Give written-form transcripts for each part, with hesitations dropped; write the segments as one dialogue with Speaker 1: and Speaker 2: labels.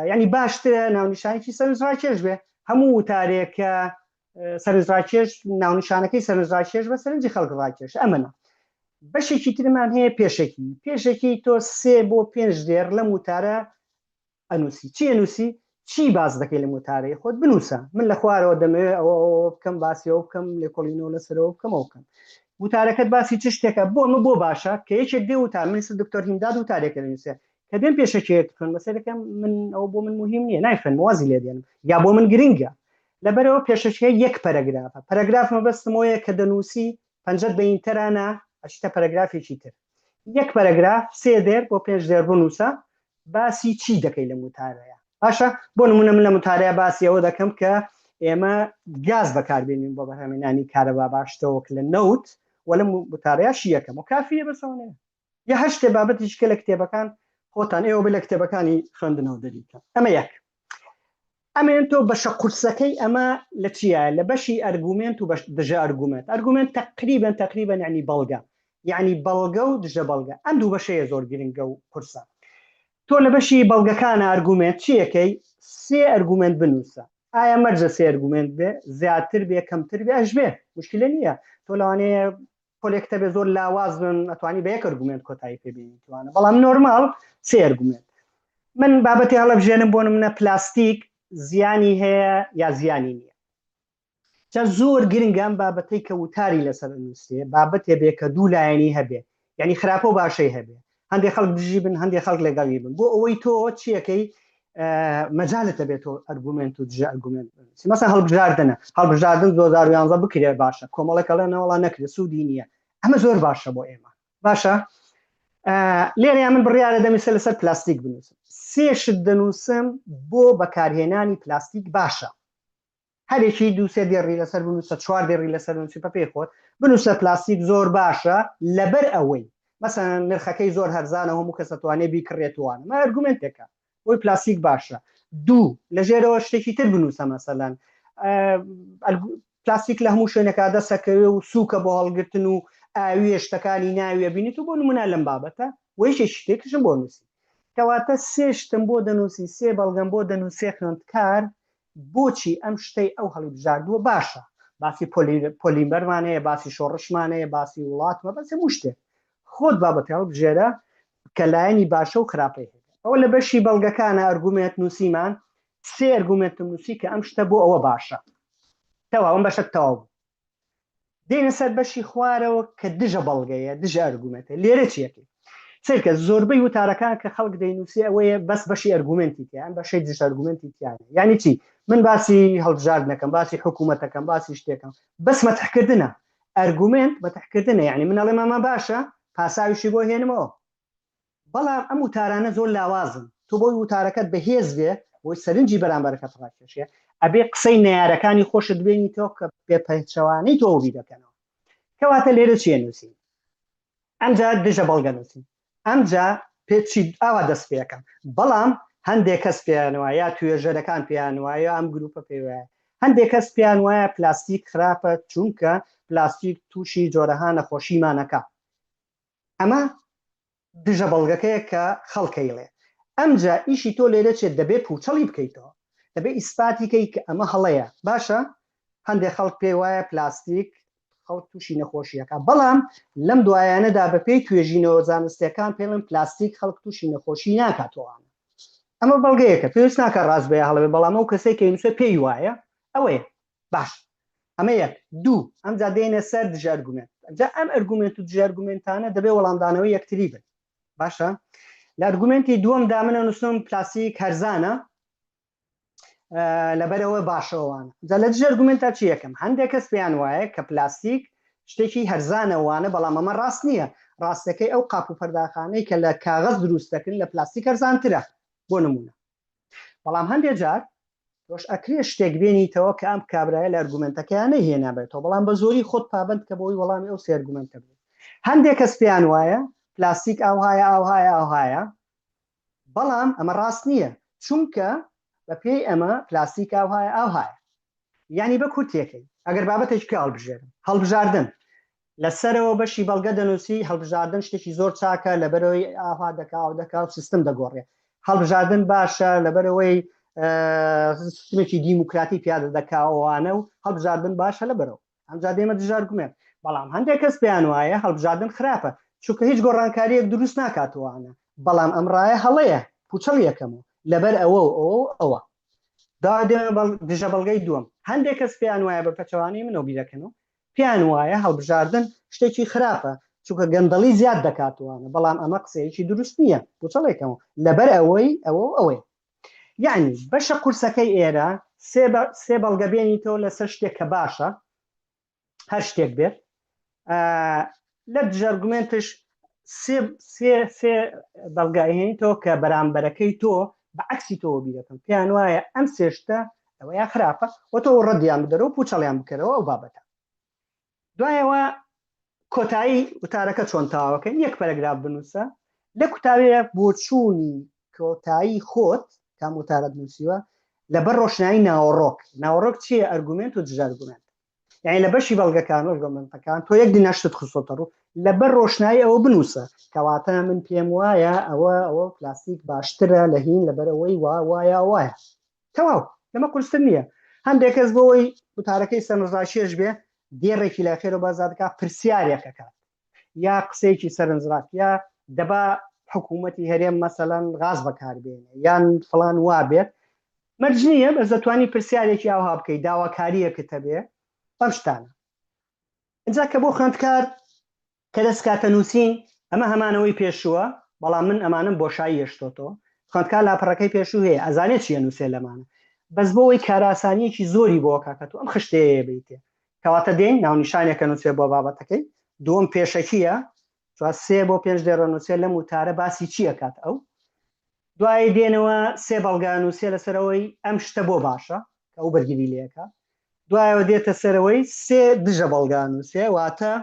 Speaker 1: یعنی باشترە ناونیشانێکی سەرنجڕاکێش بێ. هەموو وتارێک کە سەرنجڕاکێش ناونیشانەکەی سەرنجڕاکێش بە سەرنجی خەڵک ڕاکێش ئەمەە. بەشێکی ترمان هەیە پێشەکی. پێشەکی تۆ سێ بۆ پێنج دێڕ لەم وتارە ئەنووسی. چی ئەنووسی؟ چی باس دەکەی لەم وتارەی خۆت بنووسە. من لە خوارەوە دەمەوێت ئەوە ئەوە بکەم، باسی ئەوە بکەم، لێکۆڵینەوە لەسەرەوە بکەم، ئەوە بکەم. وتارەکەت باسی چ شتێکە؟ بۆ ئەمە بۆ باشە کە یەکێک دێ وتار، من ئێستا دکتۆر هیمداد وتارێکە دەنووسێ، کە دێم پێشەکیەک بخوێنمە سەیرەکەم من ئەوە بۆ من مهم نییە، نایخوێنم، وازی لێ دێنم، یا بۆ من گرنگە. لەبەرئەوە پێشەکیە یەک پەرەگرافە. پەرەگراف مەبەستم ئەوەیە کە دەنووسی پەنجەت بە enter ا نا ئەچیتە پەرەگرافێکی تر. یەک پەرەگراف سێ دێر بۆ پێنج دێر بنووسە باسی چی دەکەی لەم وتارەیە. باشە بۆ نمونە من لەم وتارەیە باسی ئەوە دەکەم کە ئێمە گاز بەکاربێنین بۆ بەرهەمهێنانی کارەبا باشترەوە لە نەوت و لەم وتارەیە شیەکەم و کافیە بەسەوەنەیە یا هەر شتێ بابەتیش کە لە کتێبەکان خۆتان ئێوە بە لە کتێبەکانی خوێندنەوە دەریکە. ئەمە یەک. ئەمێن تۆ بەشە قورسەکەی ئەمە لە چییە؟ لە بەشی ئەرگومنت و بەش دژە ئەرگومنت. ئەرگومنت تقریبا تقریبا یعنی بەڵگە، یعنی بەڵگە و دژە بەڵگە. ئەم دوو بەشەیە زۆر گرنگە و قورسە. تۆ لە بەشی بەڵگەکانە ئەرگومنت چیەکەی؟ سێ ئەرگومنت بنووسە. ئایا مەرجە سێ ئەرگومنت بێ؟ زیاتر بێ کەمتر بێ ئەش بێ مشکلە نییە. تۆ لەوانەیە پۆلێکتە بێ زۆر لاواز بن ئەتوانی بە یەک ئەرگومنت کۆتایی پێ بێنی توانە، بەڵام نۆرمال سێ ئەرگومنت. من بابەتی هەڵەبژێنم بۆ نمونە پلاستیک زیانی هەیە یا زیانی نییە. جا زۆر گرنگە ئەم بابەتەی کە وتاری لەسەر ئەنووسرێ بابەتێ بێ کە دوو لایەنی هەبێ، یعنی خراپە و باشەی هەبێ، هەندێک خەڵک دژی بن هەندێک خەڵک لەگەڵی بن، بۆ ئەوەی تۆ چیەکەی مەجالت هەبێت تۆ ئەرگومنت و دژە ئەرگومنت بنووسی. مەسەن هەڵبژاردنە، هەڵبژاردن 2011 بکرێ باشە، کۆمەڵێک ئەڵێن نەوەڵا نەکرێ سوودی نییە، ئەمە زۆر باشە بۆ ئێمە. باشە لێرەیا من بڕیارە دەمیسە لەسەر پلاستیک بنووسم. سێ شت دەنووسم بۆ بەکارهێنانی پلاستیک باشە. هەرێکی دوو سێ دێڕی لەسەر بنووسە، چوار دێڕی لەسەر بنووسی بە پێی خۆت بنووسە. پلاستیک زۆر باشە لەبەر ئەوەی مەسەن نرخەکەی زۆر هەرزانە، هەموو کەس ئەتوانێ بیکڕێتوانە. مە ئەرگومنتێکە بۆی پلاستیک باشە. دوو لە ژێرەوە شتێکی تر بنووسە، مەسەلەن پلاستیک لە هەموو شوێنێکا دەسەکەوێ و سووکە بۆ هەڵگرتن و ئاویە شتەکانی ناویە بینیت و بۆ نمونە لەم بابەتە و یەکێکی شتێکیشم بۆ نووسی. کەواتە سێ شتم بۆ دەنووسی، سێ بەڵگەم بۆ دەنووسێ خوێندکار بۆچی ئەم شتەی ئەو هەڵیبژاردووە باشە. باسی پۆلیمەرمان هەیە، باسی شۆڕشمان هەیە، باسی وڵاتمە، باسی هەموو شتێک. خۆت بابەتی هەڵبژێرە کە لایەنی باشە و خراپەی هەیە. ئەوە لە بەشی بەڵگەکانە ئەرگومێنت نووسیمان، سێ ئەرگومێنتم نووسی کە ئەم شتە بۆ ئەوە باشە. تەواو ئەم بەشە تەواو بوو. دێنە سەر بەشی خوارەوە کە دژە بەڵگەیە، دژە ئەرگومێنتە. لێرە چیەکەی؟ سەیرکە زۆربەی وتارەکان کە خەڵک دەینووسێ ئەوەیە بەس بەشی ئەرگومێنتی تیا، ئەم بەشەی دژە ئەرگومێنتی تیا نییە. یعنی چی؟ من باسی هەڵبژاردنەکەم، باسی حکوومەتەکەم، باسی شتێکم، بەس مەتحکردنە. ئەرگومێنت مەتحکردنە، یعنی من ئەڵێم ئەمە باشە، پاساویشی بۆ هێنمەوە. بەڵام ئەم وتارانە زۆر لاوازن. تۆ بۆی وتارەکەت بەهێز بێ، بۆی سەرنجی بەرامبەرەکەت ڕاکێشێ، ئەبێ قسەی نەیارەکانی خۆشت بێنیتەوە کە پێپێچەوانەی تۆ بیرەکەنەوە. کەواتە لێرە چیە نووسین؟ ئەمجا دژە بەڵگە نووسین. ئەمجا پێچی ئاوا دەست پێەکەم. بەڵام هەندێک کەس پێیان وایە، یا توێژەرەکان پێیان وایە، ئەم گروپە پێی وایە. هەندێک کەس پێیان وایە پلاستیک خراپە چونکە پلاستیک تووشی جۆرەها نەخۆشیمانەکە. ئەمە دژە بەڵگەکەیە کە خەڵکەیڵێ. ئەمجا ئیشی تۆ لێرە چێت دەبێ پوچەڵی بکەیتەوە، دەبێ ئیسپاتی کەی کە ئەمە هەڵەیە. باشە هەندێک خەڵک پێی وایە پلاستیک خەڵک تووشی نەخۆشیەکە، بەڵام لەم دوایانەدا بەپێی توێژینەوە زانستیەکان پێڵن پلاستیک خەڵک تووشی نەخۆشی ناکاتەوە. ئەمە بەڵگەیەکە پێویست ناکە ڕاست بێ هەڵەبێ، بەڵام ئەو کەسێک کە نووسێ پێی وایە ئەوەیە. باش ئەمە یەک دوو. ئەمجا دێنە سەر دژە ئەرگومێنت. ئەمجا ئەم ئەرگومێنت و دژە ئەرگومێنتانە دەبێ وەڵامدانەوەی یەکتری بن. باشە لە ئەرگومێنتی دووەمدا من ئەنووسم پلاستیک هەرزانە لەبەرەوە باشەوانە. جا لە دژە ئەرگومێنتا چی یەکەم؟ هەندێک کەس پێیان وایە کە پلاستیک شتێکی هەرزانەوانە، بەڵام ئەمە ڕاست نییە. ڕاستەکەی ئەو قاپ و پەرداخانەی کە لە کاغەز دروست دەکرن لە پلاستیک هەرزانترە بۆ نمونە. بەڵام هەندێک جار تۆش ئەکرێ شتێک بێنیتەوە کە ئەم کابرایە لە ئەرگومنتەکەیان نەیهێنابێتەوە، بەڵام بە زۆری خۆت پابند کە بۆی وەڵامی ئەو سێ ئەرگومنتە بدەیت. هەندێک کەس پێیان وایە پلاستیک ئاوهایە ئاوهایە ئاوهایە، بەڵام ئەمە ڕاست نییە، چونکە بە پێی ئەمە پلاستیک ئاوهایە ئاوهایە. یعنی بە کورتیەکەی ئەگەر بابەتێکی پێ هەڵبژێرم، هەڵبژاردن لەسەرەوە بەشی بەڵگە دەنووسی هەڵبژاردن شتێکی زۆر چاکە لەبەرەوەی ئاها دەکا و دەکا و سیستم دەگۆڕێ. هەڵبژاردن باشە لەبەرەوەی سیستمێکی دیموکراتی پیادە دەکاوانە و هەڵبژاردن باشە لەبەرەوە ئەمجا دێمە دژارگومێنت بەڵام هەندێک کەس پێیان وایە هەڵبژاردن خراپە چونکە هیچ گۆڕانکاریەک دروست ناکاتوانە بەڵام ئەم ڕایە هەڵەیە پوچەڵ یەکەمەوە لەبەر ئەوە و ئەوە و ئەوە دا دێمە دژە بەڵگەی دووەم هەندێک کەس پێیان وایە بە پەچەوانەی منەوە بیرەکەنەوە پێیان وایە هەڵبژاردن شتێکی خراپە چونکە گەندەڵی زیاد دەکاتوانە بەڵام ئەمە قسەیەکی دروست نییە پوچەڵێکەوە لەبەر ئەوەی ئەوە و ئەوەیە یعنی بەشە قورسەکەی ئێرە سێ بەڵگە بێنیتەوە لەسەر شتێک کە باشە هەر شتێک بێت لە دژەرگومنتش سێ بەڵگە ئەهێنیتەوە کە بەرامبەرەکەی تۆ بە عکسی تۆوە بیرەکەن پێیان وایە ئەم سێشتە ئەوەیە خراپە و تۆ ڕەدیان بدەرەوە پوچەڵیان بکەرەوە ئەو بابەتە دوایەوە کۆتایی وتارەکە چۆن تەواوەکەین یەک پەرەگراف بنووسە لە کوتاوەیە بۆچوونی کۆتایی خۆت کام وتارەت نووسیوە لەبەر ڕۆشنایی ناوەڕۆک ناوەڕۆک چییە ئەرگومنت و دژارگومنت یعنی لە بەشی بەڵگەکان ئەرگومنتەکان تۆ یەک دیناشتت خستۆتە ڕوو لەبەر ڕۆشنایی ئەوە بنووسە کەواتە من پێم وایە ئەوە ئەوە پلاستیک باشترە لە هین لەبەرەوەی وا وایە وایە تەواو لەمە قورستر نییە هەندێک کەس بۆی وتارەکەی سەرنجڕاکێش بێ دێڕێکی لە خێرە بازار دەکات پرسیارێک ئەکات یا قسەیەکی سەرنجڕاک یا دەبا حکوومەتی هەرێم مەسەلەن غاز بەکاربێنێ یان فڵان وا بێت مەرج نییە بەس دەتوانی پرسیارێکی ئاوها بکەیت داواکاریەکت هەبێ ئەم شتانە ئینجا کە بۆ خوێندکار کە دەست کاتە نووسین ئەمە هەمانەوەی پێشووە بەڵام من ئەمانم بۆشایی هێشتۆتەوە خوێندکار لاپەڕەکەی پێشوو هەیە ئەزانێت چیە نووسێ لەمانە بەس بۆ ئەوەی کاراسانیەکی زۆری بۆ کاکە تۆ ئەم خشتەیە بیتێ کەواتە دێین ناونیشانێکە نووسێ بۆ بابەتەکەی دووەم پێشەکیە چوار سێ بۆ پێنج دێڕە نووسێ لەم وتارە باسی چی ئەکات ئەو دوایی دێنەوە سێ بەڵگە نووسێ لەسەرەوەی ئەم شتە بۆ باشە کە ئەو بەرگری لەکە دوایەوە دێتە سەرەوەی سێ دژە بەڵگە نووسێ واتە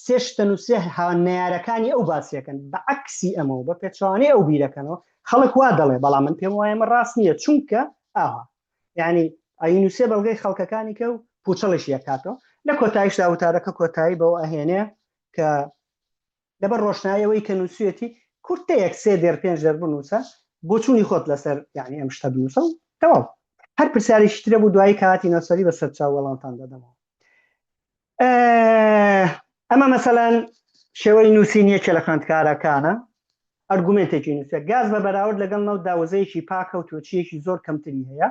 Speaker 1: سێ شتە نووسێ نەیارەکانی ئەو باسیەکەن بە عەکسی ئەمەوە بە پێچەوانەی ئەو بیرەکەنەوە خەڵک وا دەڵێ بەڵام من پێم وایە ئەمە ڕاست نییە چونکە ئاها یعنی ئەینووسێ بەڵگەی خەڵکەکانی کە و پوچەڵیش یەکاتەوە لە کۆتاییشدا وتارەکە کۆتایی بەوە ئەهێنێ کە لەبەر ڕۆشنایی ئەوەی کە نووسویەتی کورتەیەک سێ دێر پێنج دێر بنووسە بۆچوونی خۆت لەسەر یعنی ئەم شتە بنووسە و تەواو هەر پرسیارێکی ترە بوو دوایی کاتی نەسەری بە سەرچاو وەڵامتان دەدەمەوە ئەمە مەسەلەن شێوەی نووسین یەکێ لە خوێندکارەکانە ئەرگومنتێکی نووسە گاز بە بەراورد لەگەڵ نەوتدا وزەیەکی پاکە و تۆچیەکی زۆر کەمتری هەیە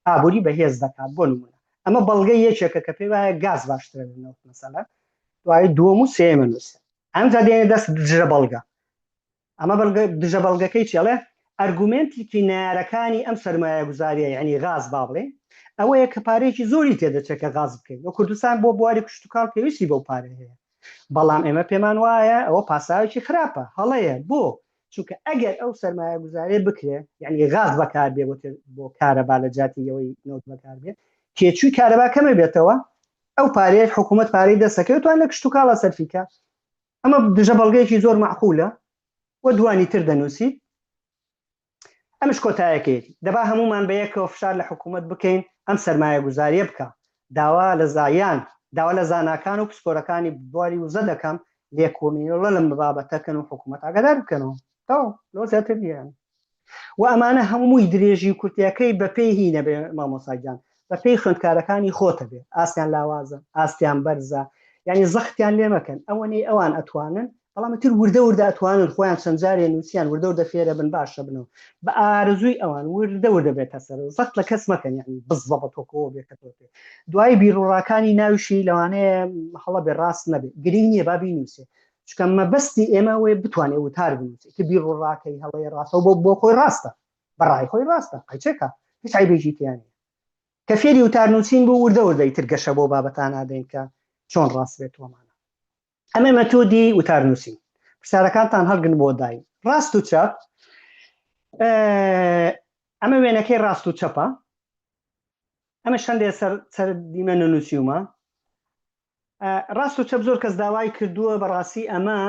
Speaker 1: ئابووری بەهێز دەکات بۆ نمونە ئەمە بەڵگەی یەکێکە کە پێی وایە گاز باشترە لە نەوت مەسەلە دوایی دووەم و سێیەمە نووسە ئەمجا دێنێ دەست دژە بەڵگە ئەمە بەڵگە دژە بەڵگەکەی چێڵێ ئەرگومنتێکی نارەکانی ئەم سەرمایەگوزاریە یعنی غاز با بڵێ ئەوەیە کە پارێکی زۆری تێدەچێت کە غاز بکەین و کوردستان بۆ بواری کشتتوکاڵ پێویستی بەو پارە هەیە بەڵام ئێمە پێمان وایە ئەوە پاساوێکی خراپە هەڵەیە بۆ چونکە ئەگەر ئەو سەرمایە گوزارێ بکرێ یعنی غاز بەکاربێ بۆ بۆ کارەبا لە جاتی ئەوەی نەوت بەکاربێ تێچووی کارەبا کەمە بێتەوە ئەو پارەیە حکوومەت پارەی دەستەکەوێت توان لە کشتتوکاڵە سەرفیکە ئەمە دژە بەڵگەیەکی زۆر معقولە و دوانی تر دەنووسیت ئەمش کۆتایەکەیەتی دەبا هەموومان بە یەکەوە فشار لە حکوومەت بکەین ئەم سەرمایە گوزاریە بکە داوا لە زایان داوا لە زاناکان و پسپۆرەکانی بواری وزە دەکەم لێکۆڵینەوە لەم بابەتەکەن و حکوومەت ئاگادار بکەنەوە تەواو لەوە زیاتر نییە و ئەمانە هەمووی درێژی و کورتیەکەی بەپێی هی نەبێ مامۆستا گیان بەپێی خوێندکارەکانی خۆتە بێ ئاستیان لاوازە ئاستیان بەرزە یعنی زەختیان لێ مەکەن ئەوەنەی ئەوان ئەتوانن بەڵام تر وردە وردە ئەتوانن خۆیان چەند جارێ نووسیان وردە وردە فێرە بن باشە بنەوە بە ئارەزووی ئەوان وردە وردە بێتە سەر زەخت لە کەس مەکەن یعنی بزەبە تۆکەوە بێ کە تۆ پێ دوای بیرڕاکانی ناویشی لەوانەیە هەڵە بێ ڕاست نەبێ گرنگ نییە با بینووسێ چونکە مەبەستی ئێمە ئەوەیە بتوانێت وتار بنووسێت کە بیر و ڕاکەی هەڵەیە ڕاستە بۆ بۆ خۆی ڕاستە بەڕای خۆی ڕاستە قەیچێکە هیچ عیبێکی تیا نییە کە فێری وتار نووسین بوو وردە وردە ئیتر گەشە بۆ بابەتان ئادەین کە چۆن ڕاست بێت وەمانە ئەمە مەتۆدی وتار نووسین پرسیارەکانتان هەڵگن بۆ داین ڕاست و چەپ ئەمە وێنەکەی ڕاست و چەپە ئەمە شەندێ سەر سەر دیمەن و نووسیومە ڕاست و چەپ زۆر کەس داوای کردووە بەڕاستی ئەمە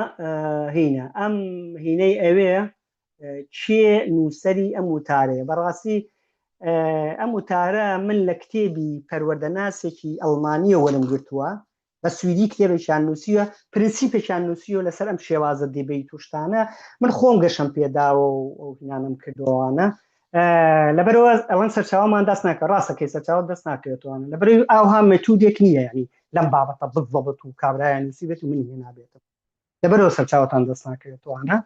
Speaker 1: هینە ئەم هینەی ئەوێ کێ نووسەری ئەم وتارەیە بەڕاستی ئەم وتارە من لە کتێبی پەروەردەناسێکی ئەڵمانیە وەرم گرتووە. بە سویدی کتێبێکیان نووسیوە، پرنسیپێکیان نووسیوە لەسەر ئەم شێوازە debate و شتانە، من خۆم گەشەم پێداوە و ئەو هینانەم کردووانە. لەبەرەوە ئەڵەن سەرچاوەمان دەست ناکە، ڕاستەکەی سەرچاوە دەست ناکەوێتوانە، لەبەرەوەی ئاوها مێتودێک نییە، یعنی لەم بابەتە بزەبت و کابرایان نووسیبێت و منی هێنابێتم، لەبەرەوە سەرچاوەتان دەست ناکەوێتوانە.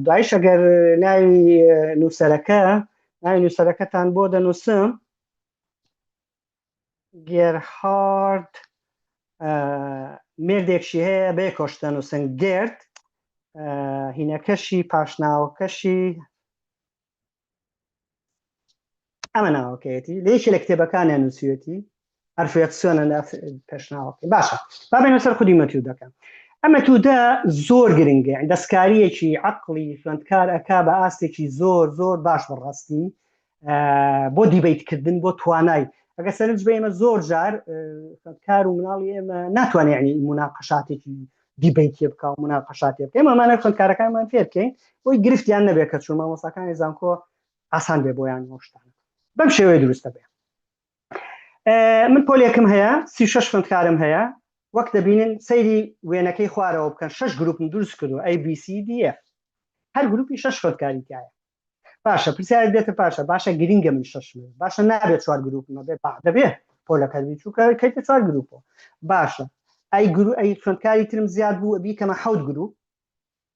Speaker 1: دوایش ئەگەر ناوی نووسەرەکە، ناوی نووسەرەکەتان بۆ دەنووسم، گێرهارد مێردێکشی هەیە بەیەکەوە شتە نووسن گێرد، هینەکەشی پاشناوەکەشی ئەمە ناوەکەیەتی لە یەکێ لە کتێبەکانیان نووسیوێتی ئەرفێتسیۆنە لە پێشناوەکەی. باشە با بێنە سەر خودی مەتودەکە. ئەم مەتودە زۆر گرنگە، دەستکاریەکی عەقڵی خوێندکار ئەکا بە ئاستێکی زۆر زۆر باش بەڕاستی بۆ debate کردن، بۆ توانای. ئەگە سەرنج بە ئێمە زۆر جار خوێندکار و مناڵی ئێمە ناتوانێت یعنی مناقەشاتێکی debate ێ بکا و مناقەشاتێ بکە. ئێمە ئەمانە خوێندکارەکانمان فێر بکەین بۆی گرفتیان نەبێت کە چون مامۆستاکانی زانکۆ ئاسان بێ بۆیان شتانە بەم شێوەیە دروستە بێ. من پۆلێکم هەیە، 36 خوێندکارم هەیە، وەک دەبینن سەیری وێنەکەی خوارەوە بکەن، شەش گروپم دروست کردو A B C D F، هەر گروپی شەش خوێندکاری تایە. باشە پرسیارێک دێتە پاشە، باشە گرنگە من شەش من باشە نابێت چوار گروپم هەبێت؟ با دەبێت پۆلەکە بی چونکە کەیتە چوار گروپەوە. باشە ئەی گرو ئەی خوێندکاری ترم زیاد بوو بیکەمە حەوت گروپ،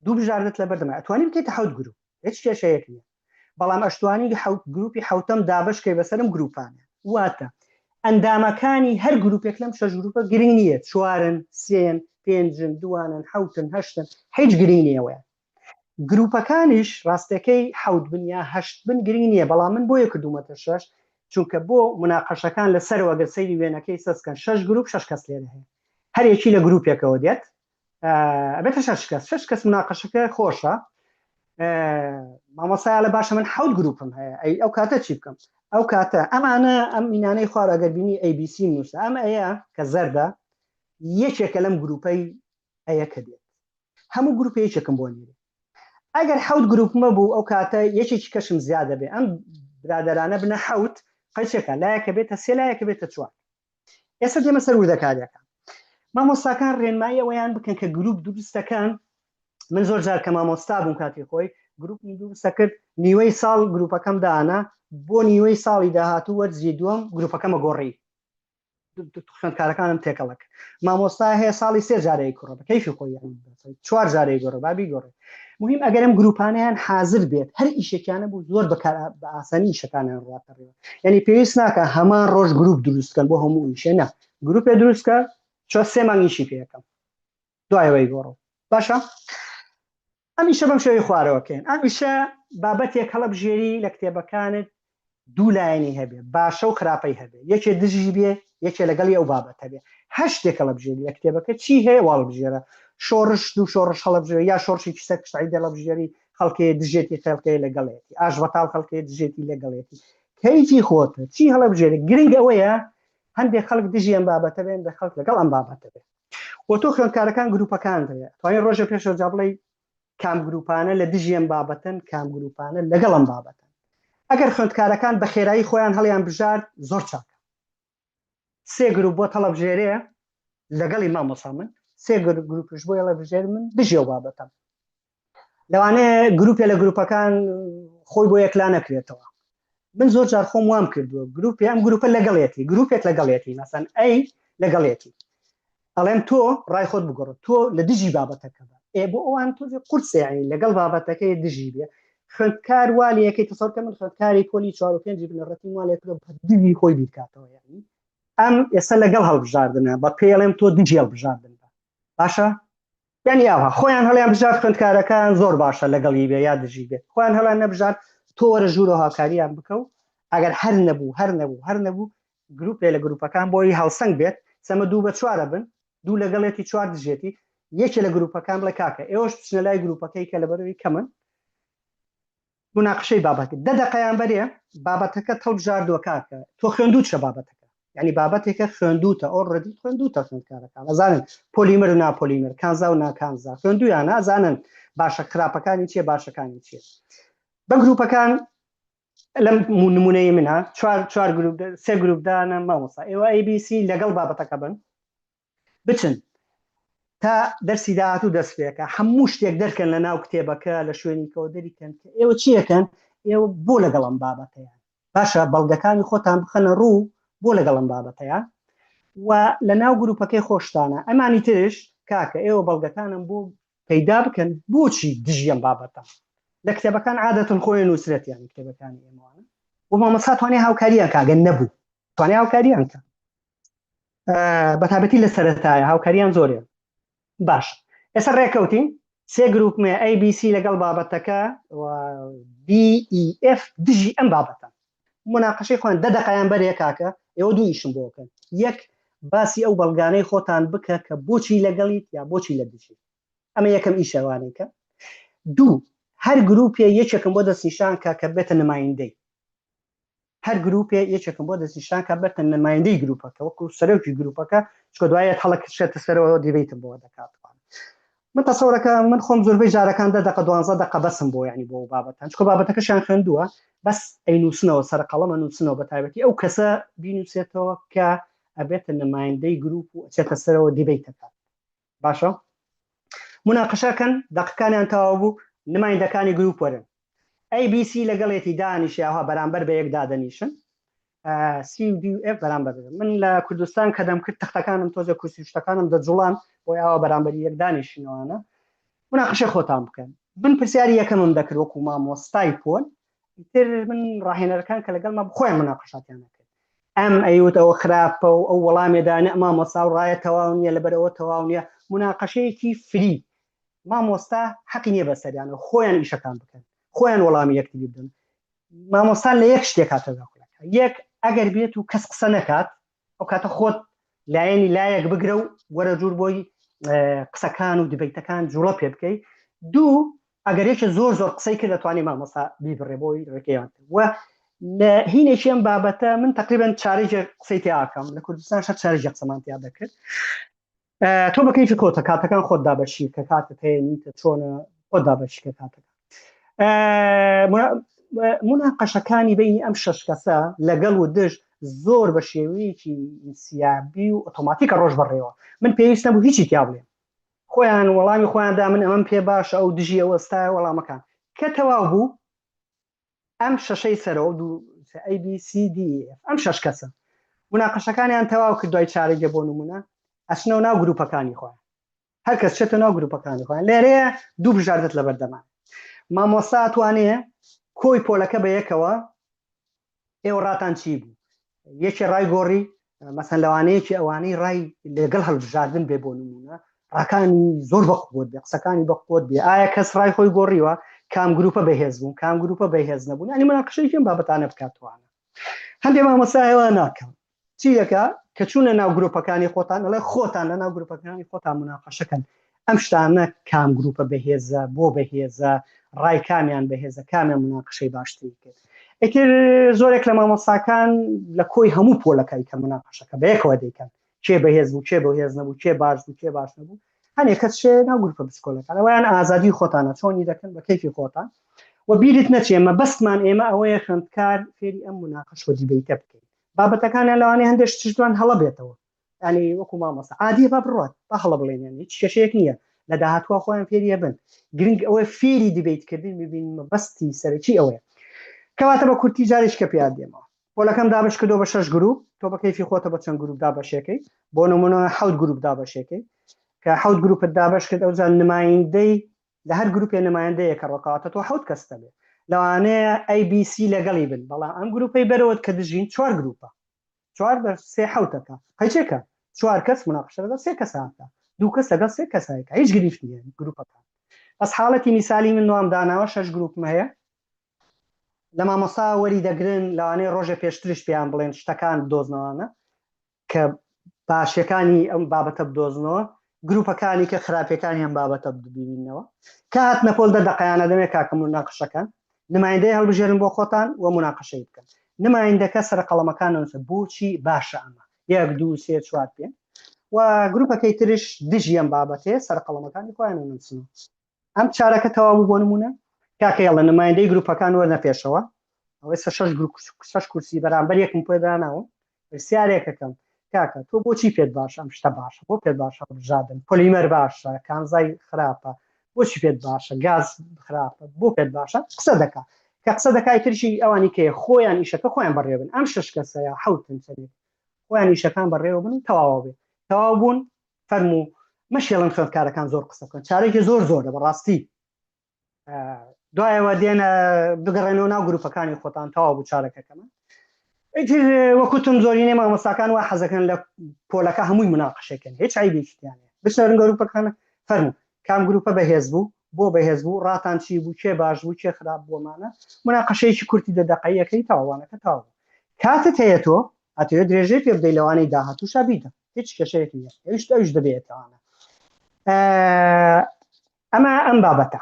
Speaker 1: دوو بژاردەت لەبەردەمە، ئەتوانی بکەیتە حەوت گروپ هیچ کێشەیەک نییە، بەڵام ئەشتوانی حەوت گروپی حەوتەم دابەش کەی بەسەرم گروپانە، واتە ئەندامەکانی هەر گروپێک لەم شەش گروپە گرنگ نییە چوارن سێن پێنجن دوانن حەوتن هەشتن هیچ گرنگ نییەوەیان. گروپەکانیش ڕاستەکەی حەوت بن یا هەشت بن گرنگ نییە، بەڵام من بۆیە کردوومەتە شەش چونکە بۆ مناقەشەکان لەسەرەوە گەر سەیری وێنەکەی سەسکەن شەش گروپ شەش کەس لێرە هەیە، هەر یەکی لە گروپێکەوە دێت ئەبێتە شەش کەس، شەش کەس مناقەشەکە خۆشە. مامۆستایە باشە من حەوت گروپم هەیە، ئەی ئەو کاتە چی بکەم؟ ئەو کاتە ئەمانە ئەم مینانەی خوار ئەگەر بینی A B C نووسە، ئەم ئەیە کە زەردە یەکێکە لەم گروپەی ئەیە کە دێت، هەموو گروپە یەکێکم بۆ نێرێ. ئەگەر حەوت گروپمە بوو ئەو کاتە یەکێکی کەشم زیادە بێ، ئەم برادەرانە بنە حەوت، قەیچێکە لایەکە بێتە سێ لایەکە بێتە چوار. ئێستا دێمە سەر وردەکاریەکان. مامۆستاکان ڕێنمایی ئەوەیان بکەن کە گروپ دروستەکان. من زۆر جار کە مامۆستا بووم کاتی خۆی گروپم دروستە کرد، نیوەی ساڵ گروپەکەم دانا، بۆ نیوەی ساڵی داهاتوو وەرزی دووەم گروپەکەمە گۆڕی، خوێندکارەکانم تێکەڵک. مامۆستا هەیە ساڵی سێ جارەی کوڕە بە کەیفی خۆی، یعنی چوار جارەی گۆڕە با بیگۆڕێ. مهم ئەگەر ئەم گروپانیان حاضر بێت هەر ئیشێکیانە بوو زۆر بەکار بە ئاسانی ئیشەکانیان ڕواتەڕێوە. یعنی پێویست ناکە هەمان ڕۆژ گروپ دروستکەن بۆ هەموو ئیشێ، نا گروپێ دروستکە چۆ سێ مانگ ئیشی پێەکەم دوایەوەی گۆڕۆ. باشە ئەم ئیشە بەم شێوەی خوارەوە کەین. ئەم ئیشە بابەتێک هەڵەبژێری لە کتێبەکانت دوو لایەنی هەبێ، باشە و خراپەی هەبێ، یەکێ دژی بێ یەکێ لەگەڵی ئەو بابەتە بێ. هەر شتێک هەڵەبژێری لە کتێبەکە چی هەیە واڵبژێرە، شۆڕش دوو شۆڕش هەڵەبژێری یا شۆڕشێکی سەر سعید هەڵەبژێری، خەڵکێ دژێتی خەڵکێ لەگەڵێتی، ئاشبەتاڵ خەڵکێ دژێتی لەگەڵێتی، کەیفی خۆتە چی هەڵەبژێری. گرنگ ئەوەیە هەندێک خەڵک دژی ئەم بابەتە بێن، هەندێک خەڵک لەگەڵ ئەم بابەتە بێ. و تۆ خوێندکارەکان گروپەکان هەیە توانین ڕۆژە پێشەوە جا بڵێ کام گروپانە لە دژی ئەم بابەتەن، کام گروپانە لەگەڵ ئەم بابەتەن. ئەگەر خوێندکارەکان بە خێرایی خۆیان هەڵیان بژارد زۆر چاکە. سێ گروپ بۆ هەڵەبژێرێ لەگەڵی مامۆسا من، سێ گروپش بۆ هەڵەبژێر من دژی ئەو بابەتەم. لەوانەیە گروپێ لە گروپەکان خۆی بۆ یەکلا نەکرێتەوە. من زۆر جار خۆم وام کردووە، گروپێ ئەم گروپە لەگەڵێتی، گروپێک لەگەڵێتی، مەسەن ئەی لەگەڵێتی، ئەڵێم تۆ ڕای خۆت بگۆڕە، تۆ لە دژی بابەتەکە بە. ئێ بۆ ئەوان تۆزێ قورسە یعنی لەگەڵ بابەتەکەی دژی بێ. خوێندکار وا لەیەکەی تەسەور کە من خوێندکاری پۆلی چوار و پێنجی بنەڕەتیم وا لێکردووە بە دژی خۆی بیرکاتەوە، یعنی ئەم ئێستا لەگەڵ هەڵبژاردنە، بە پێڵێم تۆ دژی هەڵبژاردن بە. باشە یعنی ئاوا خۆیان هەڵیان بژارد خوێندکارەکان زۆر باشە لەگەڵی بێ یا دژی بێ، خۆیان هەڵیان نەبژارد تۆ وەرە ژوورەوە هاوکاریان بکە و ئەگەر هەر نەبوو هەر نەبوو هەر نەبوو گروپێ لە گروپەکان بۆی هاوسەنگ بێت، سەمە دوو بە چوارە بن، دوو لەگەڵێتی چوار دژێتی، یەکێ لە گروپەکان بڵێ کاکە ئێوەش بچنە لای گروپەکەی کە لەبەرەوەی کەمن مناقشەی بابەتی دە دەقەیان بەرێ، بابەتەکە هەڵبژاردووە کاکە تۆ خوێندووتە بابەتەکە، یعنی بابەتێکە خوێندوتە already خوێندوتە، خوێندکارەکان ئەزانن پۆلیمەر و ناپۆلیمەر، کانزا و ناکانزا خوێندویانە، ئەزانن باشە خراپەکانی چییە باشەکانی چییە. بە گروپەکان لەم نمونەی منە چوار چوار گروپ سێ گروپ دانە مامۆستا ئێوە ABC لەگەڵ بابەتەکە بن. بچن تا دەرسی داهاتوو دەست پێکە هەموو شتێک دەرکەن لە ناو کتێبەکە لە شوێنیکەوە دەریکەن کە ئێوە چیەکەن ئێوە بۆ لەگەڵم بابەتەیان باشە بەڵگەکانی خۆتان بخەنە ڕوو بۆ لەگەڵم بابەتەیە و لە ناو گروپەکەی خۆشتانە ئەمانی ترش کاکە ئێوە بەڵگەکانم بۆ پەیدا بکەن بۆچی دژی ئەم بابەتە لە کتێبەکان عادەتەن خۆی نووسرێت یانی کتێبەکانی ئێمەوانە و مامۆستا توانێ هاوکاریان کاگە نەبوو توانێ هاوکاریان کە بە تابەتی لە سەرەتایە هاوکاریان زۆرێ باش ئێستا ڕێکەوتین سێ گروپمێ ABC لەگەڵ بابەتەکە و DEF دژی ئەم بابەتە مناقەشەی خۆیان دە دەقەیان بەرێ کاکە ئێوە دوو ئیشم بۆ بکەن یەک باسی ئەو بەڵگانەی خۆتان بکە کە بۆچی لەگەڵیت یا بۆچی لە دژی ئەمە یەکەم ئیشەوانەی کە دوو هەر گروپێ یەکێکم بۆ دەستنیشان کە کە بێتە نمایندەی هەر گروپێ یەکێکم بۆ دەستنیشان کە بێتە نمایندەی گروپەکە وەکو سەرۆکی گروپەکە چکە دوایە هەڵک شێتە سەرەوە debate م بۆ دەکات من تەسەورەکە من خۆم زۆربەی جارەکان دە دەقە دوانزە دەقە بەسم بۆ یعنی بۆ بابەتان چکە بابەتەکەشیان خوێندووە بەس ئەی نووسنەوە سەر قەڵەمە نووسنەوە بە تایبەتی ئەو کەسە بینووسێتەوە کە ئەبێتە نمایندەی گروپ و ئەچێتە سەرەوە debate ەکە باشە مناقشەکەن دەقەکانیان تەواو بوو نمایندەکانی گروپ وەرن ABC لەگەڵێتی دانیشیاوە بەرامبەر بە یەک دادەنیشن C و D و F بەرامبەر دەبن من لە کوردستان کە دەمکرد تەختەکانم تۆزێ کورسی و شتەکانم دەجوڵان بۆی ئاوا بەرامبەری یەک دانیشینەوانە مناقشەی خۆتان بکەن من پرسیاری یەکەمم دەکرد وەکو مامۆستای پۆل ئیتر من ڕاهێنەرەکان کە لەگەڵما خۆیان مناقشاتیان دەکرد ئەم ئەیوت ئەوە خراپە و ئەو وەڵامێدا نە مامۆستا و ڕایە تەواو نییە لەبەر ئەوە تەواو نییە مناقەشەیەکی free مامۆستا حەقی نییە بەسەریانەوە خۆیان ئیشەکان بکەن خۆیان وەڵامی یەکتری بدەن مامۆستا لە یەک شتێک هاتە داخلەکە یەک ئەگەر بێت و کەس قسە نەکات ئەو کاتە خۆت لایەنی لایەک بگرە و وەرە جوور بۆی قسەکان و debate ەکان جوڵە پێ بکەی دوو ئەگەر یەکێ زۆر زۆر قسەی کرد دەتوانانی مامۆستا بیبڕێ بۆی ڕێکەیان و لە هینێکی ئەم بابەتە من تقریبا چارێکی قسەی تیاکەم لە کوردستان شەر چارێکی قسەمان تیا دەکرد تۆ بە کەیفی خۆتە کاتەکان خۆت دابەشی کە کاتت هەیە نیتە چۆنە خۆت دابەشی کە کاتەکان مناقەشەکانی بینی ئەم شەش کەسە لەگەڵ و دژ زۆر بە شێوەیەکی ئینسیابی و ئۆتۆماتیکە ڕۆژ بەڕێوە من پێویست نەبوو هیچی تیا بڵێم خۆیان وەڵامی خۆیان دا من ئەمەم پێ باشە ئەو دژی ئەوەستایە وەڵامەکان کە تەواو بوو ئەم شەشەی سەرەوە دوو A B C D E F ئەم شەش کەسە مناقەشەکانیان تەواو کرد دوای چارەگە بۆ نمونە ئەچنەوە ناو گروپەکانی خۆیان هەر کەس چێتە ناو گروپەکانی خۆیان لێرەیە دوو بژاردت لەبەردەمان مامۆستا توانێ کۆی پۆلەکە بە یەکەوە ئێوە ڕاتان چی بوو یەکێ ڕای گۆڕی مەسەن لەوانەیەکی ئەوانەی ڕای لەگەڵ هەڵبژاردن بێ بۆ نمونە ڕاکانی زۆر بە قوت بێ قسەکانی بە قوت بێ ئایا کەس ڕای خۆی گۆڕیوە کام گروپە بەهێز بوون کام گروپە بەهێز نەبوون ینی مناقشەیەکی ئەم بابەتانە بکاتوانە هەندێک مامۆستا هێوا ناکەم چی دەکا کە چوونە ناو گروپەکانی خۆتان ئەڵێ خۆتان لە ناو گروپەکانی خۆتان مناقەشەکەن ئەم شتانە کام گروپە بەهێزە بۆ بەهێزە ڕای کامیان بەهێزە کامیان مناقشەی باشتری کرد ئیتر زۆرێک لە مامۆستاکان لە کۆی هەموو پۆلەکەی کە مناقەشەکە بەیەکەوە دەیکەن کێ بەهێز بوو کێ بەهێز نەبوو کێ باش بوو کێ باش نەبوو هەنێک کەس شێ ناو گروپە بچکۆلەکان ئەویان ئازادی خۆتانە چۆنی دەکەن بە کەیفی خۆتان و بیرت نەچێ مەبەستمان ئێمە ئەوەیە خوێندکار فێری ئەم مناقەش و debate ە بکەین بابەتەکانیان لەوانەیە هەندێک شتیان هەڵە بێتەوە ینی وەکو مامۆستا عادیە با بڕات با هەڵە بڵێن یانی هیچ کێشەیەک نییە لە داهاتوە خۆیان فێریە بن گرنگ ئەوەیە فێری debate کردن ببین مەبەستی سەرەکی ئەوەیە کەواتە بە کورتی جارێک کە پێیان دێمەوە پۆلەکەم دابش کردو بە شەش گروپ تۆ بە کەیفی خۆتە بە چەند گروپ دابەشێکەی بۆ نمونە حەوت گروپ دابەشێکەی کە حەوت گروپت دابەش کرد ئەوجا نمایندەی لە هەر گروپێ نمایندەیەکە ڕۆکەواتە تۆ حەوت کەس دەبێت لەوانەیە ABC لەگەڵی بن بەڵام ئەم گروپەی بەرەوەت کە دژین چوار گروپە چوار بە سێ حەوتەکە قەیچێکە چوار کەس مناقشە لەگەڵ سێ کەساکە دوو کەس لەگەڵ سێ کەسایکە هیچ گرفت نییە گروپەکان بەس حاڵەتی میسالی من نوام داناوە شەش گروپم هەیە لە مامۆستا وەری دەگرن لەوانەیە ڕۆژێ پێشتریش پێیان بڵێن شتەکان بدۆزنەوانە کە باشەکانی ئەم بابەتە بدۆزنەوە گروپەکانی کە خراپەکانی ئەم بابەتە ببیننەوە کە هاتنە پۆل دە دەقیانە دەمێ کاکە مناقشەکان نمایندەی هەڵبژێرن بۆ خۆتان و مناقشەی بکەن نمایندەکە سەر قەڵەمەکان نووسە بۆچی باشە ئەمە یەک دوو سێ چوار پێ و گروپەکەی ترش دژی ئەم بابەتەیە سەر قەڵەمەکانی خۆیان نووسنەوە ئەم چارەکە تەواو بوو بۆ نمونە کاکە یاڵە نمایندەی گروپەکان وەرنە پێشەوە ئەوەی سە شەش گروپ شەش کورسی بەرامبەر یەکم پێ داناوە پرسیارێکەکەم. کاکە تۆ بۆچی پێت باشە ئەم شتە باشە بۆ پێت باشە هەڵبژاردن پۆلیمەر باشە کانزای خراپە بۆچی پێت باشە گاز خراپە بۆ پێت باشە قسە دەکا کە قسە دەکای ترشی ئەوانی کێ خۆیان ئیشەکە خۆیان بەڕێوەبن ئەم شش کەسەیە حوتن چەندێک خۆیان ئیشەکان بەڕێوە بن و تەواوە بێ تەواو بوون فەرموو مەشێڵن خوێندکارەکان زۆر قسە بکەن چارێکی زۆر زۆرە بەڕاستی دوایەوە دێنە بگەڕێنەوە ناو گروپەکانی خۆتان تەواو بوو چارەکەکەمە ئیتر وەکوتم زۆرینەی مامۆستاکان وا حەزەکەن لە پۆلەکە هەمووی مناقشەکەن هیچ عیبێکی تیانە بچنەرن گروپەکانە فەرموو کام گروپە بەهێز بوو بۆ بەهێز بوو ڕاتان چی بوو کێ باش بوو کێ خراپ بۆمانە مناقەشەیەکی کورتی دە دەقەیەکەی تاوانەکە تاو کاتت هەیە تۆ ئەتەوێت درێژەی پێ بدەی لەوانەی داهاتووشا بیدە هیچ کێشەیەک نییە ئەویش ئەویش دەبێتەوانە ئەمە ئەم بابەتە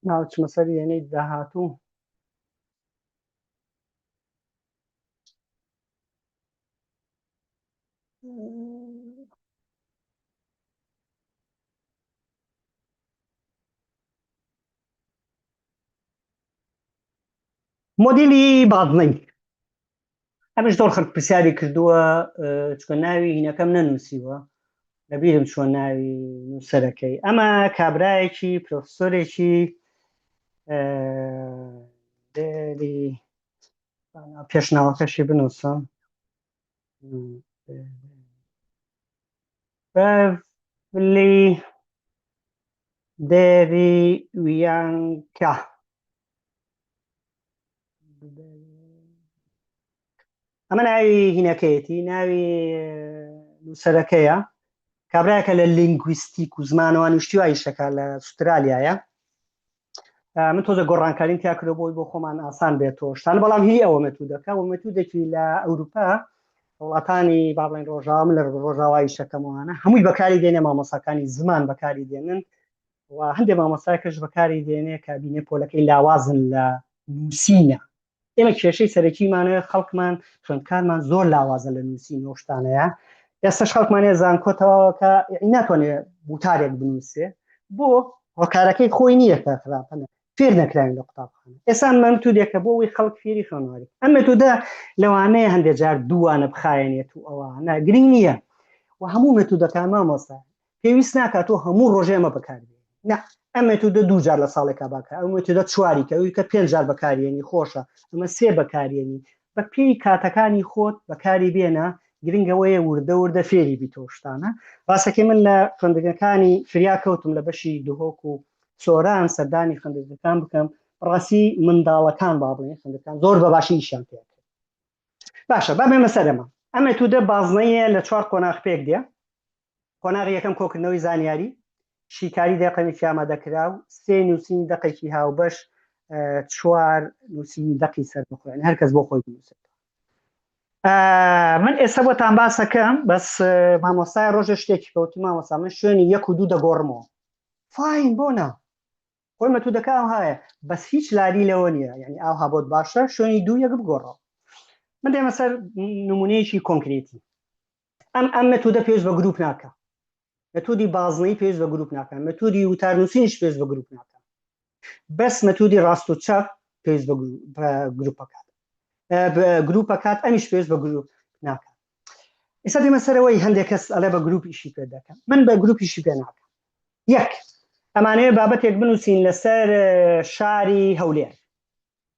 Speaker 1: ناوچمە سەر وێنەی داهاتوو مۆدیلی بازنەی ئەمش زۆر خەڵک پرسیاری کردووە چکە ناوی هینەکەم نەنووسیوە لەبیرم چۆن ناوی نووسەرەکەی ئەمە کابرایەکی پرۆفسۆرێکی دێری پێشناوەکەشی بنووسم بەلی دێری ویانکە ئەمە ناوی هینەکەیەتی ناوی نووسەرەکەیە کابراکە لە لینگویستیک و زمانەوانی و شتی وای شەکە لە ئوسترالیایە من تۆزە گۆڕانکاریم تیا کردو بۆی بۆ خۆمان ئاسان بێت و شتان بەڵام هی ئەوە مەتودەکە و مەتودێکی لە ئەوروپا وڵاتانی با بڵێن ڕۆژاوا من لە ڕۆژاوای شەکەمەوانە هەمووی بەکاری دێنێ مامۆساکانی زمان بەکاری دێنن و هەندێک مامۆستاکەش بەکاری دێنێ کە بینێ پۆلەکەی لاوازن لە نووسینە ئێمە کێشەی سەرەکیمانە خەڵکمان خوێندکارمان زۆر لاوازە لە نووسین و شتانەیە ئێستش خەڵکمانەیە زانکۆ تەواوەکە ناتوانێت وتارێک بنووسێ بۆ هۆکارەکەی خۆی نییە کە خراپەنە فێر نەکراوین لە قوتابخانە ئێستا مەمتودێکە بۆ ئەوەی خەڵک فێری خوێنەواری ئەم مێتودە لەوانەیە هەندێک جار دووانە بخایەنێت و ئەوانە گرنگ نییە و هەموو مێتودەکان مامۆستا پێویست ناکات تۆ هەموو ڕۆژێ ئەمە بەکاربێنی نا ئەم مێتودە دوو جار لە ساڵێکا باکە ئەو مێتودە چواری کە ئەوی کە پێنج جار بەکارێنی خۆشە ئەمە سێ بەکارێنی بە پێی کاتەکانی خۆت بەکاری بێنە گرنگەوەیە وردە وردە فێری بیتەوە شتانە ڕاستەکەی من لە خوێندنگەکانی فریا کەوتم لە بەشی دهۆک و سۆران سەردانی خوێندنگەکان بکەم ڕاستی منداڵەکان با بڵێن خوێندەکان زۆر بە باشی ئیشیان پێ کرد باشە با بێمە سەر ئەمە ئەم مێتودە بازنەیە لە چوار قۆناغ پێک دێ قۆناغی یەکەم کۆکردنەوەی زانیاری، شیکاری دەقێکی ئامادەکراو، سێ نووسینی دەقێکی هاوبەش، چوار نووسینی دەقی سەربەخۆ، یانی هەر کەس بۆ خۆی بنووسێت. من ئێستا بۆتان باسەکەم بەس مامۆستای ڕۆژە شتێکی کەوتی مامۆستا من شوێنی یەک و دوو دەگۆڕمەوە fine بۆ نا خۆی مەتودەکە ئەوهایە بەس هیچ لاری لەوە نییە یعنی ئاوها بۆت باشە شوێنی دوو یەک بگۆڕەوە من دێمە سەر نمونەیەکی کۆنکرێتی ئەم ئەم مێتودە پێویست بە گروپ ناکا مێتودی بازنەی پێویست بە گروپ ناکا مێتودی وتار نووسینیش پێویست بە گروپ ناکا بەس مێتودی ڕاست و چەپ پێویست بە گروپەکات گروپەکات ئەمیش پێویست بە گروپ ناکات ئێستا دێمە سەرەوەی هەندێک کەس ئەڵێ بە گروپ ئیشی پێ دەکەم من بە گروپ ئیشی پێ ناکەم یەک ئەمانەیە بابەتێک بنووسین لەسەر شاری هەولێر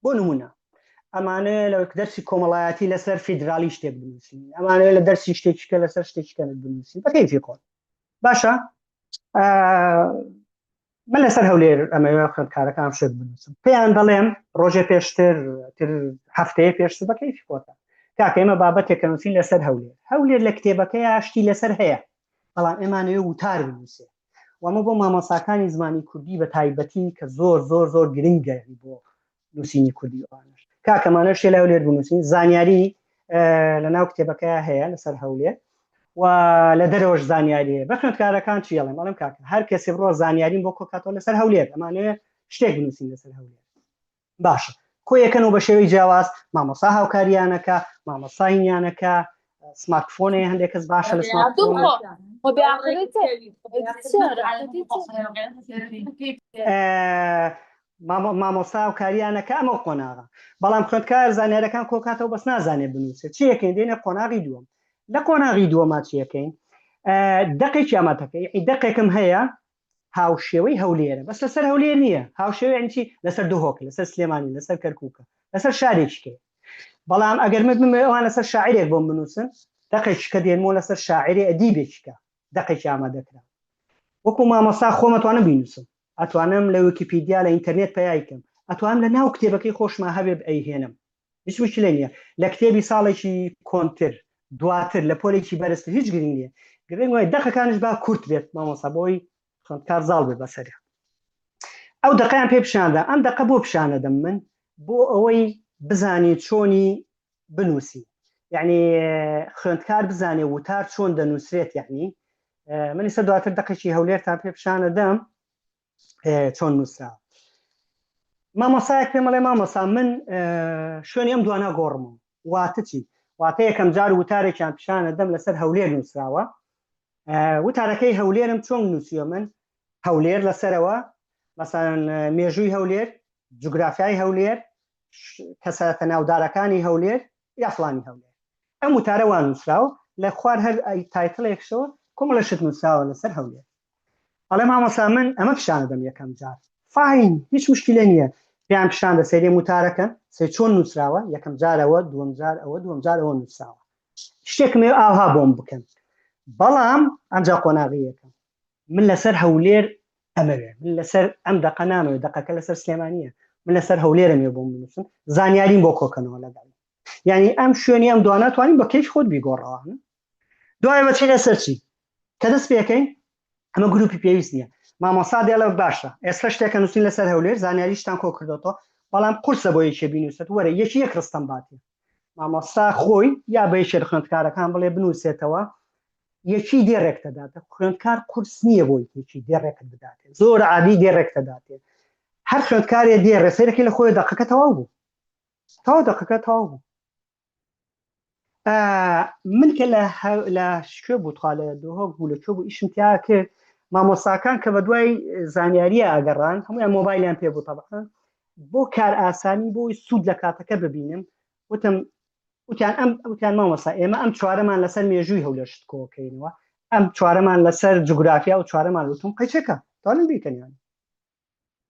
Speaker 1: بۆ نمونە ئەمانەیە لە دەرسی کۆمەڵایەتی لەسەر فیدرالی شتێک بنووسین ئەمانەیە لە دەرسی شتێکیکە لەسەر شتێکیکەنت بنووسین بە کەیفی خۆت باشە من لەسەر هەولێر ئەمەوێ خوێندکارەکان شتێک بنووسم پێیان دەڵێم ڕۆژێ پێشتر تر هەفتەیە پێشتر بە کەیفی خۆتە کاکە ئێمە بابەتێکە نووسین لەسەر هەولێر هەولێر لە کتێبەکەیا شتی لەسەر هەیە بەڵام ئێمانەوێ وتار بنووسێ و ئەمە بۆ مامۆساکانی زمانی کوردی بە تایبەتی کە زۆر زۆر زۆر گرنگە بۆ نووسینی کوردی ئەوانەش کاکەمانە شێ لە هەولێر بنووسین زانیاری لە ناو کتێبەکە هەیە لەسەر هەولێر و لە دەرەوەش زانیاری هەیە بە خوێندکارەکان چی ئەڵێم ئەڵێم کاکە هەر کەسێ بڕۆ زانیاریم بۆ کۆکاتەوە لەسەر هەولێر ئەمانەوێ شتێک بنووسین لەسەر هەولێر باشە کۆیەکەن و بە شێوەی جیاواز مامۆسا هاوکاریانەکە مامۆسا هینیانەکە سمارتفۆنێ هەندێک کەس باشە لە سمارتفۆن مامۆستا و کاریانەکە ئەمە قۆناغە بەڵام خوێندکار زانیارەکان کۆکاتەوە بەس نازانێت بنووسێت چیەکەین دێنە قۆناغی دووەم لە قۆناغی دووەما چیەکەین دەقێکی ئامادەکەی دەقێکم هەیە هاوشێوەی هەولێرە بەس لەسەر هەولێر نییە هاوشێوەی یعنی چی لەسەر دهۆک لەسەر سلێمانی لەسەر کەرکووکە لەسەر شارێکی کەی بەڵام ئەگەر من بمەوێ ئەوان لەسەر شاعرێک بۆم بنووسن دەقێکی کە دێنمەوە لەسەر شاعرێ ئەدیبێکی کە دەقێکی ئامادەکرا وەکو مامۆستا خۆم ئەتوانم بینووسم ئەتوانم لە ویکیپیدیا لە ئینتەرنێت پەیای کەم ئەتوانم لە ناو کتێبەکەی خۆشما هەبێ ئەیهێنم هیچ مشکلە نییە لە کتێبی ساڵێکی کۆنتر دواتر لە پۆلێکی بەرزتر هیچ گرنگ نییە گرنگ وای دەقەکانش با کورت بێت مامۆستا بۆی خوێندکار زاڵ بێت بەسەریا ئەو دەقیان پێ پیشاندا ئەم دەقە بۆ پیشانەدەم من بۆ ئەوەی بزانی چۆنی بنووسی یعنی خوێندکار بزانێ وتار چۆن دەنووسرێت یعنی من ئێستا دواتر دەقێکی هەولێرتان پێ پیشانەدەم چۆن نووسرا مامۆسایەک پێم ئەڵێ مامۆسا من شوێنی ئەم دوانا گۆڕمەوە واتە چی واتە یەکەم جار وتارێکیان پیشانە دەم لەسەر هەولێر نووسراوە وتارەکەی هەولێرم چۆن نووسیوە من هەولێر لەسەرەوە مەسەن مێژووی هەولێر جوگرافیای هەولێر کەسایەتە ناودارەکانی هەولێر یا فڵانی هەولێر ئەم وتارە وا نووسراوە لە خوار هەر title ێکشەوە کۆمەڵە شت نووسراوە لەسەر هەولێر ئەڵێ مامۆسا من ئەمە پیشانە دەم یەکەم جار fine هیچ مشکلە نییە پێیان پیشان دە سەیری وتارەکەن سێ چۆن نووسراوە یەکەم جارەوە دووەم جار ئەوە دووەم جار ئەوە نووسراوە شتێکم هەیە ئاها بۆم بکەن بەڵام ئەمجا قۆناغی یەکەم من لەسەر هەولێر ئەمەوێ من لەسەر ئەم دەقە نامەوێ دەقەکە لەسەر سلێمانیە من لەسەر هەولێرەمێ بۆم بنووسن زانیاریم بۆ کۆکەنەوە لەگەڵ یعنی ئەم شوێنی ئەم دوانە توانین بە کەیف خۆت بیگۆڕەوە دوای بەچینە سەرچی کە دەست پێکەین ئەمە گروپی پێویست نییە مامۆسا دێڵە باشە ئێستا شتێکە نووسین لەسەر هەولێر زانیاریشتان کۆ کردوەوە بەڵام قورسە بۆ یەکێ بینوسێت وەرە یەکی یەک ڕستەم باتێ مامۆستا خۆی یا بە یەکێ لە خوێندکارەکان بڵێ بنووسێتەوە یەکی دێڕێک دەداتە خوێندکار قورس نییە بۆی یەکی دێڕێکت بداتێ زۆر عادی دێڕێک دەداتێ هەر خوێندکارێ دێڕێ سەیرەکەی لە خۆی دەقەکە تەواو بوو تەواو دەقەکە تەواو بوو من کە لە لە شوێ بوو تخوا لە دهۆک بوو لە کوێ بوو ئیشم تیا کرد مامۆستاکان کە بە دوای زانیاریە ئەگەڕان هەموویان مۆبایلیان پێ بوو تەبعەن بۆ کار ئاسانی بۆی سوود لە کاتەکە ببینم وتم وتیان ئەم وتیان مامۆستا ئێمە ئەم چوارەمان لەسەر مێژووی هەولێر شت کۆکەینەوە ئەم چوارەمان لەسەر جوگرافیا و چوارەمان وتم قەیچەکە توانن بیکەن یان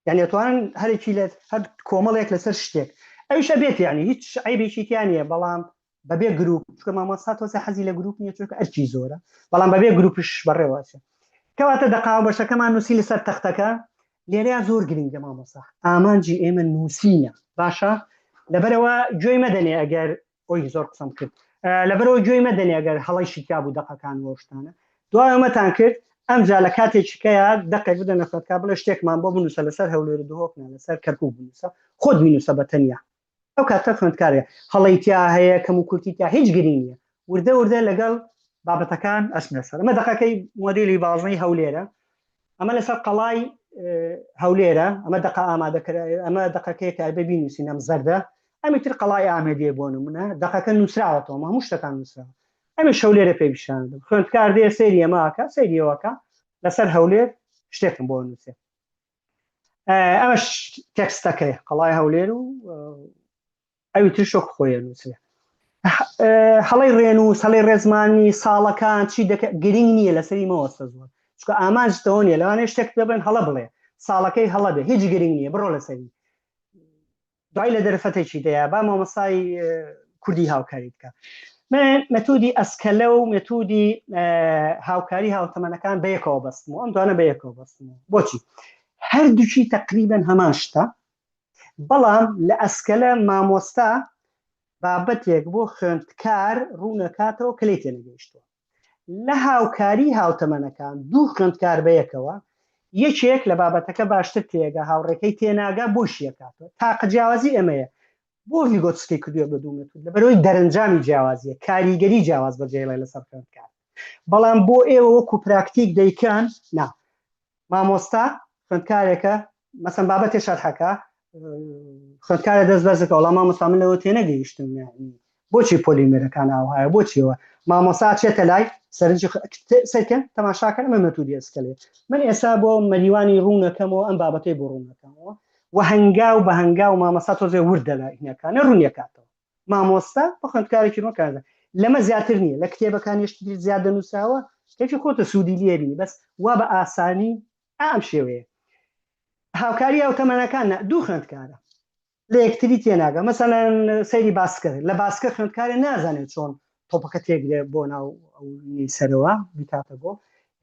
Speaker 1: یعنی ئەتوانن هەرێکی لە هەر کۆمەڵێک لەسەر شتێک ئەویشە بێت یعنی هیچ عیبێکی تیا نییە بەڵام بەبێ گروپ چونکە مامۆستا تۆزێ حەزی لە گروپ نییە چونکە ئەرکی زۆرە بەڵام بەبێ گروپش بەڕێوە ئەچێ کەواتە دەقاوە بەشەکەمان نووسی لەسەر تەختەکە لێرەیا زۆر گرنگە مامۆستا ئامانجی ئێمە نووسینە باشە لەبەرەوە گوێی مەدەنێ ئەگەر ئۆی زۆر قسەم کرد لەبەرەوە گوێی مەدەنێ ئەگەر هەڵەی شتیا بوو دەقەکان و شتانە دوای ئەمەتان کرد ئەمجا لە کاتێکیکەیە دەقێک بدەنە خوێندکار بڵێ شتێکمان بۆ بنووسە لەسەر هەولێر و دهۆک نا لەسەر کەرکوک بنووسە خۆت بینووسە بە تەنیا ئەو کاتە خوێندکارێ هەڵەی تیا هەیە کەم و کورتی تیا هیچ گرنگ نییە وردە وردە لەگەڵ بابەتەکان ئەچنە سەر ئەمە دەقەکەی مۆدیلی بازنەی هەولێرە ئەمە لەسەر قەڵای هەولێرە ئەمە دەقە ئامادەکرا ئەمە دەقەکەی کە ئەبێ بینووسین ئەم زەردە ئەمی تر قەڵای ئامێدیە بۆ نمونە دەقەکە نووسراوەتەوە هەموو شتەکان نووسراوە ئەمی شەولێرە پێ پیشاندم خوێندکار دێ سەیری ئەمەکە سەیریەوەکە لەسەر هەولێر شتێکم بۆ نووسێ ئەمەش تێکستەکەی قەڵای هەولێر و ئەوی تر شۆک خۆیە نووسێ هەڵی ڕێنووس هەڵی ڕێزمانی ساڵەکان چی دەکە گرنگ نییە لەسەری مەوەستە زۆر چونکە ئامانجتەوە نیە لەوانەیە شتێک پێ بڵێن هەڵە بڵێ ساڵەکەی هەڵە بێ هیچ گرنگ نییە بڕۆ لەسەری دوای لە دەرفەتێکی دەیە با مامۆستای کوردی هاوکاری بکە من مێتودی ئەسکەلە و مێتودی هاوکاری هاوتەمەنەکان بەیەکەوە بەستم و ئەم دوانە بەیەکەوە بەستم بۆچی هەردووکی تقریبا هەمان شتە بەڵام لە ئەسکەلە مامۆستا بابەتێک بۆ خوێندکار ڕوونەکاتەوە کە لێی تێنەگەیشتووە لە هاوکاری هاوتەمەنەکان دوو خوێندکار بەیەکەوە یەکێک لە بابەتەکە باشتر تێگا هاوڕێکەی تێناگا بۆ شیەکاتەوە تاقە جیاوازی ئەمەیە بۆ ڤیگۆتسکی کردووە بە دوو مێتود لەبەرەوەی دەرەنجامی جیاوازیە کاریگەری جیاواز بەجێڵێ لەسەر خوێندکار بەڵام بۆ ئێوە وەکو پراکتیک دەیکەن نا مامۆستا خوێندکارێکە مەسەن بابەتێ شەرحەکە خوێندکارە دەست بەرزەکە وەڵام مامۆستا من لەوە تێنەگەیشتم یعنی بۆچی پۆلیمێرەکان ئاوهایە بۆچیەوە مامۆستا چێتە لای سەرنجی سەرکەن تەماشاکەن ئەمە مەتودی ئەسکەلێ من ئێستا بۆ مەریوانی ڕوونەکەمەوە ئەم بابەتەی بۆ ڕوونەکەمەوە. و هەنگاو بە هەنگاو مامۆستا تۆزێ وردە لە هینەکانە ڕوونیەکاتەوە مامۆستا بە خوێندکارێکی ڕوونکاتەوە لەمە زیاتر نییە لە کتێبەکان شتی تر زیاد دەنووسراوە کەچی خۆتە سوودی لێ بینی بەس وا بە ئاسانی ئەم شێوەیە هاوکاری هاوتەمەنەکان نا دوو خوێندکارە لە یەکتری تێناگە مەسەلەن سەیری باسکە لە باسکە خوێندکارێ نازانێت چۆن تۆپەکە تێگرێ بۆ ناو ئەو سەرەوە بیکاتە گۆڵ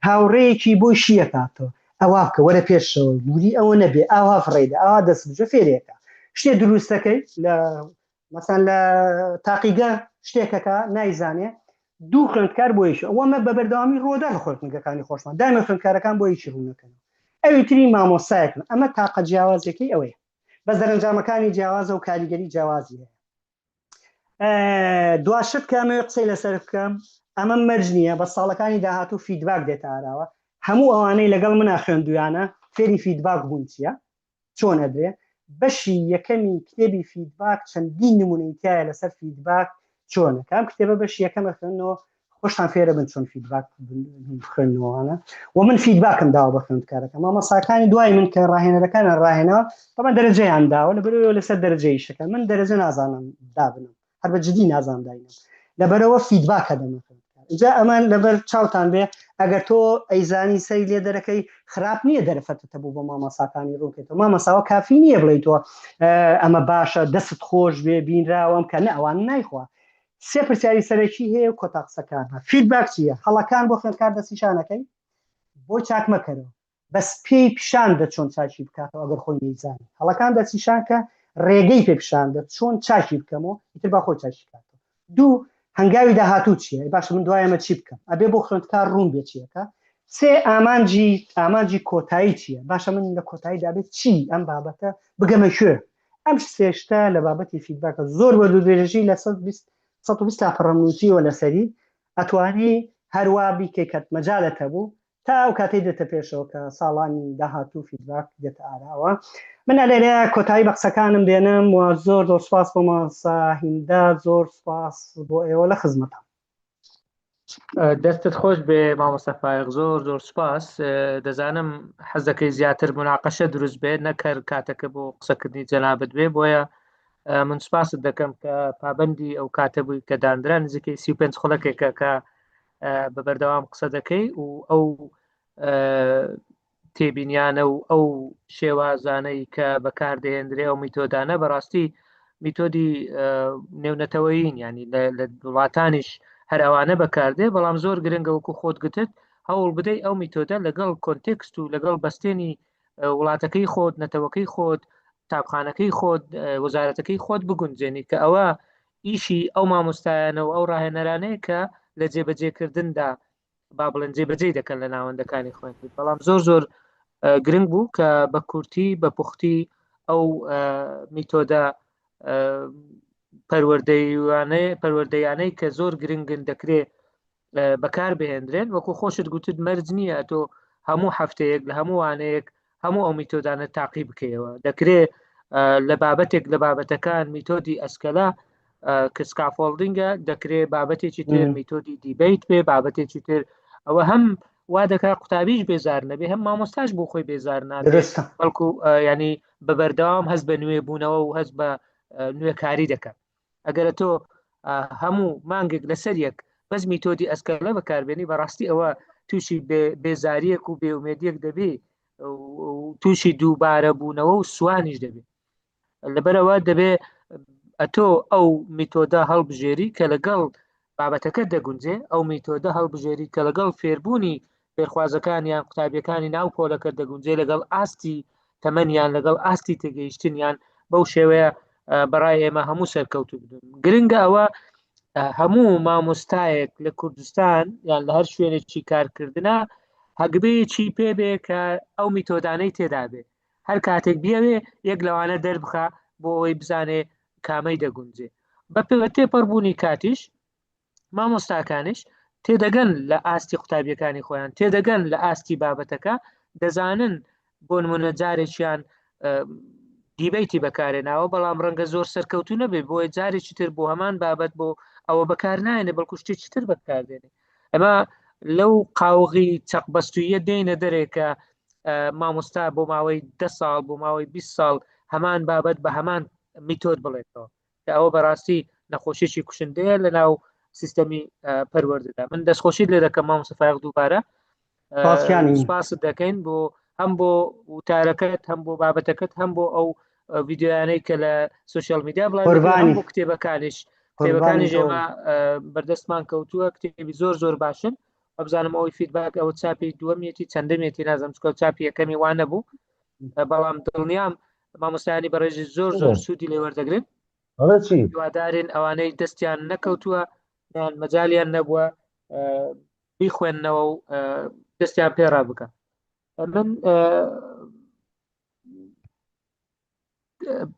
Speaker 1: هاوڕێیەکی بۆی شیەکاتەوە ئەوا بکە وەرە پێشەوە دووری ئەوە نەبێ ئاوا فڕێدە ئاوا دەست بجە فێرێکە شتێ دروستەکەی لە مەسان لە تاقیگە شتێکەکە نایزانێ دوو خوێندکار بۆ یەکی ئەوە مە بە بەردەوامی ڕۆدا لە خوێندنگەکانی خۆشمان دایمە خوێندکارەکان بۆ یەکی ڕوونەکەن ئەوی تری مامۆسایەکن ئەمە تاقە جیاوازەکەی ئەوەیە بەس دەرەنجامەکانی جیاوازە و کاریگەری جیاوازی هەیە دواشت کە ئەمەوێ قسەی لەسەر بکەم ئەمە مەرج نییە بە ساڵەکانی داهاتوو feedback دێتە ئاراوە هەموو ئەوانەی لەگەڵ منا خوێندویانە فێری feedback بوون چییە چۆن ئەدرێ بەشی یەکەمی کتێبی feedback چەندین نمونەی تایە لەسەر feedback چۆنە کام کتێبە بەشی یەکەمە خوێندنەوە خۆشتان فێرە بن چۆن feedback بخوێنەوەوانە و من feedback م داوە بە خوێندکارەکە مامۆساکانی دوای من کە ڕاهێنەرەکان ڕاهێنەوە طبعا دەرەجەیان داوە لەبەرەوە لەسەر دەرەجەیشەکە من دەرەجە نازانم دابنم هەر بە جدی نازانم داینم لەبەرەوە feedback ە دەمە جا ئەمان لەبەر چاوتان بێ ئەگەر تۆ ئەیزانی سەری لێ دەرەکەی خراپ نییە دەرفەتە بوو بۆ مامۆساکانی ڕوونکەیتەوە مامۆساوە کافی نییە بڵێ تۆ ئەمە باشە دەست خۆش بێ بینراوەم کە نە ئەوان نایخوا سێ پرسیاری سەرەکی هەیە و کۆتا قسەکان feedback چییە هەڵەکان بۆ خوێندکار دەستنیشانەکەی بۆ چاک مەکەرەوە بەس پێی پیشان دە چۆن چاکی بکاتەوە ئەگەر خۆی نەیزانی هەڵەکان دەستنیشان کە ڕێگەی پێ پیشان دە چۆن چاکی بکەمەوە ئیتر با خۆی چاکی کاتەوە دوو هەنگاوی داهاتوو چییە باشە من دوای ئەمە چی بکەم ئەبێ بۆ خوێندکار ڕوون بێ چیەکە سێ ئامانجی ئامانجی کۆتایی چییە باشە من لە کۆتایی دابێت چی ئەم بابەتە بگەمە کوێ ئەم سێ شتە لە بابەتی feedback ە زۆر بە دوودرێژی لە 120 120 لاپەڕەم نووسیوە لەسەری ئەتوانی هەروا بیکەی کەت مەجالت هەبوو تا ئەو کاتەی دێتە پێشەوە کە ساڵانی داهاتوو feedback دێتە ئاراوە من لێرە کۆتایی بە قسەکانم دێنم و زۆر زۆر سپاس بۆ مامۆستا هیمدا زۆر سپاس بۆ ئێوە لە خزمەتان
Speaker 2: دەستت خۆش بێ مامۆستا فایق زۆر زۆر سپاس دەزانم حەزەکەی زیاتر مناقەشە دروست بێت نەکەر کاتەکە بۆ قسەکردنی جەنابت بێ بۆیە من سپاست دەکەم کە پابندی ئەو کاتە بووی کە دانرا نزیکەی 35 خولەکێکە کە بە بەردەوام قسە دەکەی و ئەو تێبینیانە و ئەو شێوازانەی کە بەکاردەهێندرێ ئەو میتۆدانە بەڕاستی میتۆدی نێونەتەوەیین ینی لە وڵاتانیش هەر ئەوانە بەکاردێ بەڵام زۆر گرنگە وەکو خۆت گوتت هەوڵ بدەیت ئەو میتۆدە لەگەڵ context و لەگەڵ بەستێنی وڵاتەکەی خۆت نەتەوەکەی خۆت قوتابخانەکەی خۆت وەزارەتەکەی خۆت بگونجێنی کە ئەوە ئیشی ئەو مامۆستایانە و ئەو ڕاهێنەرانەیە کە لە جێبەجێکردندا با بڵێن جێبەجێی دەکەن لە ناوەندەکانی خوێندن بەڵام زۆر زۆر گرنگ بوو کە بە کورتی بە پوختی ئەو میتۆدە پەروەردەیانەی پەروەردەیانەی کە زۆر گرنگن دەکرێت بەکار بهێندرێن وەکو خۆشت گوتت مەرج نییە تۆ هەموو هەفتەیەک لە هەموو وانەیەک هەموو ئەو میتۆدانە تاقی بکەیەوە دەکرێ لە بابەتێک لە بابەتەکان میتۆدی ئەسکەلا کە scaffolding ە دەکرێ بابەتێکی تر میتۆدی debate بێ بابەتێکی تر ئەوە هەم وا دەکات قوتابیش بێزار نەبێ هەم مامۆستاش بۆ خۆی بێزار نابێت بەڵکو ینی بە بەردەوام هەست بە نوێ بوونەوە و هەست بە نوێکاری دەکات ئەگەرە تۆ هەموو مانگێک لەسەر یەک بەس میتۆدی ئەسکەلە بەکاربێنی بەڕاستی ئەوە تووشی بێزاریەک و بێئومێدیەک دەبی تووشی دووبارە بوونەوە و سوانیش دەبێت لەبەرەوە دەبێ ئەتۆ ئەو میتۆدە هەڵبژێری کە لەگەڵ بابەتەکە دەگونجێ ئەو میتۆدە هەڵبژێری کە لەگەڵ فێربوونی فێرخوازەکان یان قوتابیەکانی ناو پۆلەکە دەگونجێ لەگەڵ ئاستی تەمەنیان لەگەڵ ئاستی تێگەیشتنیان بەو شێوەیە بەڕای ئێمە هەموو سەرکەوتو بدون گرنگە ئەوە هەموو مامۆستایەک لە کوردستان یان لە هەر شوێنێکی کارکردە هەگبەیەکی پێبێ کە ئەو میتۆدانەی تێدابێ هەر کاتێک بیەوێ یەک لەوانە دەربخا بۆ ئەوەی بزانێ کامەی دەگونجێ بە تێپەڕبوونی کاتیش مامۆستاکانیش تێدەگەن لە ئاستی قوتابیەکانی خۆیان تێدەگەن لە ئاستی بابەتەکە دەزانن بۆ نمونە جارێکیان debate ی بەکارێناوە بەڵام ڕەنگە زۆر سەرکەوتو نەبێ بۆیە جارێکی تر بۆ هەمان بابەت بۆ ئەوە بەکار نایەنێ بەڵکو شتێکی تر بەکاردێنێ ئەمە لەو قاوغی چەق بەستوویە دێنە دەرێ کە مامۆستا بۆ ماوەی ده ساڵ بۆ ماوەی 20 ساڵ هەمان بابەت بە هەمان میتۆد بڵێتەوە کە ئەوە بەڕاستی نەخۆشیی کوشندەیە لە ناو سیستەمی پەروەردەدا. من دەستخۆشیت لێ دەکەم مامۆستا فایەق دووبارە سپاست دەکەین بۆ هەم بۆ وتارەکەت هەم بۆ بابەتەکەت هەم بۆ ئەو ڤیددیویانەی کە لە social media بڵاو بۆ کتێبەکانیش کتێبەکانیش ئێمە بەردەستمان کەوتووە کتێبی زۆر زۆر باشن وەبزانم ئەوەی feedback ئەوە چاپی دووەمیەتی چەندەمێتی نازم چکە چاپی یەکەمی وانە بوو بەڵام دڵنیام مامۆستایانی بەڕێزی زۆر زۆر سوودی لێ وەردەگرن هیوادارین ئەوانەی دەستیان نەکەوتووە یان مەجالیان نەبووە بیخوێندنەوە و دەستیان پێڕا بکە من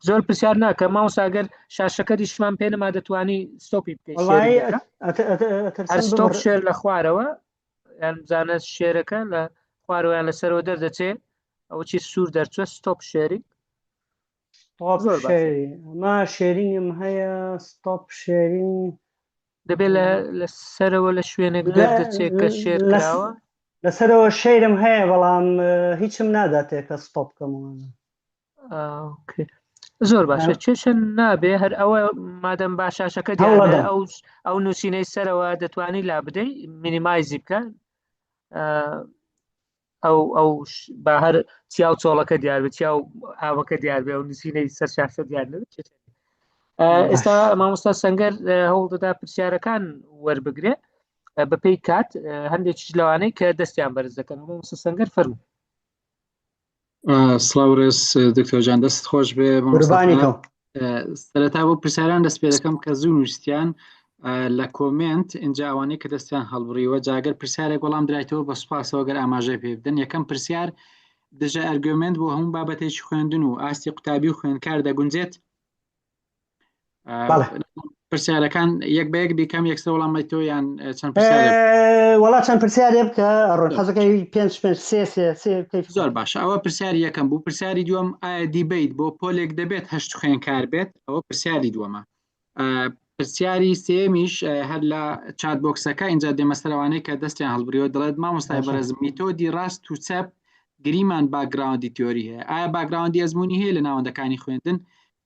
Speaker 2: زۆر پرسیار ناکە مامۆستا گەر شاشەکە دیشمان پێ نەما دەتوانی stop ی بکەیت stop share لە خوارەوە یان بزانە share ەکە لە خوارەوەیان لەسەرەوە دەردەچێ ئەوە چی سوور دەرچوە stop sharing.
Speaker 1: Stop sharing ما sharing م هەیە stop sharing
Speaker 2: دەبێت لە سەرەوە لە شوێنێک دەردەچێت کە share کراوە.
Speaker 1: لەسەرەوە share م هەیە بەڵام هیچم ناداتێ کە stop کەمەوە.
Speaker 2: زۆر باشە کێشە نابێ هەر ئەوە مادەم با شاشەکە دیارە ئەو ئەو نووسینەی سەرەوە دەتوانی لا بدەی minimize ی بکە ئەو ئەو با هەر چیا و چۆڵەکە دیار بێت چیا و ئاوەکە دیار بێ و نووسینەی سەر شاشە دیار نەبێت ئێستا مامۆستا سەنگەر هەوڵ دەدا پرسیارەکان وەربگرێ بەپێی کات هەندێکیش لەوانەی کە دەستیان بەرز دەکەن مامۆستا سەنگەر فەرموو.
Speaker 3: سڵاو ڕێز دکتۆر جان دەست خۆش بێ سەرەتا بۆ پرسیاران دەست پێ دەکەم کە زوو نووسیان لە comment اینجا ئەوانەی کە دەستیان هەڵبڕیوە جاگەر پرسیارێک وەڵام درایتەوە بە سوپاسەوە گەر ئاماژەی پێ بدەن یەکەم پرسیار دژە argument بۆ هەموو بابەتێکی خوێندن و ئاستی قوتابی و خوێندکار دەگونجێت؟ پرسیارەکان یەک بە یەک بیکەم یەکسەر وەڵام تۆ یان چەند پرسیارێک؟
Speaker 1: وەڵا چەند پرسیارێ بکە ڕۆن حەزەکەی پێنج پێنج سێ سێ سێ کەیف
Speaker 3: زۆر باشە ئەوە پرسیاری یەکەم بوو پرسیاری دووەم ئایا debate بۆ پۆلێک دەبێت هەشت خوێنکار بێت ئەوە پرسیاری دووەمە پرسیاری سێمیش هەر لە chat box ەکە اینجا دێمە سەرەوانەی کە دەستیان هەڵبریەوە دەڵێت مامۆستای بەڕێز میتۆدی ڕاست و چەپ گریمان background ی تیۆری هەیە ئایا background ی ئەزمموی هەیە لە ناوەندەکانی خوێندن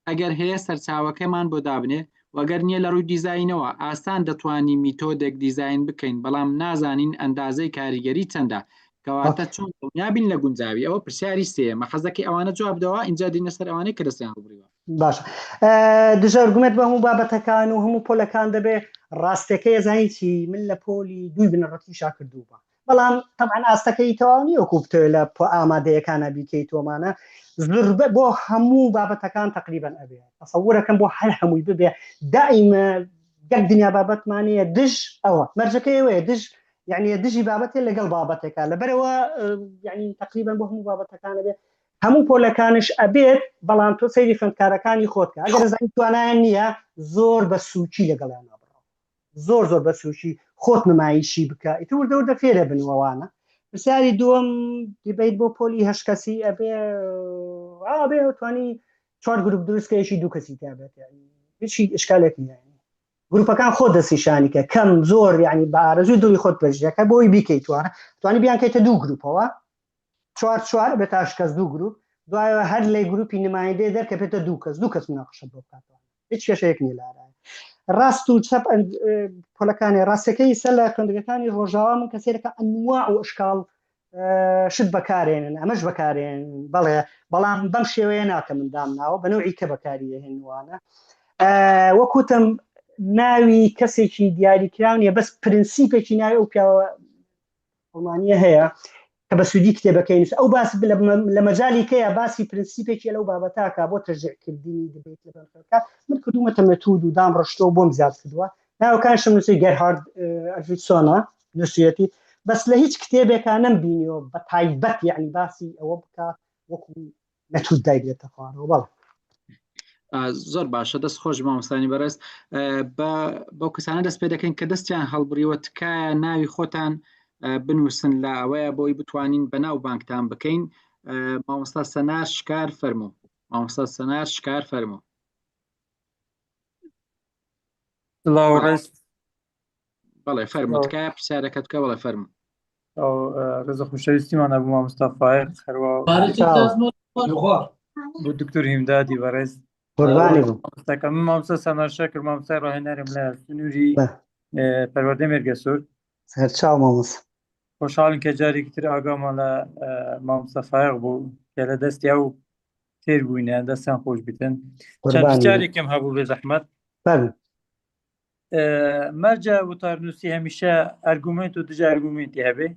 Speaker 3: ئەگەر هەیە سەرچاوەکەمان بۆ دابنێ و گەر نیە لە ڕووی دیزاینەوە ئاسان دەتوانی میتۆدێک دیزاین بکەین بەڵام نازانین ئەندازەی کاریگەری چەندە کەواتە چۆن دڵنیابین لە گونجاوی ئەوە پرسیاری سێیەمە حەزدەکەی ئەوانە جواب بدەوە ئینجا دێینە سەر ئەوانەی کە دەستیان هەڵبڕیوە.
Speaker 1: باشە دژە argument بە هەموو بابەتەکان و هەموو پۆلەکان دەبێ ڕاستەکەی ئەزانی چی من لە پۆلی دووی بنەڕەتیشا کردوومە بەڵام تەبعەن ئاستەکەی تەواو نییە وەکو بتەوێت لە ئامادەیەکانە بیکەیت تۆمانە زربە بۆ هەموو بابەتەکان تقریبان ئەبێ تەسەورەکەم بۆ هەر هەمووی ببێ دائیمە یەک دنیا بابەتمانەیە دژ ئەوە مەرجەکەی ئەوەیە دژ یعنی دژی بابەتێ لەگەڵ بابەتێکە لەبەرەوە یعنی تقریبا بۆ هەموو بابەتەکانە بێ هەموو پۆلەکانش ئەبێت بەڵام تۆ سەیری خوێندکارەکانی خۆت کە ئەگەر زانی توانایان نییە زۆر بە سوکی لەگەڵیان بڕۆ زۆر زۆر بە سوکی خۆت نمایشی بکە ئیتر وردە وردە فێرە بن وەوانە پرسیاری دووەم debate بۆ پۆلی هەشت کەسی ئەبێ ئابێ توانی چوار گروپ دروستکەیشی دوو کەسی تابێت هیچی ئشکالێک نییە گروپەکان خۆ دەستنیشانی کە کەم زۆر یعنی بە ئارەزوی دڵی خۆت پێشەکە بۆی بیکەیتوانە توانی بیانکەیتە دوو گروپەوە چوار چوار بێت هەشت کەس دوو گروپ دوایەوە هەر لە گروپی نمایندەی دەرکەپێتە دوو کەس دوو کەس مناقشە بۆ بکاتەوە هیچ کێشەیەک نییە لارایە ڕاست و چەپ پۆلەکانی ڕاستەکەی سەر لە خوێندگەکانی ڕۆژاوا من کەسێکە ئەنواع و ئەشکال شت بەکارێنن ئەمەش بەکارێن بەڵێ بەڵام بەم شێوەیە ناکە من دامناوە بە نەوعی کە بەکاری هێنوانە وەکوتم ناوی کەسێکی دیاریکراو نیە بەس پرنسیپێکی ناوی ئەو پیاوە ئەڵمانیە هەیە کە بە سوودی کتێبەکەی نووس ئەو باس لە مەجالی کەیە باسی پرنسیپێکی لەو بابەتاکە بۆ تەشجیعکردنی debate لە بەنخەکە من کردوومەتە مێتود و دام ڕشتۆ بۆم زیاد کردووە ناوەکانشم نووسی گەرهارد ئەلفیدسۆنە نووسیەتی بەس لە هیچ کتێبێکا نەمبینیوە بە تایبەت یعنی باسی ئەوە بکات وەکو مێتود دایگرێتە خوارەوە بەڵێ
Speaker 3: زۆر باشە دەست خۆش مامۆستانی بەڕێز بە بەو کەسانە دەست پێ دەکەین کە دەستیان هەڵبڕیوە تکایە ناوی خۆتان بنووسن لە ئەوەیە بۆی بتوانین بە ناو بانکتان بکەین مامۆستا سەنار شکار فەرموو مامۆستا سەنار شکار فەرموو
Speaker 4: سڵاو ڕێز
Speaker 3: بەڵێ فەرموو تکایە پرسیارەکەت بکە بەڵێ فەرموو
Speaker 4: ڕێز و خۆشەویستیمان هەبوو مامۆستا فایەق هەروە بۆ دکتۆر هیمدادی بەڕێز.
Speaker 1: قوربانی بم.
Speaker 4: مامۆستاکە من مامۆستا سەمەر شەکر مامۆستای ڕاهێنەرم لە سنووری
Speaker 1: بە.
Speaker 4: پەروەردەی مێرگەسوور.
Speaker 1: سەرچاو مامۆستا.
Speaker 4: خۆشحاڵین کە جارێکی تر ئاگامان لە مامۆستا فایەق بوو کە لە دەستی ئەو فێر بووینە دەستیان خۆش بیتن. چەند
Speaker 1: قوربانی بم.
Speaker 4: پرسیارێکم هەبوو بێ زەحمەت.
Speaker 1: فەرموو.
Speaker 4: مەرجە وتارنووسی هەمیشە ئەرگومێنت و دژە ئەرگومێنتی هەبێ؟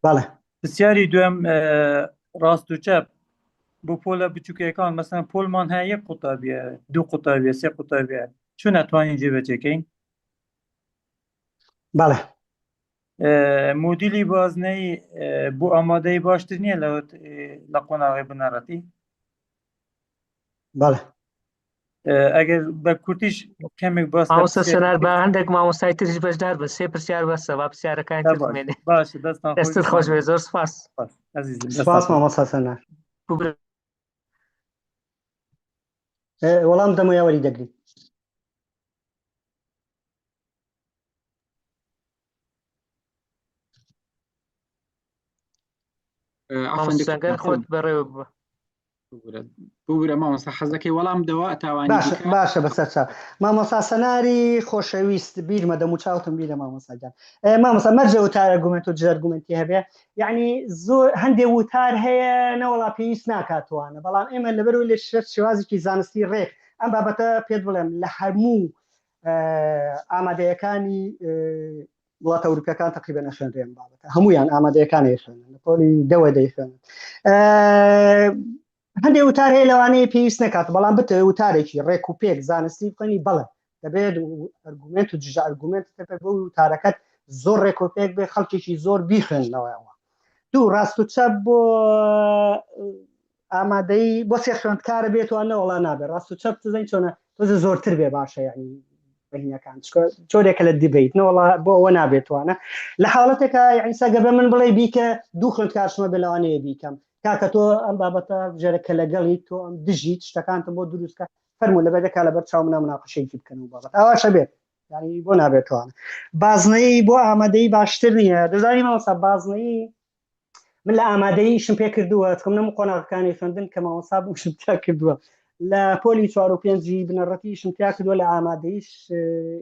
Speaker 1: بەڵێ.
Speaker 4: پرسیاری دوێم ڕاست و چەپ بۆ پۆلە بچووکەکان مەسەن پۆلمان هەیە یەک قوتابیە دوو قوتابیە سێ قوتابیە چون ئەتوانین جێبەجێکەین؟
Speaker 1: بەڵێ.
Speaker 4: مۆدیلی بازنەی بۆ ئامادەی باشتر نییە لە قۆناغی بنەڕەتی؟
Speaker 1: بەڵێ.
Speaker 4: ئەگەر بە کورتیش کەمێک باس لە
Speaker 2: مامۆستا
Speaker 4: پرسیاری
Speaker 2: سەنار با هەندێک مامۆستای تریش بەشدار بن سێ پرسیار بەسە با پرسیارەکانی تر
Speaker 4: باش
Speaker 2: بمێنێ
Speaker 4: باشە دەستان خۆش
Speaker 2: دەستت خۆش بێ زۆر سپاس
Speaker 4: سپاس ئەزیزم دەستان
Speaker 1: سپاس
Speaker 4: خۆش
Speaker 1: مامۆستا سەنار.
Speaker 2: ببرە.
Speaker 1: وەڵام دەمەوە یا وەری دەگری؟
Speaker 3: عەفوەن
Speaker 2: مامۆستا
Speaker 3: دکتۆر
Speaker 2: سەنگەر خۆت بەڕێوە ببە.
Speaker 3: ببورە مامۆستا حەزەکەی وەڵام دەوە تاوانی
Speaker 1: باشە
Speaker 3: دیکە
Speaker 1: باشە بەسەر چاو مامۆستا سەناری خۆشەویست بیرمە دەموچاوتم بیرە مامۆستا گیان مامۆستا مەرجە وتار ئەرگومێنت و دژ ئەرگومێنتی هەبێ یعنی زۆر هەندێ وتار هەیە نەوەڵا پێویست ناکاتوانە بەڵام ئێمە لەبەرەوەی لە شەر شێوازێکی زانستی ڕێک ئەم بابەتە پێت بڵێم لە هەموو ئامادەیەکانی وڵاتە ئەوروپیەکان تقریبا ئەخوێنرێن بابەتە هەمویان ئامادەیەکان ئەیخوێنن لە پۆلی دەوە دەیخوێنن هەندێک وتار هەیە لەوانەیە پێویست نەکات بەڵام بتەوێت وتارێکی ڕێک و پێک زانستی بخوێنی بەڵێ دەبێت ئەرگومنت و دژە ئەرگومنت تەپێ بۆ وتارەکەت زۆر ڕێک و پێک بێ خەڵکێکی زۆر بیخوێننەوە ئەوە دوو ڕاست و چەپ بۆ ئامادەی بۆ سێ خوێندکارە بێت و نەوەڵا نابێت ڕاست و چەپ تزین چۆنە تۆزە زۆرتر بێ باشە یعنی بەهینەکان چکە جۆرێکە لە debate نەوەڵا بۆ ئەوە نابێتوانە لە حاڵەتێکە یعنی سەگە بە من بڵێ بیکە دوو خوێندکارشمە بێ لەوانەیە بیکەم کاکە تۆ ئەم بابەتە بژێرە کە لەگەڵی تۆ ئەم دژیت شتەکانتم بۆ دروستکە فەرموو لەبەر دەکا لەبەر چاو منە مناقەشەیەکی بکەن و بابەت ئاواشە بێت یعنی بۆ نابێتوانە بازنەی بۆ ئامادەی باشتر نییە دەزانی مامۆستا بازنەی من لە ئامادەیی ئیشم پێ کردووە چکم نەم قۆناغەکانی خوێندن کە مامۆستا بووم ئیشم تیا کردووە لە پۆلی چوار و پێنجی بنەڕەتی ئیشم تیا کردووە لە ئامادەیش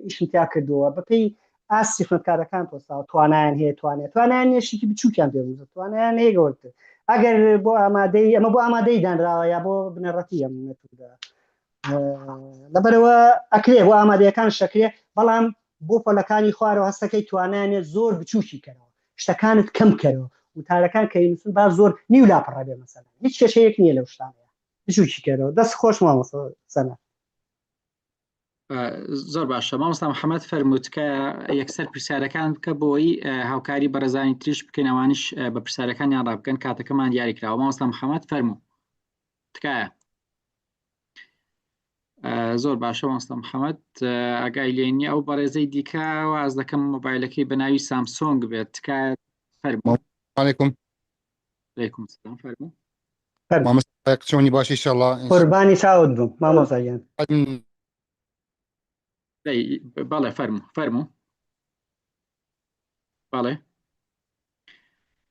Speaker 1: ئیشم تیا کردووە بەپێی ئاستی خوێندکارەکان پۆستاوە توانایان هەیە توانێت توانایان نیە شتێکی بچووکیان پێ بوو توانایان هەیە گەورەتر ئەگەر بۆ ئامادەی ئەمە بۆ ئامادەی دانراوە یا بۆ بنەڕەتی ئەم مێتودە لەبەرەوە ئەکرێ بۆ ئامادەیەکان شەکرێ بەڵام بۆ پۆلەکانی خوارەوە هەستەکەی توانایانە زۆر بچووکی کەرەوە شتەکانت کەم کەرەوە وتارەکان کە نووسن با زۆر نیو لاپەڕە بێ مەسەلەن هیچ کێشەیەک نییە لەو شتانەیە بچووکی کەرەوە دەست خۆش مامۆستا سەنا
Speaker 3: زۆر باشە مامۆستا محەممەد فەرموو تکایە یەکسەر پرسیارەکان بکە بۆی هاوکاری بەڕێزانی تریش بکەین ئەوانیش بە پرسیارەکانیان ڕابکەن کاتەکەمان دیاری کراوە مامۆستا محەممەد فەرموو تکایە زۆر باشە مامۆستا محەممەد ئاگای لێ نییە ئەو بەڕێزەی دیکە واز دەکەم مۆبایلەکەی بە ناوی سامسۆنگ بێت تکایە فەرموو
Speaker 5: عليكم
Speaker 3: عليكم السلام فەرموو
Speaker 5: مامۆستا چۆنی باشی ئینشاءالله
Speaker 1: قوربانی چاوت بم مامۆستا گیان
Speaker 3: بەڵێ فەرموو فەرموو بەڵێ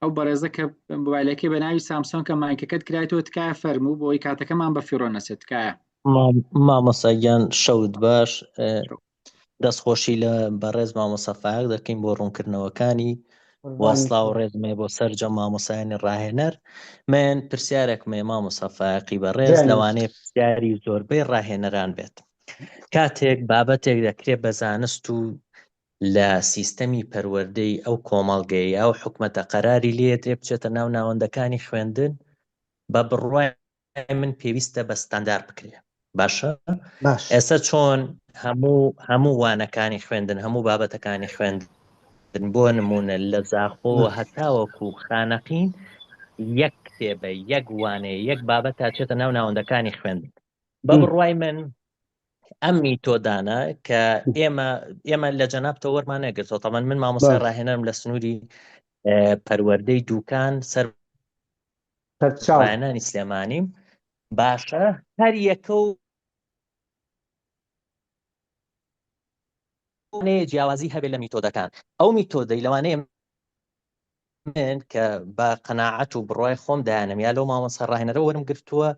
Speaker 3: ئەو بەڕێزە کە مۆبایلەکەی بە ناوی سامسۆن کە مایکەکەت کرایتەوە تکایە فەرموو بۆی کاتەکەمان بە فیڕۆ نەچێت تکایە.
Speaker 6: مامۆستا گیان شەوت باش دەستخۆشی لە بەڕێز مامۆستا فایەق دەکەین بۆ ڕوونکردنەوەکانی و سڵاو و ڕێزمێ بۆ سەرجەم مامۆسایانی ڕاهێنەر من پرسیارێکم هەیە مامۆستا فایەقی بەڕێز لەوانەیە پرسیاری زۆربەی ڕاهێنەران بێت کاتێک بابەتێک دەکرێت بە زانست و لە سیستەمی پەروەردەی ئەو کۆمەڵگەیە یا ئەو حکومەتە قەراری لێ درێ بچێتە ناو ناوەندەکانی خوێندن بە بڕوای من پێویستە بە ستاندار بکرێ باشە
Speaker 1: باش
Speaker 6: ئێستا چۆن هەموو هەموو وانەکانی خوێندن هەموو بابەتەکانی خوێندن بۆ نمونە لە زاخۆ هەتاوەکو خانەقین یەک کتێبە یەک وانەیە یەک بابەت تا چێتە ناو ناوەندەکانی خوێندن بە بڕوای من ئەم میتۆدانە کە ئێمە ئێمە لە جەنابتەوە وەرمان نەگرتەوە تەمان من مامۆستای ڕاهێنەرم لە سنووری پەروەردەی دوکان سەر ڕاهێنانی سلێمانیم باشە هەر یەکە و جیاوازی هەبێت لە میتۆدەکان ئەو میتۆدەی لەوانەیە من کە بە قەناعەت و بڕوای خۆم دایانم یا لەو مامۆستا ڕاهێنەرە وەرم گرتووە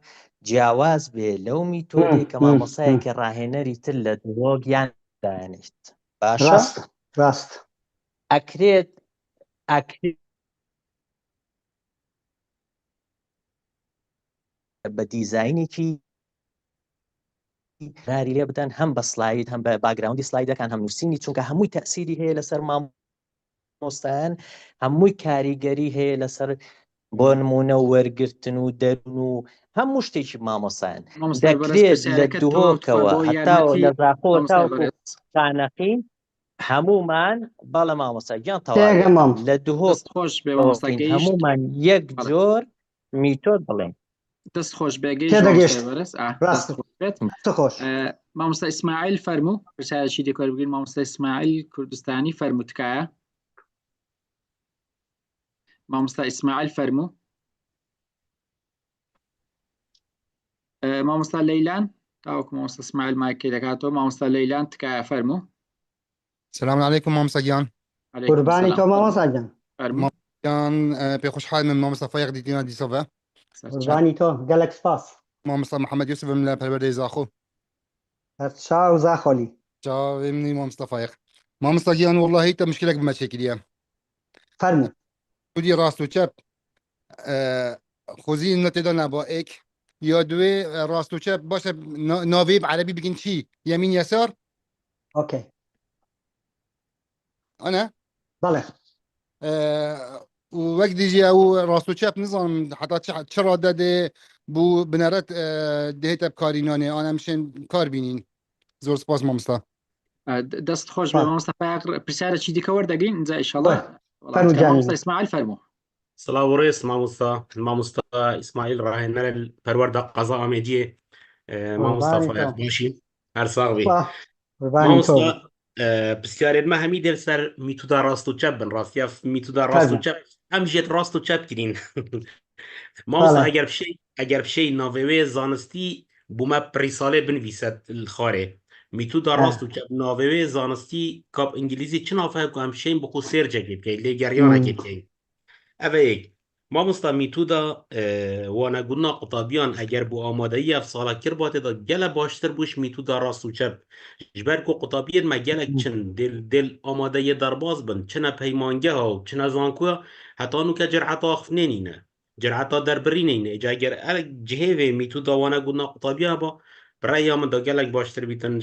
Speaker 6: جیاواز بێ لەو میتۆدەی کە مامۆسایەکی ڕاهێنەری تر لە دهۆک یان دایانیت باشە
Speaker 1: ڕاست ڕاست
Speaker 6: ئەکرێت ئەکرێت بە دیزاینێکی راری لێ بدەن هەم بە سلاید هەم بە background ی سلایدەکان هەم نووسینی چونکە هەمووی تەسیری هەیە لەسەر مامۆستایان هەمووی کاریگەری هەیە لەسەر بۆ نمونە وەرگتن و دەرون و هەموو شتێکی مامۆسایان دەکرێت لە دهۆکەوە هەتاوە لە زاخۆ تاوەکو خانەقین هەمومان بەڵێ مامۆستا گیان تەواو لە دهۆک
Speaker 3: خۆش بێ مامۆستا
Speaker 6: هەمومان یەک جۆر میتۆد بڵێن
Speaker 3: دەست خۆش بێگەی
Speaker 1: خۆش
Speaker 3: مامۆستا ئیسماعیل فەرموو پرسیارێکی دیکە وەربگرین مامۆستا ئیسماعیل کوردستانی فەرموو تکایە مامۆستا ئیسماعیل فەرموو مامۆستا لەیلان تاوەکو مامۆستا ئیسماعیل مایکەی دەکاتەوە مامۆستا لەیلان تکایە فەرموو
Speaker 5: سلام علیکم مامۆستا گیان
Speaker 1: قوربانی تۆ مامۆستا گیان
Speaker 5: گیان پێ خۆشحال من مامۆستا فایق دیتینا دیسەڤە
Speaker 1: قوربانی تۆ گەلەک سپاس
Speaker 5: مامۆستا محەممەد یوسفم لە پەروەردەی زاخۆ
Speaker 1: هەر چاو زاخۆلی
Speaker 5: چاوێ منی مامۆستا فایق مامۆستا گیان وەڵڵاهی تە مشکلێک بمە چێکریە
Speaker 1: فەرموو
Speaker 5: سودی ڕاست و چەپ خۆزی نە تێدا نابا ئێک یا دوێ ڕاست و چەپ باشە ناوی بە عەرەبی بگین چی یەمین یەسار
Speaker 1: ئۆکەی
Speaker 5: ئەنا
Speaker 1: بەڵێ
Speaker 5: وەک دیژی ئەو ڕاست و چەپ نزانم حتا چ ڕادە دێ بوو بنەرەت دێتە بکارینانێ ئەم شێن کار بینین زۆر سپاس مامۆستا
Speaker 3: دەست خۆش بێ مامۆستا فایق پرسیارێکی دیکە وەردەگرین ئینجا ئیشەڵا مامۆستا ئیسماعیل فەرموو
Speaker 7: سڵاو و ڕێز مامۆستا مامۆستا ئیسماعیل ڕاهێنەر پەروەردە قەزا ئامێدیێ مامۆستا فایق باشی هەر ساغ بی مامۆستا پرسیارێت مە هەمی دێل سەر میتودا ڕاست و چەپ بن ڕاستیا میتودا ڕاست و چەپ ئەم ژێت ڕاست و چەپ کرین مامۆستا ئەگەر بشەی ئەگەر بشەی ناوێوێ زانستی بوومە پریساڵێ بنویسەت خارێ میتودا ڕاست و چەپ ناوێوێ زانستی کاپ ئینگلیزی چ نافە کو ئەم شەین بخو سێرجەکێ بکەی لێ گەریانەکێ بکەی ئەvە یەک مامۆستا میتودا وانەگوتنا قوتابیان ئەگەر بۆ ئامادەیی ئەف ساڵە کرباتێدا گەلە باشتر بووش میتودا ڕاست و چەپ ژبەر کو قوتابیێن مە گەلەک چن دێل دێل ئامادەیە دەرباز بن چنە پەیمانگەها و چنە زانکۆیا هەتا نوکە جرعەتا ئاخفنێ نینە جرعەتا دەربرینێ نینە ئیجا ئەگەر ئەر جهێ vê میتودا وانەگوتنا قوتابیا با برای من دا گەلەک باشتر بیتن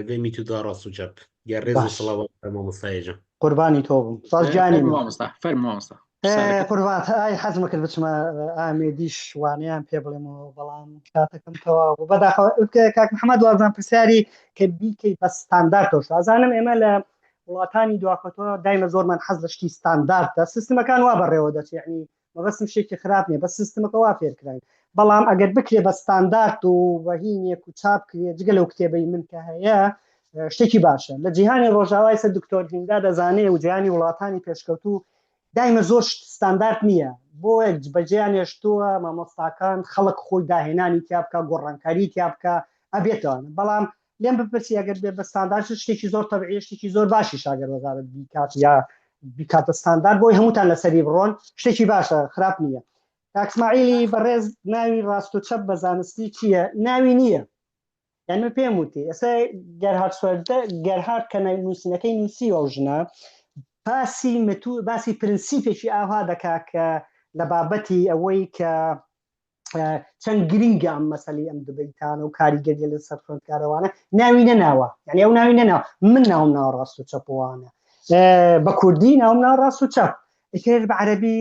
Speaker 7: vê میتودا ڕاست و چەپ گەر ڕێز و
Speaker 1: باش
Speaker 7: سڵاو مامۆستایە جان
Speaker 1: قوربانی تۆ بم سپاس گیانی
Speaker 3: فەرموو
Speaker 1: من
Speaker 3: مامۆستا فەرموو مامۆستا پرسیارەکەت
Speaker 1: قوربات ئای حەزمە کرد بچمە ئامێدیش وانەیان پێ بڵێمەوە بەڵام کاتەکەم تەواو بوو بەداخەوە کاک محەممەد وازان پرسیاری کە بیکەی بە ستاندارتەوە ئازانم ئێمە لە وڵاتانی دواکەوتووە دایمە زۆرمان حەز لە شتی ستاندارتە سیستمەکان وا بەڕێوە دەچێت یعنی مەبەستم شتێکی خراپ نییە بەس سیستمەکە وا فێرکراین بەڵام ئەگەر بکرێ بە ستاندارت و بەهینێک و چاپ کرێ جگە لەو کتێبەی من کە هەیە شتێکی باشە لە جیهانی ڕۆژاوای سەر دکتۆر هیندا دەزانێ و جیهانی وڵاتانی پێشکەوتوو دایمە زۆر ستاندارت نییە بۆ بەجێیان هێشتووە مامۆستاکان خەڵک خۆی داهێنانی تیا بکە گۆڕانکاری تیا بکە ئەبێتەوە بەڵام لێم بپرسی ئەگەر بێ بە ستاندارد شتێکی زۆر تەبعیە شتێکی زۆر باشی شاگەر وەزارەت بیکات یا بیکاتە ستاندارد بۆی هەمووتان لەسەری بڕۆن شتێکی باشە خراپ نییە کاک اسماعیلی بەڕێز ناوی ڕاست و چەپ بە زانستی چییە ناوی نییە یان من پێم وتی ئێستا گەرهارد سوەردە گەرهارد کە نووسینەکەی نووسیوە ئەو ژنە باسی متو باسی پرنسیپێکی ئاوا دەکا کە لە بابەتی ئەوەی کە چەند گرنگە ئەم مەسەلی ئەم دبەیتانە و کاریگەریە لەسەر خوێندکارەوانە ناوی نەناوە یعنی ئەو ناوی نەناوە من ناوم ناوە ڕاست و چەپوانە بە کوردی ناوم ناوە ڕاست و چەپ ئیتر بە عەرەبی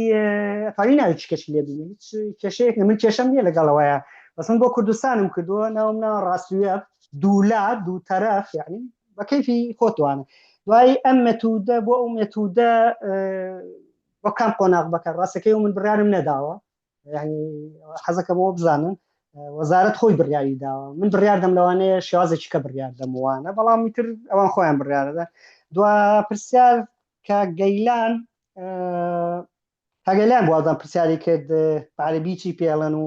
Speaker 1: ئەتوانی ناوی چ کەشی لێ بینی هیچ کێشەیەک من کێشەم نییە لەگەڵەوەیە بەس من بۆ کوردستانم کردووە ناوم ناوە ڕاستویە دوولا دوو تەرەف یعنی بە کەیفی خۆتوانە دوای ئەم مێتودە بۆ ئەو مێتودە بۆ کام قۆناغ بەکە ڕاستەکەی و من بڕیارم نەداوە یعنی حەزەکەم ئەوە بزانن وەزارەت خۆی بڕیاری داوە من بڕیار دەم لەوانەیە شێوازێکی کە بڕیار دەموانە بەڵام میتر ئەوان خۆیان بڕیارەدە دوا پرسیار کە گەیلان کاگەلان بوازان پرسیاری کرد عەربی چی پێڵەن و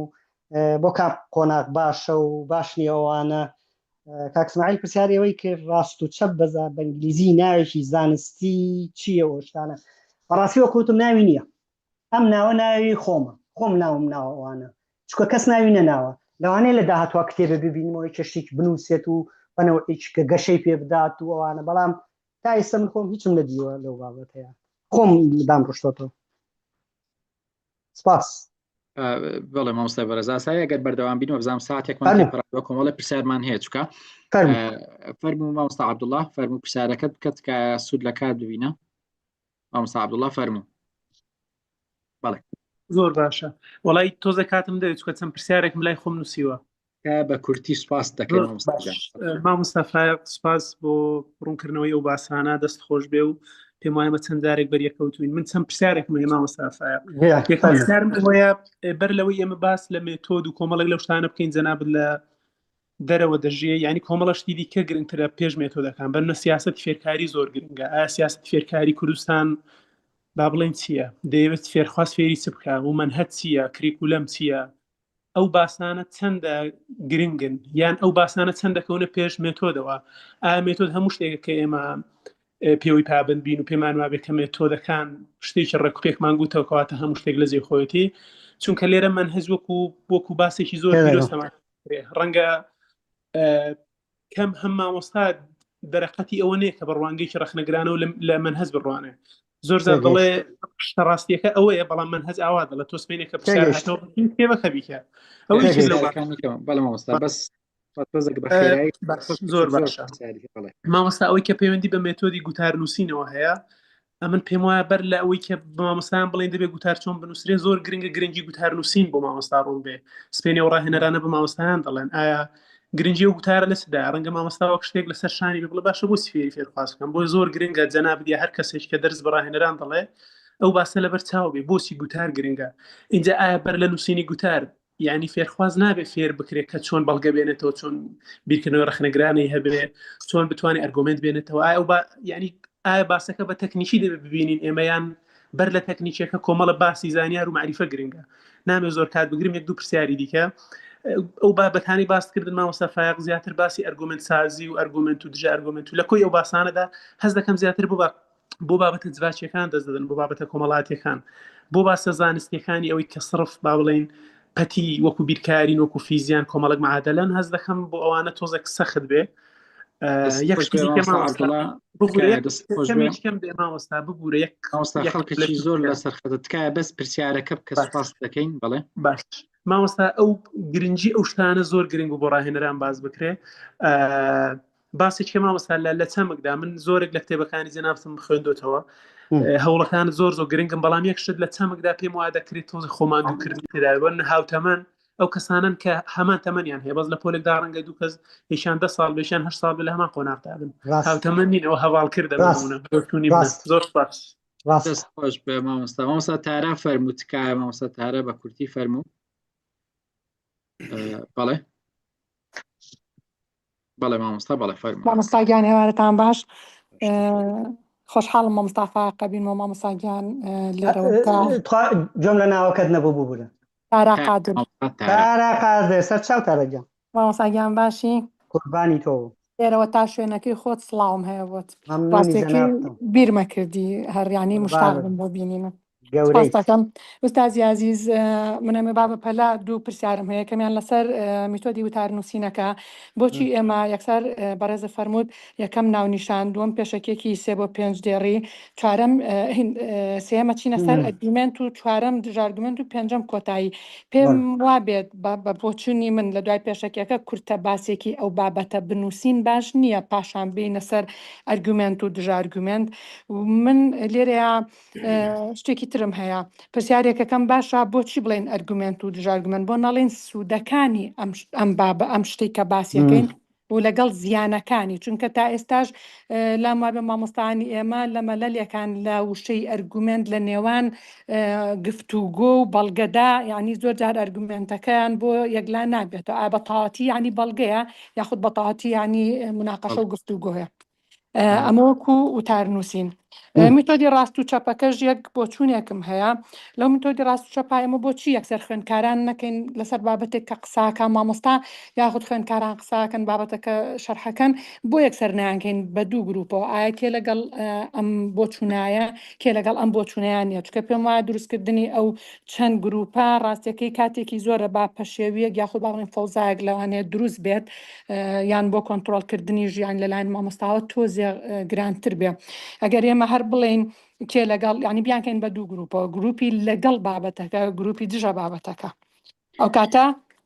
Speaker 1: بۆ کام قۆناغ باشە و باش نییە ئەوانە کاک سماعیل پرسیاری ئەوەی کرد ڕاست و چەپ بەزا بە ئینگلیزی ناوێکی زانستی چییە ئەو شتانە بەڕاستی وەکوتم ناوی نییە. ئەم ناوە ناوی خۆمە، خۆم ناوم ناوە ئەوانە، چونکە کەس ناوی نەناوە، لەوانەیە لە داهاتووە کتێبێ ببینمەوە یەکێ شتێکی بنووسێت و بە نەوعێکی کە گەشەی پێ بدات و ئەوانە، بەڵام تا ئێستا من خۆم هیچم نەدیوە لەو بابەتەیە، خۆم دام ڕشتۆتەوە. سپاس.
Speaker 3: بەڵێ مامۆستای بەڕێز ئاسایی ئەگەر بەردەوام بین و بزانام ساتێکمان تێپەڕاندووە کۆمەڵە پرسیارمان هەیە چکە فەرموو مامۆستا عەبدوڵڵا فەرموو پرسیارەکەت بکە تکایە سوود لە کات ببینە مامۆستا عەبدوڵڵا فەرموو
Speaker 4: بەڵێ زۆر باشە وڵی تۆزە کاتم دەوێت چکە چەند پرسیارێکم لای خۆم نووسیوە
Speaker 3: بە کورتی سپاس دەکەم
Speaker 4: مامۆستا فایق سپاس بۆ ڕوونکردنەوەی ئەو باسانە دەست خۆش بێ و پێم وایە مە چەند جارێک بەریەکەوتوین من چەند پرسیارێکم هەیە مامۆستا فایق یەکەم پرسیارم ئەوەیە بەر لەوەی ئێمە باس لە مێتۆد و کۆمەڵێک لەو شتانە بکەین جەنابت لە دەرەوە دەژیێ یعنی کۆمەڵە شتی دیکە گرنگترە پێش مێتۆدەکان بەرنە سیاسەتی فێرکاری زۆر گرنگە ئایا سیاسەتی فێرکاری کوردستان با بڵێن چییە دەیەوێت فێرخواز فێری چ بکە و مەنهەج چییە کریکولەم چییە ئەو باسانە چەندە گرنگن یان ئەو باسانە چەند دەکەونە پێش مێتۆدەوە ئایا مێتۆد هەموو شتێکە کە ئێمە پێوەی پابند بین و پێمان وابێ کە مێتۆدەکان شتێکی ڕێکوپێکمان گوتەوە کەواتە هەموو شتێک لە جێی خۆیەتی چونکە لێرە مەنهەج وەکو وەکو باسێکی زۆر پیرۆزتەمان ڕەنگە کەم هەم مامۆستا دەرەقەتی ئەوە نییە کە بە ڕوانگەیەکی ڕەخنەگرانەوە لە مەنهەج بڕوانێ زۆر زار دەڵێ شتە ڕاستیەکە ئەوەیە بەڵام مەنهەج ئاوا دەڵێ تۆ سمێنێکە پرسیارەوە کتێبەکە بیکە
Speaker 3: ئەو بەڵێ مامۆستا بەس
Speaker 4: زۆر باشە مامۆستا ئەوەی کە پەیوەندی بە مێتۆدی گوتار نووسینەوە هەیە ئەمن پێم وایە بەر لە ئەوەی کە بە مامۆستایان بڵێن دەبێت گوتار چۆن بنووسرێ زۆر گرنگە گرنگی گوتار نووسین بۆ مامۆستا ڕوون بێ سپێنێ و ڕاهێنەرانە بە مامۆستایان دەڵێن ئایا گرنگی و گوتارە لە چدا ڕەنگە مامۆستا وەک شتێک لەسەر شانی بڵێ باشە بۆ فێری فێرخواز بکەم بۆ زۆر گرنگە جەنابت یا هەر کەسێک کە دەرس بە ڕاهێنەران دەڵێ ئەو باسە لەبەر چاو بێ بۆچی گوتار گرنگە اینجا ئایا بەر لە نووسینی گوتار یعنی فێرخواز نابێ فێر بکرێت کە چۆن بەڵگە بێنێتەوە چۆن بیرکردنەوەی ڕەخنەگرانەی هەبێ چۆن بتوانێت ئەرگۆمنت بێنێتەوە ئایا با یعنی ئایا باسەکە بە تەکنیکی دەبێت ببینین ئێمەیان بەر لە تەکنیکیەکە کۆمەڵە باسی زانیار و معریفە گرنگە نامێ زۆر کات بگرم یەک دوو پرسیاری دیکە ئەو بابەتانی باستکردن مامۆستا فایق زیاتر باسی ئەرگومنت سازی و ئەرگومنت و دژە ئەرگومنت و لە کۆی ئەو باسانەدا هەز دەکەم زیاتر بۆ بۆ بابەتە جڤاکیەکان دەست دەدەن بۆ بابەتە کۆمەڵاتیەکان بۆ باسە زانستیەکانی ئەوەی کە سڕف با بڵین پەتی وەکو بیرکارین وەکو فیزیان کۆمەڵک معادلەن هەز دەکەم بۆ ئەوانە تۆزێک سەخت بێ یەک بێ مامۆستا ببوورە یەک
Speaker 3: خەڵکێکی زۆر لەسەر خەتە تکایە بەس پرسیارەکە بکە سپاس دەکەین بەڵێ
Speaker 4: باش مامۆستا ئەو گرنگی ئەو شتانە زۆر گرنگ بۆ ڕاهێنەران باز بکرێ باسێکی مامۆستا لە لە چەمکدا من زۆرێک لە کتێبەکانی جەنابتم خوێندوتەوە هەوڵەکان زۆر زۆر گرنگم بەڵام یەک شت لە چەمکدا پێم وا دەکرێت تۆزی خۆمان دووکردن تێدا بن هاوتەمەن ئەو کەسانن کە هەمان تەمەنیان هەیە بەس لە پۆلێکدا ڕەنگە دوو کەس یشان ده ساڵ بێشان هە ساڵ لە هەمان قۆناغدا بن هاوتەمەن نین ئەو هەواڵ کردە زۆر سپاس
Speaker 3: دەست خۆش بێ مامۆستا مامۆستا تارا فەرموو تکایە مامۆستا تارا بە کورتی فەرموو بەڵێ بەڵێ مامۆستا بەڵێ فەرموو
Speaker 8: مامۆستا گیان ئێوارەتان باش خۆشحاڵم مامۆستا فایەق بینمەوە مامۆستا گیان لێرەوە تا
Speaker 1: گوێم لە ناوەکەت نەبوو ببورە
Speaker 8: تارا قادر
Speaker 1: تارا قادر سەرچاو تارا گیان
Speaker 8: مامۆستا گیان باشی
Speaker 1: قوربانی تۆ
Speaker 8: لێرەوە تا شوێنەکەی خۆت سڵاوم هەیە بۆت
Speaker 1: مەمنونی
Speaker 8: ڕاستەکەی
Speaker 1: جەنابتم
Speaker 8: بیرمە کردی هەر یانی مشتاق
Speaker 1: قوربانت
Speaker 8: بم بۆ بینینت
Speaker 1: گەورەیت.
Speaker 8: سپاستەکەم ئوستازی ئازیز من ئەمێ با بە پەلە دوو پرسیارم هەیە یەکەمیان لەسەر میتۆدی وتار نووسینەکە بۆچی ئێمە یەکسەر بەڕێزە فەرمووت یەکەم ناونیشان دووەم پێشەکیەکی سێ بۆ پێنج دێڕی چوارەم سێیەمە چینە سەر ئەرگومێنت و چوارەم دژارگومێنت و پێنجەم کۆتایی پێم وابێت بە بۆچوونی من لە دوای پێشەکیەکە کورتە باسێکی ئەو بابەتە بنووسین باش نییە پاشان بێینە سەر ئەرگومێنت و دژارگومێنت من لێرەیە شتێکی ترم هەیە پرسیارێکەکەم باشە بۆچی بڵێن ئەرگومێنت و دژارگومێنت بۆ نەڵێن سوودەکانی ئەم ئەم بابە ئەم شتێک کە باسیەکەین و لەگەڵ زیانەکانی چونکە تا ئێستاش لام وابێ مامۆستایانی ئێمە لە مەلەلێکان لە وشەی ئەرگومێنت لە نێوان گفتوگۆ و بەڵگەدا یعنی زۆر جار ئەرگومێنتەکەیان بۆ یەکلا نابێتەوە ئا بە تەواوەتی یعنی بەڵگەیە یاخود بە تەواوەتی یعنی مناقەشە و گفتوگۆیە ئەمە وەکو وتار نووسین. میتۆدی ڕاست و چەپەکەش یەک بۆچوونێکم هەیە لەو میتۆدی ڕاست و چەپا ئێمە بۆچی یەکسەر خوێندکاران نەکەین لەسەر بابەتێک کە قساکە مامۆستا یاخود خوێندکاران قساکەن بابەتەکە شەرحەکەن بۆ یەکسەر نانکەین بە دوو گروپەوە ئایا کێ لەگەڵ ئەم بۆچوونایە کێ لەگەڵ ئەم بۆچوونەیان نیە چونکە پێم وایە دروستکردنی ئەو چەند گروپە ڕاستیەکەی کاتێکی زۆرە با پەشێویەک یاخود با بڵێین فەوزایەک لەوانەیە دروست بێت یان بۆ کۆنتڕۆڵکردنی ژیان لەلایەن مامۆستاوە تۆزێ گرانتر بێ ئەگەر ئێمە هەر بڵێین کێ لەگەڵ ینی بیانکەین بە دوو گروپەوە گروپی لەگەڵ بابەتەکە گروپی دژە بابەتەکە ئەو کاتە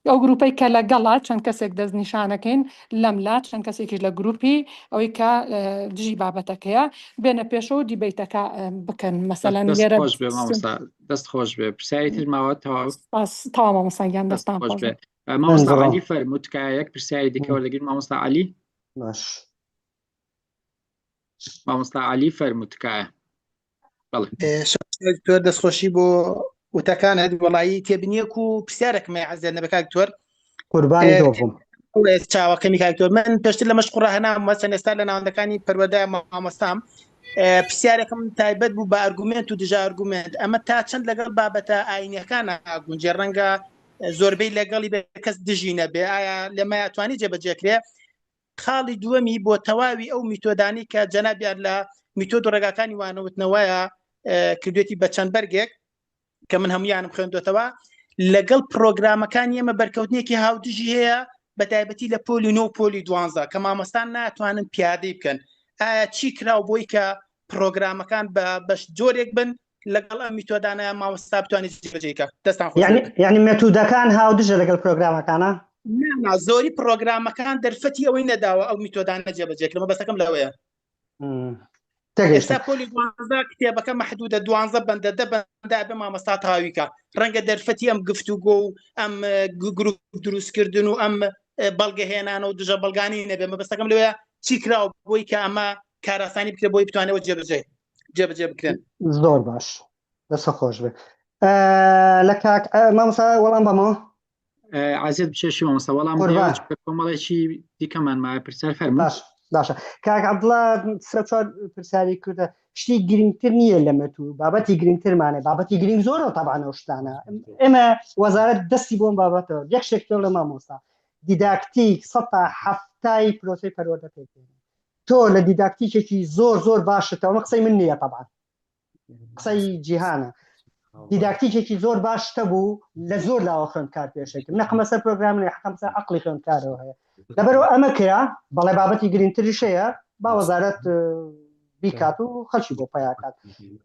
Speaker 8: ئەو گروپەی کە لەگەڵە چەند کەسێک دەستنیشانەکەین لەم لا چەند کەسێکیش لە گروپی ئەوەی کە دژی بابەتەکەیە بێنە پێشەوە debate ەکە بکەن مەسەلەن
Speaker 3: دەست لێرە خۆش بێ مامۆستا دەست خۆش بێ پرسیاری تر ماوە تەواو
Speaker 8: سپاس تەواو مامۆستا گیان
Speaker 3: دەست
Speaker 8: دەستان
Speaker 3: خۆش
Speaker 8: خۆش
Speaker 3: بێ
Speaker 8: بێ.
Speaker 3: مامۆستا
Speaker 1: بەڵێ.
Speaker 3: عەلی فەرموو تکایە یەک پرسیاری دیکە وەردەگرین مامۆستا عەلی
Speaker 1: باش
Speaker 3: مامۆستا عەلی فەرموو تکایە بەڵێ
Speaker 9: دکتۆر دەستخۆشی بۆ وتەکانت وەڵایی تێبینیەک و پرسیارێکم هەیە عەزیز نەبێ کاک دکتۆر
Speaker 1: قوربانی تۆ بم
Speaker 9: چاوەکەمی کاک دکتۆر من پێشتر لە مەشق و ڕاهێنان مەسەن ئێستا لە ناوەندەکانی پەروەردە مامۆستام پرسیارێکم تایبەت بوو بە ئەرگومێنت و دژە ئەرگومێنت ئەمە تا چەند لەگەڵ بابەتە ئاینیەکان گونجێ ڕەنگە زۆربەی لەگەڵی بێ کەس دژی نەبێ ئایا لەمە توانی جێبەجێکرێ خاڵی دووەمی بۆ تەواوی ئەو میتۆدانی کە جەنابیان لە میتۆد و ڕێگاکانی وانەوتنەوەیە کردوێتی بە چەند بەرگێک کە من هەمویانم خوێندوێتەوە لەگەڵ پرۆگرامەکانی ئێمە بەرکەوتنێکی هاودژی هەیە بە تایبەتی لە پۆلی نۆ پۆلی دوانزە کە مامۆستان ناتوانن پیادەی بکەن ئایا چی کراو بۆی کە پرۆگرامەکان بە بەش جۆرێک بن لەگەڵ ئەم میتۆدانە مامۆستا بتوانێت جێبەجێی کە دەستان خۆش
Speaker 1: یعنی یعنی مێتودەکان هاودژە لەگەڵ پرۆگرامەکانە
Speaker 9: نا زۆری پرۆگرامەکان دەرفەتی ئەوەی نەداوە ئەو میتۆدانە جێبەجێ کرد مەبەستەکەم لەوەیە
Speaker 1: تێگەیشتم
Speaker 9: ئێستا پۆلی دوانزە کتێبەکە مەحدودە دوانزە بەندە دە بەندە ئەبێ مامۆستا تەواوی کە ڕەنگە دەرفەتی ئەم گفتوگۆ و ئەم گروپ دروستکردن و ئەم بەڵگەهێنانە و دژە بەڵگانی نەبێ مەبەستەکەم لەوەیە چی کراوە بۆی کە ئەمە کاراسانی بکرێت بۆی بتوانێت جێبەجێ جێبەجێ بکرێن
Speaker 1: زۆر باش دەسە خۆش بێ لە کاک مامۆستا وەڵام بەمەوە
Speaker 3: عزیز بچێشی مامۆستا وەڵام
Speaker 1: قوربان.
Speaker 3: کۆمەڵێکی دیکەمان مایە پرسیار فەرموو
Speaker 1: باش باشە کاک عەبدوڵا سێ چوار پرسیاری کردە شتی گرنگتر نییە لە مەتو بابەتی گرنگترمانە بابەتی گرنگ زۆرە تەبعەن ئەو شتانە ئێمە وەزارەت دەستی بۆم بابەتەوە یەک شتێک پێ بڵێ مامۆستا دیداکتیک سەتا حەفتای پرۆسەی پەروەردە پێک دێنێ تۆ لە دیداکتیکێکی زۆر زۆر باشتەوە ئەمە قسەی من نییە تەبعەن قسەی جیهانە دیداکتیکێکی زۆر باش شتە بوو لە زۆر لاوە خوێندکار پێشێکم نەقمە سەر پرۆگرام نیە حەقم سەر عەقڵی خوێندکارەوە هەیە لەبەرەوە ئەمە کرا بەڵێ بابەتی گرنگتریش هەیە با وەزارەت بیکات و خەڵکی بۆ پیاکات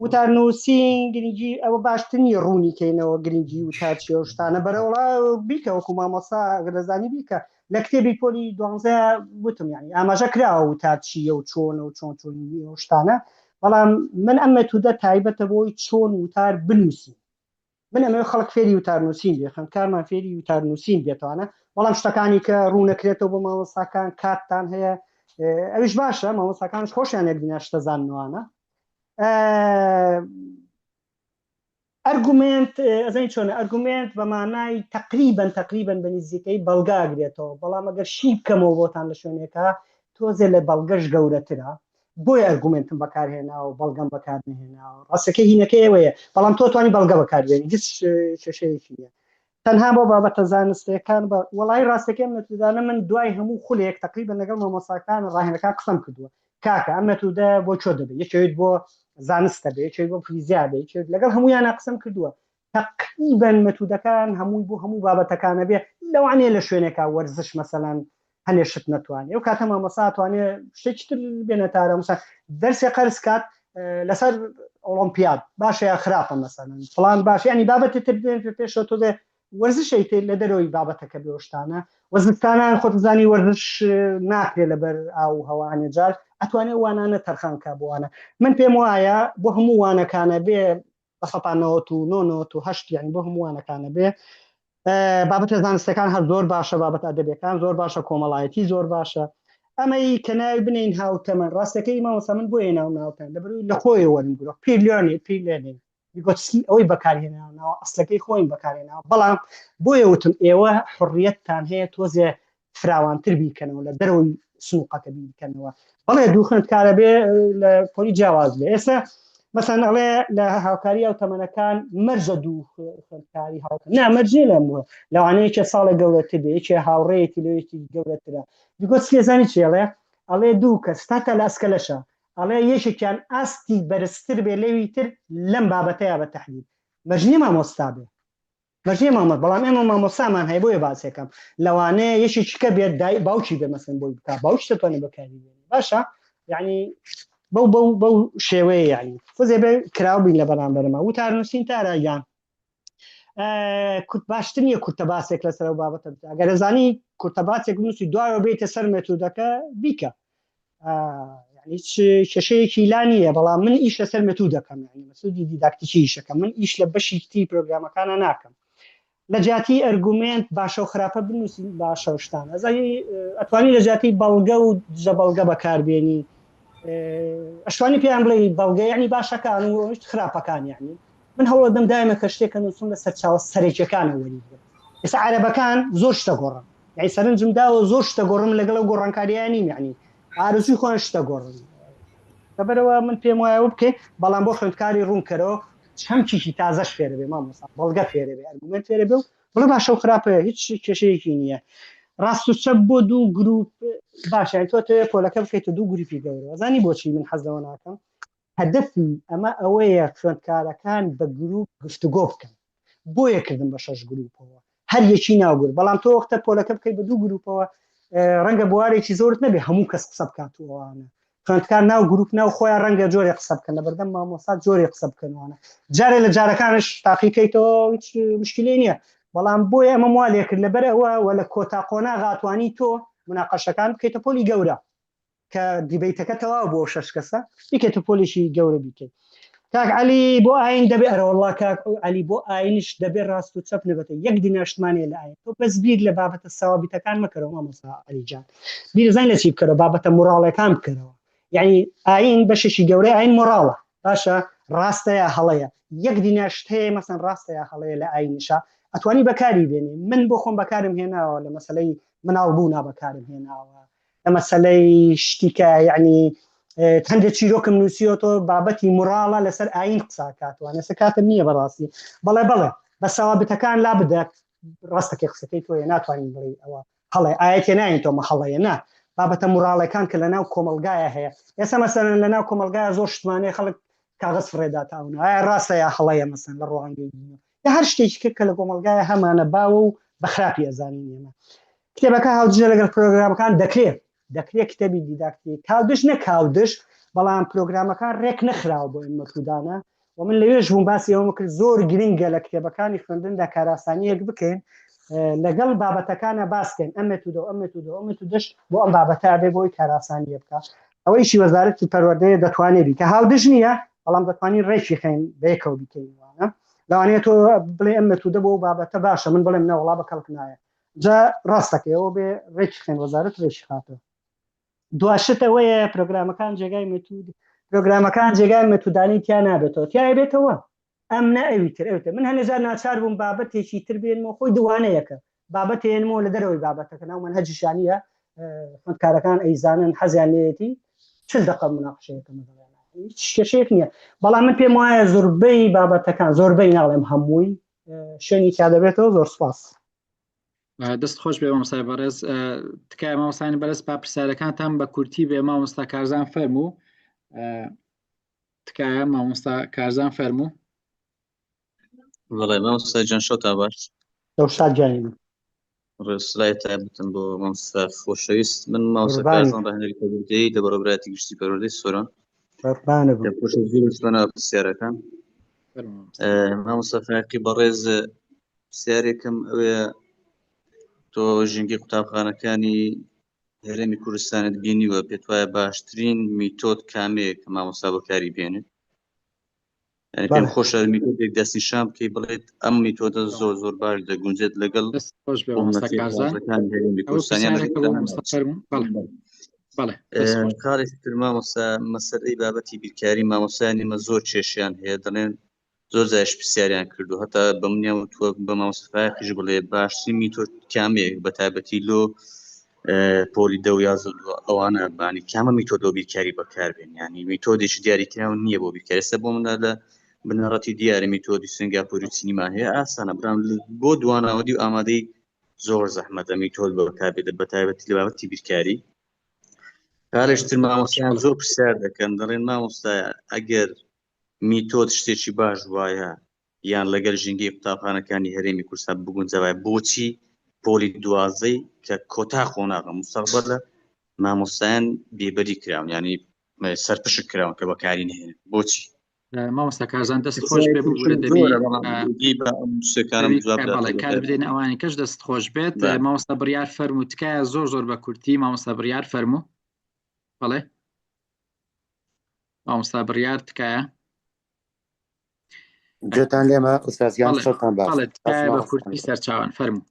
Speaker 1: وتار نووسین گرنگی ئەوە باشتر نییە ڕوونی کەینەوە گرنگی وتار چیە و شتانە بەرەوڵا بیکە وەکو مامۆستا ئەگەر دەزانی بیکە لە کتێبی پۆلی دوانزە وتم یعنی ئاماژە کراوە وتار چییە و چۆنە و چۆن چۆن و شتانە بەڵام من ئەم مێتودە تایبەتە بۆی چۆن وتار بنووسین من ئەمەوێ خەڵک فێری وتار نووسین بێ خوێندکارمان فێری وتار نووسین بێتوانە بەڵام شتەکانی کە ڕوونەکرێتەوە بۆ مامۆستاکان کاتتان هەیە ئەویش باشە مامۆستاکانش خۆشیان یەک دنیا شتە زاننوانە ئەرگومێنت ئەزانی چۆنە ئەرگومێنت بە مانای تەقریبەن تەقریبەن بە نزیکەی بەڵگە ئەگرێتەوە بەڵام ئەگەر شی بکەمەوە بۆتان لە شوێنێکا تۆزێ لە بەڵگەش گەورەترە بۆیە ئەرگومێنتم بەکارهێناوە بەڵگەم بەکار نەهێناوە ڕاستەکەی هینەکەی ئێوەیە بەڵام تۆ توانی بەڵگە بەکاربێنی هیچ کێشەیەکی نییە تەنها بۆ بابەتە زانستیەکان بە وەڵی ڕاستەکەی ئەم مێتودانە من دوای هەموو خولێک تقریبا لەگەڵ مامۆستاکان ڕاهێنەکان قسەم کردووە کاکە ئەم مێتودە بۆ چۆ دەبێت یەکێت بۆ زانستە بێ یەکێت بۆ فیزیا بێ یەکێت لەگەڵ هەمویانە قسەم کردووە تقریبا مێتودەکان هەمووی بۆ هەموو بابەتەکانە بێ لەوانەیە لە شوێنێکا وەرزش مەسەلەن هەنێ شت نەتوانێ ئەو کاتە مامۆستا توانێ شتێکی تر بێنە تارە مەسەلەن دەرسێ قەرز کات لەسەر ئۆڵۆمپیاد باشە یا خراپە مەسەلەن فڵان باش ینی بابەتی تر بێن پێشەوە تۆزێ وەرزشەی تر لە دەرەوەی بابەتەکە بێ شتانە وەزستانان خۆتزانی وەرزش ناکرێت لەبەر ئاو و هەوانێ جار ئەتوانێ وانانە تەرخان کا بۆوانە من پێم وایە بۆ هەموو وانەکانە بێ 99 98 یعنی بۆ هەموو وانەکانە بێ بابەتە زانستەکان هەر زۆر باشە بابەت ئەدەبیەکان زۆر باشە کۆمەڵایەتی زۆر باشە ئەمەی کە ناوی بنین هاوتەمەن ڕاستەکەی مامۆستا من بۆیە ناو ناوتەن لەبەرئەوەی لە خۆی وەرم گرۆ peer learning peer learning ڤیگۆتسکی ئەوەی بەکارهێناوە ئەسلەکەی خۆیم بەکارهێناوە بەڵام بۆیە وتم ئێوە حڕیەتتان هەیە تۆزێ فراوانتر بیکەنەوە لە دەرەوەی سنوقەکە بیکەنەوە. بەڵێ دوو خوێندکارە بێ لە پۆلی جیاواز بێ ئێستا مەسەن ئەڵێ لە هاوکاری ئەو تەمەنەکان مەرجە دوو خوێندکاری هاوکە نا مەرج نییە لەم لەوانەیە کە ساڵێک گەورەتر بێ یەکێ هاوڕێیەکی لەوێکی گەورەترە دیگۆ سێزانی چێڵێ ئەڵێ دوو کەس تاتا لە ئەسکەلەشە ئەڵێ یەکێکیان ئاستی بەرزتر بێ لەوی تر لەم بابەتەیە بە تەحدید مەرج نییە مامۆستا بێ مەرج نییە مامۆستا بەڵام ئێمە مامۆستامان هەیە بۆیە باسێکەم لەوانەیە یەکێکی کە بێت دای باوکی بێ مەسەن بۆی بکا باوکی دەتوانێت بەکاری بێنێ باشە یعنی بەو بەو بەو شێوەیە یعنی خۆزێ بێ کراو بین لە بەرامبەرمە وتار نووسین تارا گیان کورت باشتر نییە کورتە باسێک لەسەر ئەو بابەتە بکە ئەگەر ئەزانی کورتە باسێک بنووسی دوایەوە بێتە سەر مێتودەکە بیکە هیچ کێشەیەکی لا نییە بەڵام من ئیش لەسەر مێتود دەکەم یعنی مەسودی دیداکتیکی ئیشەکەم من ئیش لە بەشی تری پرۆگرامەکانە ناکەم لە جیاتی ئەرگومێنت باشە و خراپە بنووسین باشە و شتان ئەزانی ئەتوانی لە جیاتی بەڵگە و دژە بەڵگە بەکاربێنی ئەشتوانی پێیان بڵێ بەڵگە یعنی باشەکان و خراپەکان یعنی من هەوڵەدەم دایمە کە شتێکە نووسم لە سەرچاوە سەرەکیەکانە وەریگرم ئێستا عەرەبەکان زۆر شتە گۆڕن یعنی سەرنجم داوە زۆر شتە گۆڕم لەگەڵ ئەو گۆڕانکارییان نیم یعنی ئارەزووی خۆیان شتە گۆڕن لەبەرەوە من پێم وایە بکەین بەڵام بۆ خوێندکاری ڕوونکەرەوە چەمکێکی تازەش فێرە بێ مامۆستا بەڵگە فێرە بێ ئەرگومێنت فێرە بێ و بڵێ باشە و خراپەیە هیچ کێشەیەکی نییە ڕاست و چەپ بۆ دوو گروپ باشە یعنی تۆ تەوێ پۆلەکە بکەیتە دوو گروپی گەورە زانی بۆچی من حەز لەوە ناکەم هەدەفی ئەمە ئەوەیە خوێندکارەکان بە گروپ گفتوگۆ بکەن بۆیە کردم بە شەش گروپەوە هەر یەکی ناوگر بەڵام تۆ وەختە پۆلەکە بکەیت بە دوو گروپەوە ڕەنگە بوارێکی زۆرت نەبێ هەموو کەس قسە بکات و ئەوانە خوێندکار ناو گروپ ناو خۆیان ڕەنگە جۆرێ قسە بکەن لە بەردەم مامۆستا جۆرێ قسە بکەنوانە جارێ لە جارەکانش تاقیکەیتەوە هیچ مشکلی نییە بەڵام بۆیە ئەمە وا لێکرد لەبەر ئەوە وە لە کۆتا قۆناغاتوانی تۆ مناقەشەکان بکەیتە پۆلی گەورە کە دیبەیتەکە تەواو بۆ شەش کەسە بیکەیتە پۆلێکی گەورە بیکەیت کاک علی بۆ ئاین دەبێ ئەرەوەڵا کاک علی بۆ ئاینش دەبێ ڕاست و چەپ نەبێتە یەک دیناشتمانەیە لە ئاین تۆ بەس بیر لە بابەتە سەوابیتەکان مەکەرەوە مامۆستا علی جان بیر زین لە چی بکەرەوە بابەتە موراڵەکان بکەرەوە یعنی ئاین بەشێکی گەورەی ئاین مۆراڵە باشە ڕاستە یا هەڵەیە یەک دیناشت هەیە مەسەن ڕاستە یا هەڵەیە لە ئاینیشا ئەتوانی بەکاری بێنی من بۆ خۆم بەکارم هێناوە لە مەسلەی مناڵ بوونا بەکارم هێناوە لە مەسەلەی شتی کە یعنی هەندێک چیرۆکم نووسیەوە تۆ بابەتی موراڵە لەسەر ئاین قسا کاتوانێ سە کاتم نییە بەڕاستی بەڵێ بەڵێ بە سەوابتەکان لا بدە ڕاستەکەی قسەکەی تۆیە ناتوانین بڵێ ئەوە هەڵێ ئاەتێ ناین تۆمە هەڵەیە نا بابەتە موراڵەکان کە لە ناو کۆمەلگایە هەیە ئێستا مەسەلەن لە ناو کۆمەلگای زۆر شتمانەیە خەڵک کاغەز فڕێداتە ئەو ئایا ڕاستە یا هەڵەیە مەسەن لە ڕوانگەی دینەوە یا هەر شتێکی کرد کە لە کۆمەلگایە هەمانە باوە و بە خراپی ئەزانین ئێمە کتێبەکە هاودژە لەگەڵ پرۆگرامەکان دەکرێت دەکرێت کتێبی دیداکتی کاودش نە کاودش بەڵام پرۆگرامەکان ڕێک نەخراوە بۆ ئەم مەتودانە و من لەوێش بووم باسی ئەوەم کرد زۆر گرنگە لە کتێبەکانی خوێندندا کاراسانیەک بکەین لەگەڵ بابەتەکانە باسکەین ئەم مێتودە و ئەم مێتودە و ئەم مێتودەش بۆ ئەم بابەتە بێ بۆی کاراسانیە بکە ئەوەیشی وەزارەتی پەروەردەیە دەتوانێت بیکە هاودژ نییە بەڵام دەتوانین ڕێکی خەین بەیەکەوە بیکەین وانە لەوانەیە تۆ بڵێ ئەم مێتودە بۆ بابەتە باشە من بڵێم نەوەڵا بە کەڵک نایە جا ڕاستەکەی ئەوە بێ ڕێکی خێن وەزارەت ڕێکی خاتەوە دواشت ئەوەیە پرۆگرامەکان جێگای مێتود پرۆگرامەکان جێگای مێتودانی تیا نابێتەوە تیا بێتەوە ئەم نە ئەوی تر ئەوی تر من هەنێ جار ناچار بووم بابەتێکی تر بێنمەوە خۆی دوانەیەکە بابەتێنمەوە لە دەرەوەی بابەتەکە ناو مەنهەجیشانیە خوێندکارەکان ئەیزانن حەزیان لێیەتی چل دقە مناقشەیەکە لەگەڵیان هیچ کێشەیەک نییە بەڵام من پێم وایە زۆربەی بابەتەکان زۆربەی ناڵێم هەمووی شوێنی تیا دەبێتەوە زۆر سپاس
Speaker 3: دەست خۆش بێ مامۆستای بەڕێز تکایە مامۆستانی بەرز با پرسیارەکانتان بە کورتی بێ مامۆستا کارزان فەرموو تکایە مامۆستا کارزان فەرموو
Speaker 10: بەڵێ مامۆستا گیان شەوتان باش
Speaker 1: دڵشاد گیانی من
Speaker 10: ڕێسلای تایبەتم بۆ مامۆستا خۆشەویست من مامۆستا
Speaker 1: قوربانی
Speaker 10: کارزان ڕاهێنەری پەروەردەیی لە بەڕێوەبەرایەتی گشتی پەروەردەی سۆران
Speaker 1: قوربانە بم
Speaker 10: پێم پرسیارەکان مامۆستا فایقی بەڕێز پرسیارێکم ئەوەیە تۆ ژینگەی قوتابخانەکانی هەرێمی کوردستانت بینیوە پێت وایە باشترین میتۆد کامەیە کە مامۆستا بەکاری بێنێت یعنی پێم خۆشە میتۆدێک دەستنیشان بکەی بڵێت ئەم میتۆدە زۆر زۆر باش دەگونجێت لەگەڵ خاڵێکی تر مامۆستا مەسەلەی بابەتی بیرکاری مامۆستایانی مە زۆر کێشیان هەیە دەڵێن زۆر جایش پرسیاریان کردو هەتا بە منیان وتووە بە مامۆستا فایەقیش بڵێ باشترین میتۆد کامەیە بە تایبەتی لۆ. پۆلی دە و یازدە و ئەوانە بانی کامە میتۆد بۆ بیرکاری بەکاربێن یعنی میتۆدێکی دیاریکراو نییە بۆ بیرکاری ئێستا بۆ منە لە بنەڕەتی دیارە میتۆدی سنگاپوری و چینیمان هەیە ئاسانە برام بۆ دواناوەدی و ئامادەی زۆر زەحمەتە میتۆد بەکاربێت بە تایبەتی لە بابەتی بیرکاری کارێکتر مامۆستایان زۆر پرسیار دەکەن دەڵێن مامۆستایە ئەگەر میتۆد شتێکی باش وایە یان لەگەل ژینگەی قوتابخانەکانی هەرێمی کوردستان بگونجابایە بۆچی پۆلی دوازدەی کە کۆتا قۆناغە مستەقبەلە مامۆستایان بێبەری کراون یانی سەرپشک کراون کە بەکاری نهێنن بۆچی؟
Speaker 3: مامۆستا کارزان دەست خۆش بێ ببورە دەبی بەڵێ کات بدەین ئەوانی کەش دەست خۆش بێت مامۆستا بڕیار فەرموو تکایە زۆر زۆر بە کورتی مامۆستا بڕیار فەرموو بەڵێ مامۆستا بڕیار تکایە
Speaker 11: گوێتان لێمە ئوستاز گیان شەوتان باش
Speaker 3: بەڵێ تکایە بە کورتی سەرچاوان فەرموو.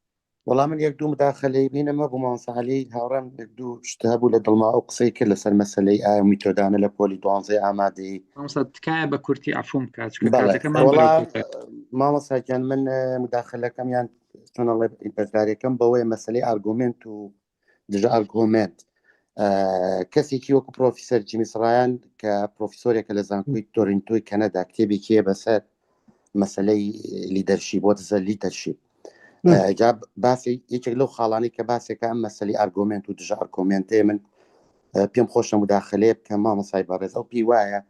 Speaker 11: وەڵا من یەک دوو مداخەلەی بینم هەبوو مامۆستا عەلی هاوڕێم یەک دوو شت هەبوو لە دڵما ئەو قسەی کرد لەسەر مەسەلەی ئایا میتۆدانە لە پۆلی دوانزەی ئامادەیی
Speaker 3: مامۆستا تکایە بە کورتی عەفوم بکە چونکە
Speaker 11: بەڵێ
Speaker 3: کاتەکەمان
Speaker 11: وەڵا
Speaker 3: بەرەو کۆتایی.
Speaker 11: مامۆستا گیان من مداخەلەکەم یان چۆن ئەڵێ بەشداریەکەم بەوەیە مەسەلەی ئارگۆمێنت و دژە ئارگۆمێنت کەسێکی وەکو پرۆفیسەر جیمیس ڕایان کە پرۆفیسۆرێکە لە زانکۆی تۆرینتۆی کەنەدا کتێبێکی هەیە بەسەر مەسلەی leadership what's leadership جا باسی یەکێک لەو خاڵانی کە باسێکە ئەم مەسلی ئارگۆمنت و دژە ئارگۆمنتێ من پێم خۆشە مداخلەیە بکەم مامۆسای بەڕێز ئەو پێی وایە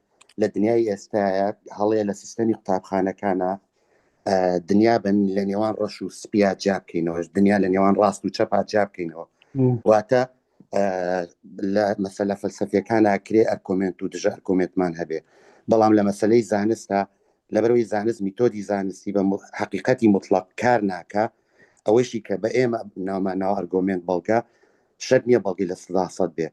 Speaker 11: لە دنیای ئێستاە هەڵەیە لە سیستەمی قوتابخانەکانە دنیا بن لە نێوان ڕەش و سپیا جیا بکەینەوە دنیا لە نێوان ڕاست و چەپا جیا بکەینەوە واتە لە مەسەلە فەلسەفیەکانە کرێ ئەرکۆمنت و دژە ئەرکۆمنتمان هەبێ بەڵام لە مەسلەی زانستا لەبەرەوەی زانست میتۆدی زانستی بە حقیقەتی مطلق کار ناکە ئەوەیشی کە بە ئێمە ناومان ناو ئەرگۆمێنت بەڵگە شەرت نییە بەڵگەی 100% بێ.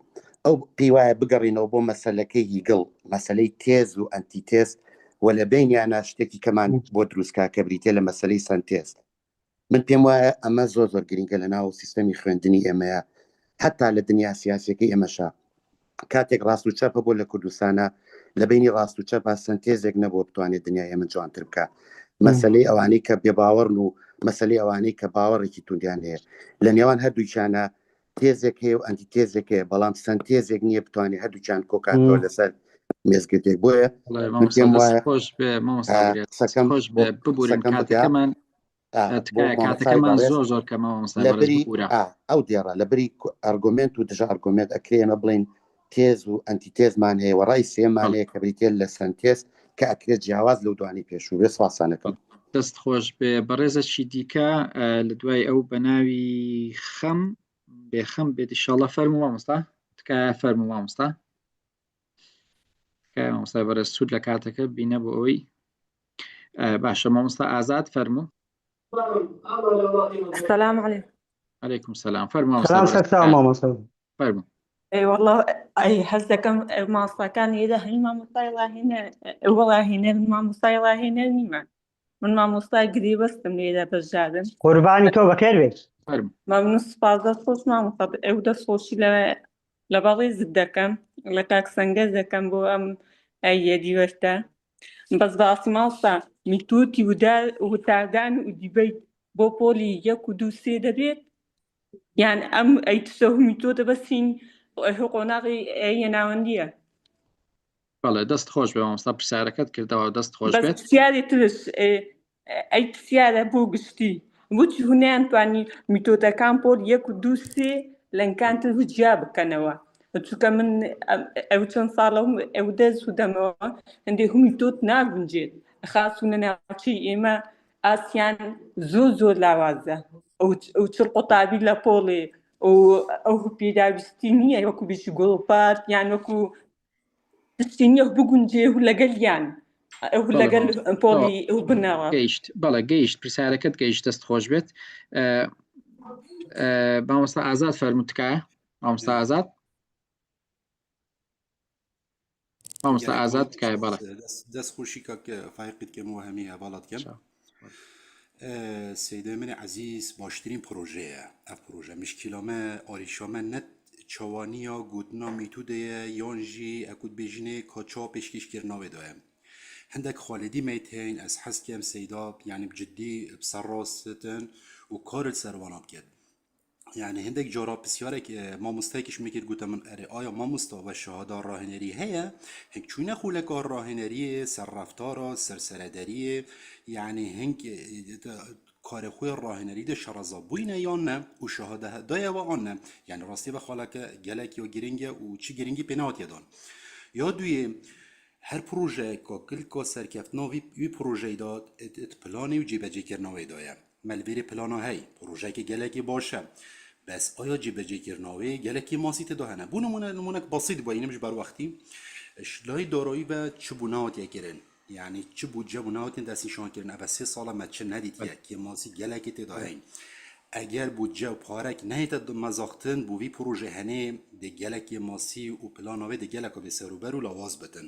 Speaker 11: ئەو پێی وایە بگەڕینەوە بۆ مەسەلەکەی هیگڵ، مەسەلەی تێز و ئەنتی تێز و لە بەینیانا شتێکی کەمان بۆ دروست کا کە بریتیە لە مەسەلەی سەنتێز. من پێم وایە ئەمە زۆر زۆر گرینگە لە ناو سیستەمی خوێندنی ئێمەیە حەتا لە دنیا سیاسیەکەی ئێمەشا. کاتێک ڕاست و چەپ هەبووە لە کوردستانا لە بەینی ڕاست و چەپا سەنتێزێک نەبووە بتوانێت دنیای ئێمە جوانتر بکا. مەسەلەی ئەوانەی کە بێباوەڕن و مەسەلەی ئەوانەی کە باوەڕێکی توندیان هەیە لە نێوان هەردووکیانە تێزێک هەیە و ئەنتی تێزێک هەیە بەڵام سەنتێزێک نییە بتوانێت هەردووکیان کۆکاتەوە لەسەر مێزگردێک بۆیە من پێم وایە
Speaker 3: خۆش بێ مامۆستا
Speaker 11: قسەکەم
Speaker 3: خۆش بێ ببورن
Speaker 11: قسەکەم بکە
Speaker 3: کاتەکەمان
Speaker 11: بۆ
Speaker 3: تکایە
Speaker 11: مامۆستای
Speaker 3: کاتەکەمان
Speaker 11: بەڕێز
Speaker 3: زۆر زۆر کەمە مامۆستای
Speaker 11: لە
Speaker 3: بەڕێز
Speaker 11: بری
Speaker 3: ببورە
Speaker 11: ئا ئەو دێڕە لە بری ئەرگۆمێنت و دژە ئەرگۆمێنت ئەکرێ ئێمە بڵێین تێز و ئەنتی تێزمان هەیە و ڕای سێمان
Speaker 3: بەڵێ
Speaker 11: هەیە کە بریتیە لە سەنتێز کە ئەکرێت جیاواز لەو دوانەی پێشوو بێ سپاسانەکەم.
Speaker 3: دەست خۆش بێ بەڕێزەکی دیکە لە دوای ئەو بە ناوی خەم بێخەم بێت ئیشاڵە فەرموو مامۆستا تکایە فەرموو مامۆستا تکایە مامۆستای بەڕێز سوود لە کاتەکە بینە بۆ ئەوەی باشە مامۆستا ئازاد فەرموو
Speaker 12: السلام عليكم
Speaker 3: عليكم السلام فەرموو مامۆستا
Speaker 1: سلام
Speaker 3: بەڕێز
Speaker 1: سەرچاو مامۆستا
Speaker 3: فەرموو
Speaker 12: ئەی والله ئەی حەز دەکەم مامۆستاکان ئێرە هەی مامۆستای ڕاهێنەر وەڵاهێنەر مامۆستای ڕاهێنەر نیمە من مامۆستای گرێبەستم لێرە بەشدارم
Speaker 1: قوربانی تۆ بەخێر بێت
Speaker 3: فەرموو
Speaker 12: مەمنون سوپاس دەست خۆش مامۆستا ئەو دەست خۆشی لە لە بەڕێزت دەکەم لە کاک سەنگەر دەکەم بۆ ئەم ئەیە دیوەشتە بەس باسی مامۆستا میتۆتی وتاردان و دیبەیت بۆ پۆلی یەک و دوو سێ دەبێت یان ئەم ئەی تسە میتۆدە بەسین قۆناغی ئەیە ناوەندیە
Speaker 3: بەڵێ دەست خۆش بێ مامۆستا پرسیارەکەت کردەوە دەست خۆش
Speaker 12: بەس
Speaker 3: بێت
Speaker 12: پرسیاری ترش ئەی پرسیارە بۆ گشتی بۆچی هونیان توانی میتۆدەکان پۆل یەک و دوو سێ لەنکان تر جیا بکەنەوە چونکە من ئەو چەند ساڵە و ئەو دەست و دەمەوە هەندێک هەم میتۆد ناگونجێت خاصونە ناوچەی ئێمە ئاسیان زۆر زۆر لاوازە ئەو چل قوتابی لە پۆڵێ ئەو پێداویستی نییە وەکو بیش گۆڵپارت یان وەکو شتی نییە بگونجێ و لەگەلیان ئەو لەگەل پۆڵی ئەو بنەوە
Speaker 3: گەیشت بەڵێ گەیشت پرسیارەکەت گەیشت دەست خۆش بێت مامۆستا ئازاد فەرموو تکایە مامۆستا ئازاد مامۆستا ئازاد تکایە بەڵێ
Speaker 13: دەست خۆشی کاک فایقت کەم و هەمی هەواڵات کەم سەیدای من عەزیز باشترین پرۆژەیە ئەف پرۆژە مشکیلامە ئاریشامە نەت چاوانیە گوتنا میتودەیە یان ژی ئەکوت بێژینێ کا چا پێشکێش کرناوێ دایە هەندێک خالدی میت هەین ئەس حەز کەم سەیدا یعنی بجدی بسەر ڕاستن و کارت سەروانا بکەت. یعنی هەندێک جارا پرسیارێک مامۆستایەکیش میکرد گوتە من ئەرێ ئایا مامۆستا وە شەهادا ڕاهێنەری هەیە هەنگ چوینە خولەکە ڕاهێنەریە سەر ڕەفتارە سەر سەرەدەریە یعنی هەنگ کارێ خۆی ڕاهێنەری دە شەڕەزا بووینە یان نە و شەهادە دایەوە ئان نە یعنی ڕاستی بە خاڵەکە گەلێک یا گرنگە و چی گرنگی پێ ناتێدان یا دوێ هەر پرۆژەیەک کە کلکا سەرکەفتنا وی پرۆژەی داد پلانی و جێبەجێکردنەوەی دایە مە li vêrê plana hey projeyeke gelekî baş e bes aya cêbecêkirina wê gelek kêmasî tê de hene. Bo nimûne nimûnek basît bû înim ji ber wextî ji layê darayî ve çi bû nehatiye kirin yanî çi bûdce bû nehatiye destnîşankirin ev e sê sal e me çi nedîtiye kêmasî gelekî tê de heyîn. Eger bûdce û parek nehête mezaxtin bo vî projeyê henê dê gelek kêmasî û plana wê dê geleka bê serûber û lawaz bitin.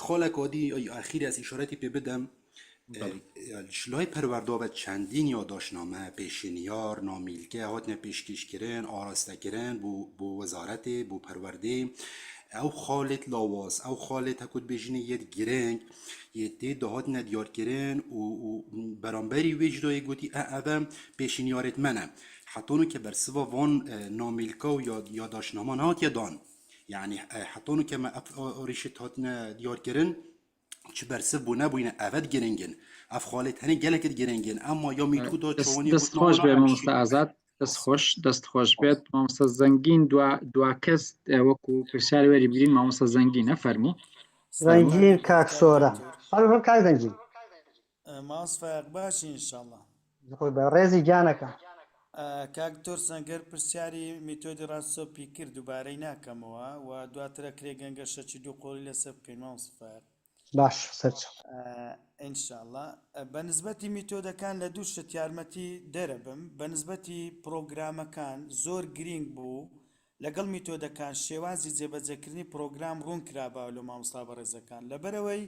Speaker 13: Xalek adî axîrê ez îşaretî pê bidem ji layê perwerda ve çendîn yadaşname, pêşniyar, namîlke hatine pêşkêşkirin, arastekirin bo bo wezaretê, bo perwerdê. Ew xalêt lawaz, ew xalêt heke dibêjinê yê giring yê tê de hatine diyarkirin û û beramberî wê jî de yê gotî e ev e pêşniyarêt me ne. Heta nû ke bersiva van namîlka û yadaşnama nehatiye dan. Yani heta nû ke me ev rîşit hatine diyarkirin çi bersiv bû nebûyne evet giringin. Ev xalê tenê gelekit giringin. Ema ya mîtoda
Speaker 3: çawanî Dest gotina xweş wana bê mamosta Azad dest xweş dest xweş bêt mamosta Zengîn dua dua kes وەکو پرسیار وەری بگرین مامۆستا زەنگینە فەرموو
Speaker 1: فەرموو زەنگین کاک سۆرە فەرموو کاک زەنگین.
Speaker 14: ماس فایەق باشی ان شاءاللە.
Speaker 1: خۆی بە ڕێزی گیانەکە.
Speaker 14: کاک دکتۆر سەنگەر پرسیاری میتۆدی ڕاستۆپی کرد دووبارەی ناکەمەوە و دواتر ئەکرێ گەنگەشەکی دوو قۆڵی لەسەر بکەین مامۆستا فایەق.
Speaker 1: باش سەرچاو.
Speaker 14: ان شاءاللە بە نسبەتی میتۆدەکان لە دوو شت یارمەتی دەرەبم بە نسبەتی پڕۆگرامەکان زۆر گرینگ بوو لەگەڵ میتۆدەکان شێوازی جێبەجێکردنی پڕۆگرام ڕوون کراباوە لۆ مامۆستا بەڕێزەکان لەبەرئەوەی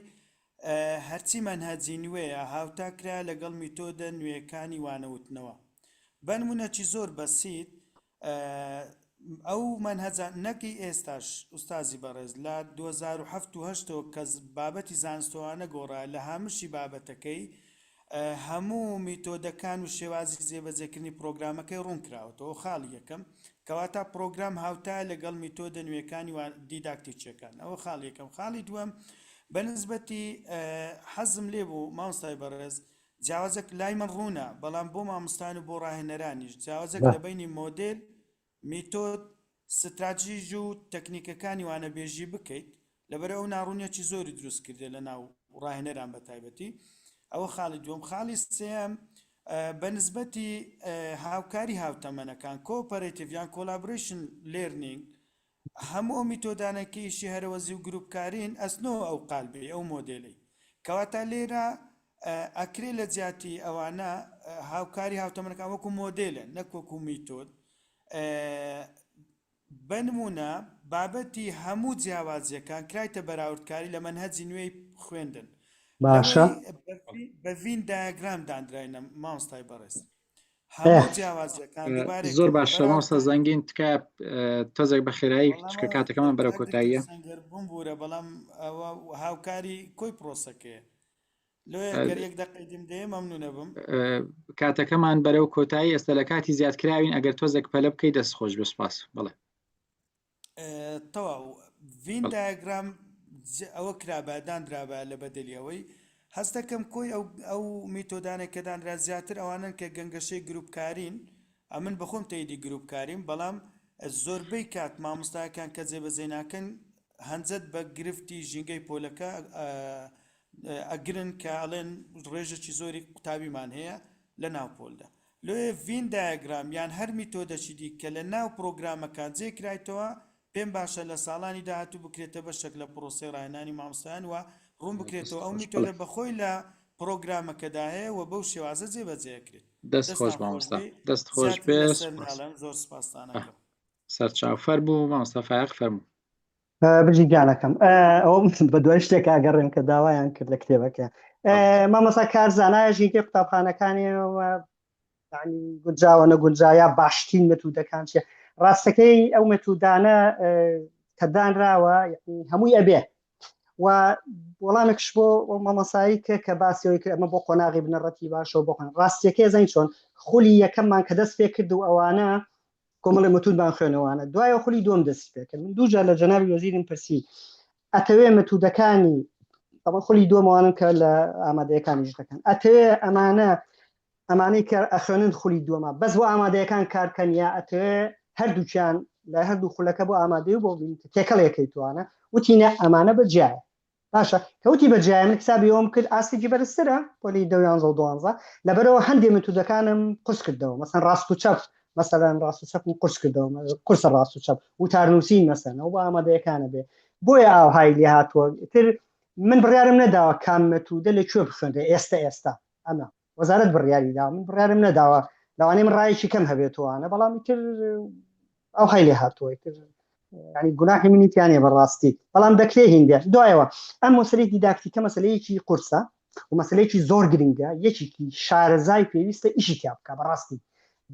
Speaker 14: هەرچی مەنهەجی نوێیە هاوتا کرایە لەگەڵ میتۆدە نوێیەکانی وانەوتنەوە. بەنمونەکی زۆر بەسیت ئەو مەنهەجە نەک ئی ئێستاش ئوستازی بەڕێز لە 2007 و هەشتەوە کە بابەتی زانستەوانە گۆڕایە لە هامشی بابەتەکەی هەموو میتۆدەکان و شێوازی جێبەجێکردنی پڕۆگرامەکەی ڕوون کراوەتەوە، خاڵی یەکەم، کەواتە پڕۆگرام هاوتایە لەگەڵ میتۆدە نوێکانی و دیداکتیکیەکان، ئەوە خاڵی یەکەم، خاڵی دووەم، بە نسبەتی حەزم لێ بوو مامۆستای بەڕێز جیاوازەک لای من ڕوونە، بەڵام بۆ مامۆستایان و بۆ ڕاهێنەرانیش جیاوازەک لە بەینی مۆدێل میتۆد، ستراتژیژ و تەکنیکەکانی وانەبێژی بکەیت، لەبەرئ ئەو ناڕوونیەکی زۆری دروست کردیە لە ناو ڕاهێنەران بە تایبەتی، ئەوە خاڵی دووەم، خاڵی سێیەم بە نسبەتی هاوکاری هاوتەمەنەکان، cooperative یان collaboration learning، هەموو ئەو میتۆدانەی کە ئیشی هەرەوەزی و گروپکارین ئەچنەوە ئەو قالبەی، ئەو مۆدێلەی. کەواتە لێرە ئەکرێ لە جیاتی ئەوانە هاوکاری هاوتەمەنەکان وەکو مۆدێلە نەک وەکو میتۆد بەنمونە بابەتی هەموو جیاوازیەکان کرایتە بەراوردکاری لە مەنهەجی نوێی خوێندن
Speaker 1: باشە
Speaker 14: بە Venn diagram دانراینە مامۆستای بەڕێز هەموو جیاوازیەکان دووبارەی
Speaker 3: زۆر باشە مامۆستا زەنگین تکایە تۆزێک بە خێرایی چکە کاتەکەمان بەرەو کۆتاییە
Speaker 14: سەنگەر بمبوورە بەڵام ئەوە هاوکاری کۆی پرۆسەکەیە لۆیە گەر یەک دەقەی دیم دەیە مەمنونە بم.
Speaker 3: کاتەکەمان بەرەو کۆتایی ئێستا لە کاتی زیاد کراوین ئەگەر تۆزێک پەلە بکەی دەست خۆش بێ سپاس بەڵێ.
Speaker 14: تەواو Venn diagram ئەوە کرابا دانرابا لە بەدەلی ئەوەی هەستەکەم کۆی ئەو ئەو میتۆدانێک کە دانرا زیاتر ئەوانن کە گەنگەشەی گروپکارین ئەمن بەخۆم تەیدی گروپکاریم بەڵام زۆربەی کات مامۆستاکان کە جێبەجێ ناکەن هەنجەت بە گرفتی ژینگەی پۆلەکە ئەگرن کە ئەڵێن ڕێژەکی زۆری قوتابیمان هەیە لە ناو پۆلدا لۆیە Venn diagram یان هەر میتۆدەکی دی کە لە ناو پرۆگرامەکان جێ کرایتەوە پێم باشە لە ساڵانی داهاتوو بکرێتە بەشێک لە پرۆسەی ڕاهێنانی مامۆستایان و ڕوون بکرێتەوە ئەو میتۆدە بەخۆی لە پرۆگرامەکەدا هەیە و بەو شێوازە جێبەجێ ئەکرێت.
Speaker 3: دەست خۆش
Speaker 14: دەستان خۆش
Speaker 3: مامۆستا
Speaker 14: بێ
Speaker 3: دەست خۆش
Speaker 14: زیاتر
Speaker 3: بێ
Speaker 14: لەسەر
Speaker 3: سوپاس.
Speaker 14: ناڵێم زۆر سپاستان ئەکەم.
Speaker 3: سەرچاو فەرموو مامۆستا فایەق فەرموو.
Speaker 1: بژی گیانەکەم ئەوە بە دوای شتێک ئاگەڕێم کە داوایان کرد لە کتێبەکە مامۆستا کارزان ئایا ژینگەی قوتابخانەکانی گونجاوە نەگونجایا باشترین مەتودەکان چیە ڕاستەکەی ئەو مەتودانە کە دانراوە هەمووی ئەبێ. و وەڵامێکش بۆ مامۆسایی کە کە باسیەوەی کرد ئەمە بۆ قۆناغی بنەڕەتی باشەوە بۆ قۆناغ ڕاستیەکەی زانین چۆن خولی یەکەممان کە دەست پێ کرد و ئەوانە کۆمەڵی متودمان خوێنەوانە دوایە خولی دووەم دەستی پێ کرد من دوو جار لە جەنابی وەزیرم پرسی ئەتەوێ متودەکانی ئەمە خولی دووەمەوانن کە لە ئامادەیەکانیش دەکەن ئەتەوێ ئەمانە ئەمانەی کە ئەخوێنن خولی دووەمە بەس بۆ ئامادەیەکان کارکەن یا ئەتەوێ هەردووکیان لە هەردوو خولەکە بۆ ئامادەی و بۆ تێکەڵێکەی توانە وتی نە ئەمانە بە جیایە باشە کەوتی بە جیایە من حسابی ئەوم کرد ئاستێکی بەرزترە پۆلی دە یانزە و دوانزە لەبەرەوە هەندێ متودەکانم قورس کردەوە مەسەن ڕاست و چەپ مەسەلەن ڕاست و چەپم قورس کردەوە قورسە ڕاست و چەپ وتار نووسین مەسەن ئەو بۆ ئامادەیەکانە بێ بۆیە ئاوهای لێ هاتووە تر من بڕیارم نەداوە کام متودە لە کوێ بخوێنرێ ئێستا ئێستا ئەمە وەزارەت بڕیاری دا من بڕیارم نەداوە لەوانەیە من ڕایەکی کەم هەبێتوانە بەڵام ئیتر ئەو هەی لێ هاتووە ئیتر ینی گوناحی منی تیانە بەڕاستی بەڵام دەکرێ هیندێ دوایەوە ئەم مەسلەی دیداکتیکە مەسلەیەکی قورسە و مەسلەیەکی زۆر گرنگە یەکێکی شارەزای پێویستە ئیشی تیا بکە بەڕاستی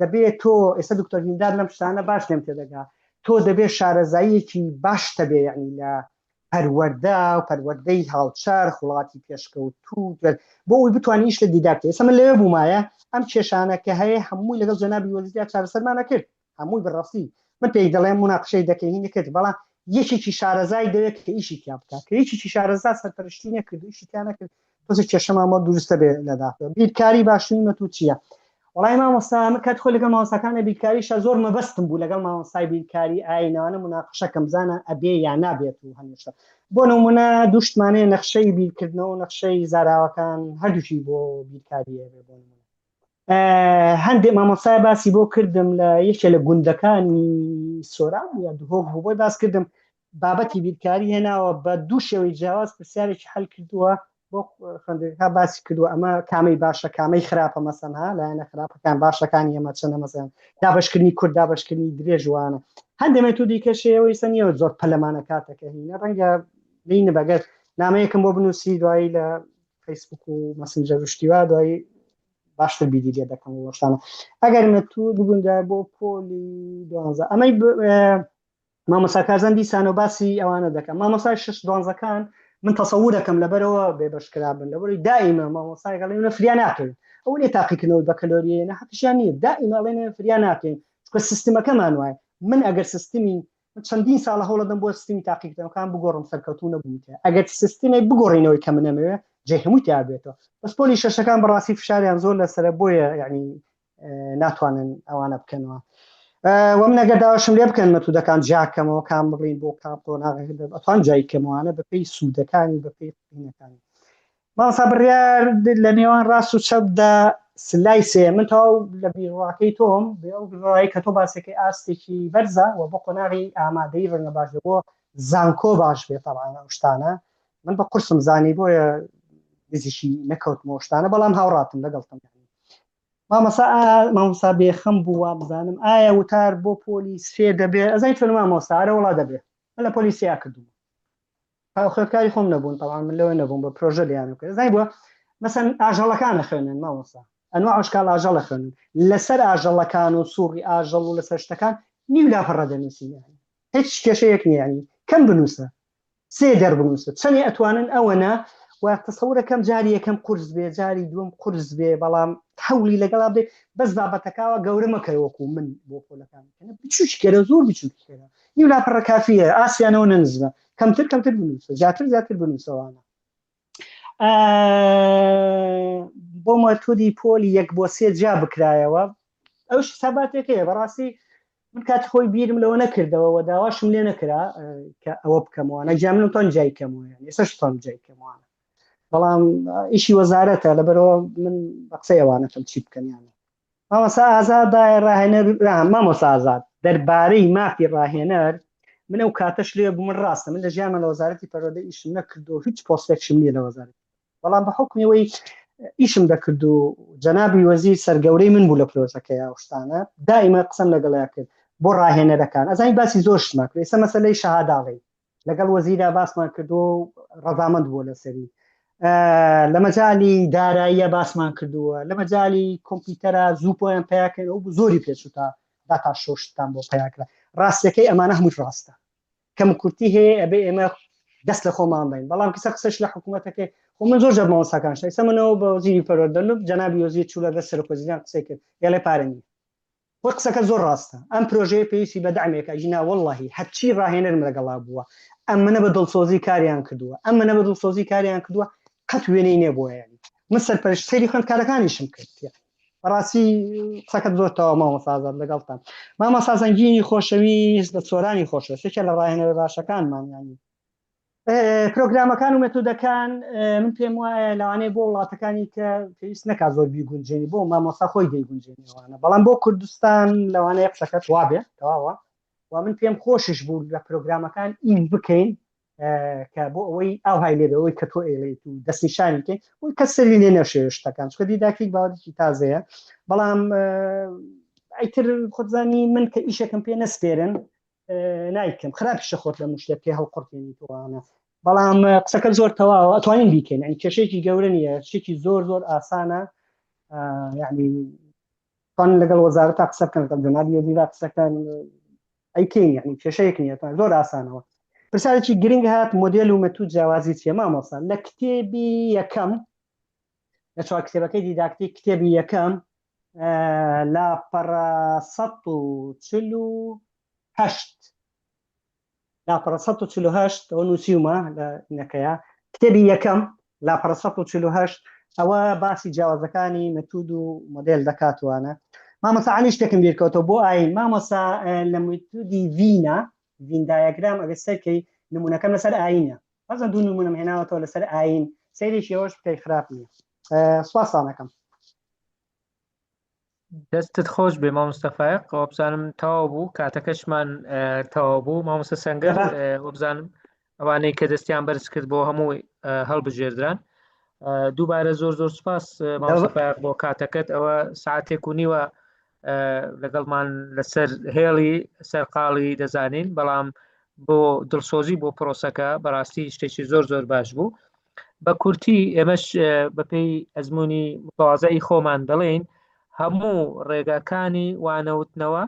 Speaker 1: دەبێت تۆ ئێستا دکتۆر هیندار لەم شتانە باش لێم تێدەگا تۆ دەبێت شارەزاییەکی باش تەبێ یعنی لە پەروەردە و پەروەردەی هاوچەرخ وڵاتی پێشکەوتوو بۆ ئەوی بتوانانی ئیش لە دیداکتە ئێستا من لەوێ بوومایە ئەم کێشانە کە هەیە هەمووی لەگەڵ جەنابی وەزیریا چارەسەرمان کرد هەمووی بەڕاستی من پێی دەڵێم مناقشەی دەکەین نەکرد بەڵام یەکێکی شارەزای دەوێت کە ئیشی تیا بکات کە یەکێکی شارەزا سەرپەرشتی نەکرد و ئیشی تیا نەکرد تۆزێک کێشەمان بۆ دروستە بێ لە داخەوە بیرکاری باشترین مەتوو چییە؟ وەڵای مامۆستا من کات خۆی لەگەڵ مامۆستاکانە بیرکاریشە زۆر مەبەستم بوو لەگەڵ مامۆستای بیرکاری ئاینەوانە مناقشەکەم بزانە ئەبێ یا نابێت و هەمیشە بۆ نمونە دووشتمانەیە نەخشەی بیرکردنەوە و نەخشەی زاراوەکان هەردووکی بۆ بیرکاریە بێ بۆ نمونە هەندێک مامۆستای باسی بۆ کردم لە یەکێ لە گوندەکانی سۆران یا دهۆک بوو بۆی باس کردم بابەتی بیرکاری هێناوە بە دوو شێوەی جیاواز پرسیارێکی حل کردووە بۆ خوێندنگا باسی کردووە ئەمە کامەی باشە کامەی خراپە مەسەن ها لایەنە خراپەکان باشەکانی ئەمە چەنە مەسەن دابشکردنی کورد دابشکردنی درێژوانە هەندێک مێتودی کەشەوەی سەنیەوە زۆر پەلەمانە کاتەکە هینە ڕەنگە لینە بەگەر نامەیەکم بۆ بنووسی دوایی لە فەیسبوک و مەسنجەر و شتیوا دوایی باشتر بیری لێ دەکەم و شتانە ئەگەر مەتود بگونجای بۆ پۆلی دوانزە ئەمەی مامۆستا کارزان دیسانەوە باسی ئەوانە دەکەم مامۆسای شش دوانزەکان من تەسەورەکەم لەبەرەوە بێبەشکرابن لەبەرەوەی دائیمە مامۆسای گەڵێن فریا ناکەین ئەو نیە تاقیکردنەوەی بەکەلۆریە نە حەقیشیان نییە دائیمە ئەڵێن فریا ناکەین چونکە سیستمەکەمان وایە من ئەگەر سیستمی من چەندین ساڵە هەوڵەدەم بۆ سیستمی تاقیکردنەوەکان بگۆڕم سەرکەوتوو نەبووم تیا ئەگەر سیستمێک بگۆڕینەوەی کە من ئەمەوێ جێ هەمووی تیا بێتەوە بەس پۆلی شەشەکان بەڕاستی فشاریان زۆر لەسەرە بۆیە یعنی ناتوانن ئەوانە بکەنەوە وە من ئەگەر داواشم لێ بکەن مەتودەکان جیاکەمەوە کام بڵین بۆ کام قۆناغ ئەتوان جای کەمەوانە بەپێی سوودەکانی بەپێی قینەکانی مامۆستا بڕیار لە نێوان ڕاست و چەپدا سلای سێ من تەواو لە بیرڕاکەی تۆم بێ ئەو بیرڕای کە تۆ باسەکەی ئاستێکی بەرزە و بۆ قۆناغی ئامادەی ڕەنگە باش بێ بۆ زانکۆ باش بێ تەبعەن ئەو شتانە من بە قورسم زانی بۆیە نزیکی نەکەوتمەوە شتانە بەڵام هاوڕاتم لەگەڵتم مامۆسا مامۆسا بێخەم بوو وابزانم ئایا وتار بۆ پۆلی سێ دەبێ ئەزای چۆن مامۆستا ئەرە وڵا دەبێ من لە پۆلی سێ کردووم خوێندکاری خۆم نەبوون تەوان من لەوە نەبووم بە پرۆژە لیان کرد زای بووە مەسەن ئاژەڵەکان خوێنن مامۆستا ئەنوا ئەشکال ئاژەڵە خوێنن لەسەر ئاژەڵەکان و سوڕی ئاژەڵ و لەسەر شتەکان نیو لاپەڕە دەنووسین هیچ کێشەیەک نییە ینی کەم بنووسە سێ دەر بنووسە چەنێ ئەتوانن ئەوەنە و تەسەورەکەم جاری یەکەم قورس بێ جاری دووەم قورس بێ بەڵام حەولی لەگەڵا بێ بەس بابەتەکەوە گەورە مەکەرە وەکو من بۆ پۆلەکان بچووکی کەرە زۆر بچووکی کەرە نیو لاپەڕە کافیە ئاسیانەوە نەنزمە کەمتر کەمتر بنووسە زیاتر زیاتر بنووسەوانە بۆ مەتودی پۆلی یەک بۆ سێ جیا بکرایەوە ئەو حساباتێکەیە بەڕاستی من کاتی خۆی بیرم لەوە نەکردەوە و داواشم لێ نەکرا کە ئەوە بکەمەوە نەجا من تۆن جای کەمەوە یان ئێستا تۆن جای کەمەوە بەڵام ئیشی وەزارەتە لەبەرەوە من بە قسەی ئەوانەکەم چی بکەن یانە مامۆستا ئازاد دایە ڕاهێنەر مامۆستا ئازاد دەربارەی مافی ڕاهێنەر من ئەو کاتەش لێ بوو من ڕاستە من لە ژیانمە لە وەزارەتی پەروەردە ئیشم نەکردو هیچ پۆستێکشم نییە لە وەزارەت بەڵام بە حکومی ئیشم دەکرد و جەنابی وەزیر سەرگەورەی من بوو لە پرۆژەکەی ئەو شتانە دائیمە قسەم لەگەڵیا کرد بۆ ڕاهێنەرەکان ئەزانی باسی زۆر شتمان کرد ئێستا مەسەلەی شەهاداڵی لەگەڵ وەزیرا باسمان کردووە و ڕەزامەند بووە لەسەری لە مەجالی داراییە باسمان کردووە لە مەجالی کۆمپیوتەرە زوو پۆیان پیاکەن ئەو زۆری پێچوو تا داتا شۆشتان بۆ پیاکرا ڕاستەکەی ئەمانە هەمووی ڕاستە کەم کورتی هەیە ئەبێ ئێمە دەست لە خۆمان بین بەڵام کەسە قسەش لە حکوومەتەکەی خۆ من زۆر جار مامۆستاکان شتە ئێستا منەوە بە وەزیری پەروەردە لوب جەنابی وەزیر چوو لەگەڵ سەرۆک وەزیران قسەی کرد ئێڵێ پارە نییە خۆی قسەکە زۆر ڕاستە ئەم پرۆژەیە پێویستی بە دەعمێکە ژینا وەڵڵاهی هەرچی ڕاهێنەرم لەگەڵا بووە ئەمنە بە دڵسۆزی کاریان کردووە ئەمنە بە دڵسۆزی کاریان کردووە قەت وێنەی نەبووە یعنی من سەرپەرشت سەیری خوێندکارەکانیشم کرد یعنی بەڕاستی قسەکەت زۆر تەواو مامۆستا ئازاد لەگەڵتان مامۆستا زەنگینی خۆشەویست لە سۆرانی خۆشەویست یەکێ لە ڕاهێنەرە باشەکانمان یعنی پرۆگرامەکان و مێتودەکان من پێم وایە لەوانەیە بۆ وڵاتەکانی کە پێویست نەکا زۆر بیگونجێنی بۆ مامۆستا خۆی دەیگونجێنیوانە بەڵام بۆ کوردستان لەوانەیە قسەکەت وابێ تەواوە و من پێم خۆشیش بوو لە پرۆگرامەکان ئیش بکەین کە بۆ ئەوەی ئاوهای لێ ئەوەی کە تۆ ئێڵیت و دەستنیشانی بکەین بۆی کەس سەری لێ نەشێ شتەکان چونکە دیداکتیک باوەتێکی تازەیە بەڵام ئیتر خۆتزانی من کە ئیشێکم پێ نەسپێرن نایکەم خراپیشە خۆت لە مشتە پێ هەڵقڕتێنی تۆوانە بەڵام قسەکە زۆر تەواوە ئەتوانین بیکەین ئەنی کێشەیەکی گەورە نییە شتێکی زۆر زۆر ئاسانە یعنی توان لەگەڵ وەزارەت تا قسە بکەن لەگەڵ جەنابی وەزیرا قسەکەن ئەیکەین یعنی کێشەیەک نییە زۆر ئاسانەوە پرسیارێکی گرنگ هات مۆدێل و مەتوو جیاوازی چیە مامۆستا لە کتێبی یەکەم لە چوار کتێبەکەی دیداکتیک کتێبی یەکەم لاپەڕە 148 لاپەڕە 148 ئەوە نووسیومە لە نەکەیە کتێبی یەکەم لاپەڕە 148 ئەوە باسی جیاوازەکانی مەتود و مۆدێل دەکاتوانە مامۆستا عەلی شتێکم بیرکەوتەوە بۆ ئاین مامۆستا لە متودی ڤینا Venn diagram ئەگەر سەرکەی نمونەکەم لەسەر ئاینە بەزە دوو نمونم هێناوەتەوە لەسەر ئاین سەیرێکی ئەوەش بکەی خراپ نییە سوپاستانەکەم.
Speaker 2: دەستت خۆش بێ مامۆستا فایق وابزانم تەواو بوو کاتەکەشمان تەواو بوو مامۆستا سەنگەر وابزانم ئەوانەی کە دەستیان بەرز کرد بۆ هەموو هەڵبژێردران دووبارە زۆر زۆر سپاس مامۆستا فایق بۆ کاتەکەت ئەوە ساعتێک و نیوە لەگەڵمان لەسەر هێڵی سەرقاڵی دەزانین بەڵام بۆ دڵسۆزی بۆ پرۆسەکە بەڕاستی شتێکی زۆر زۆر باش بوو بە کورتی ئێمەش بەپێی ئەزمموی متوازەی خۆمان دەڵێین هەموو ڕێگاکانی وانەوتنەوە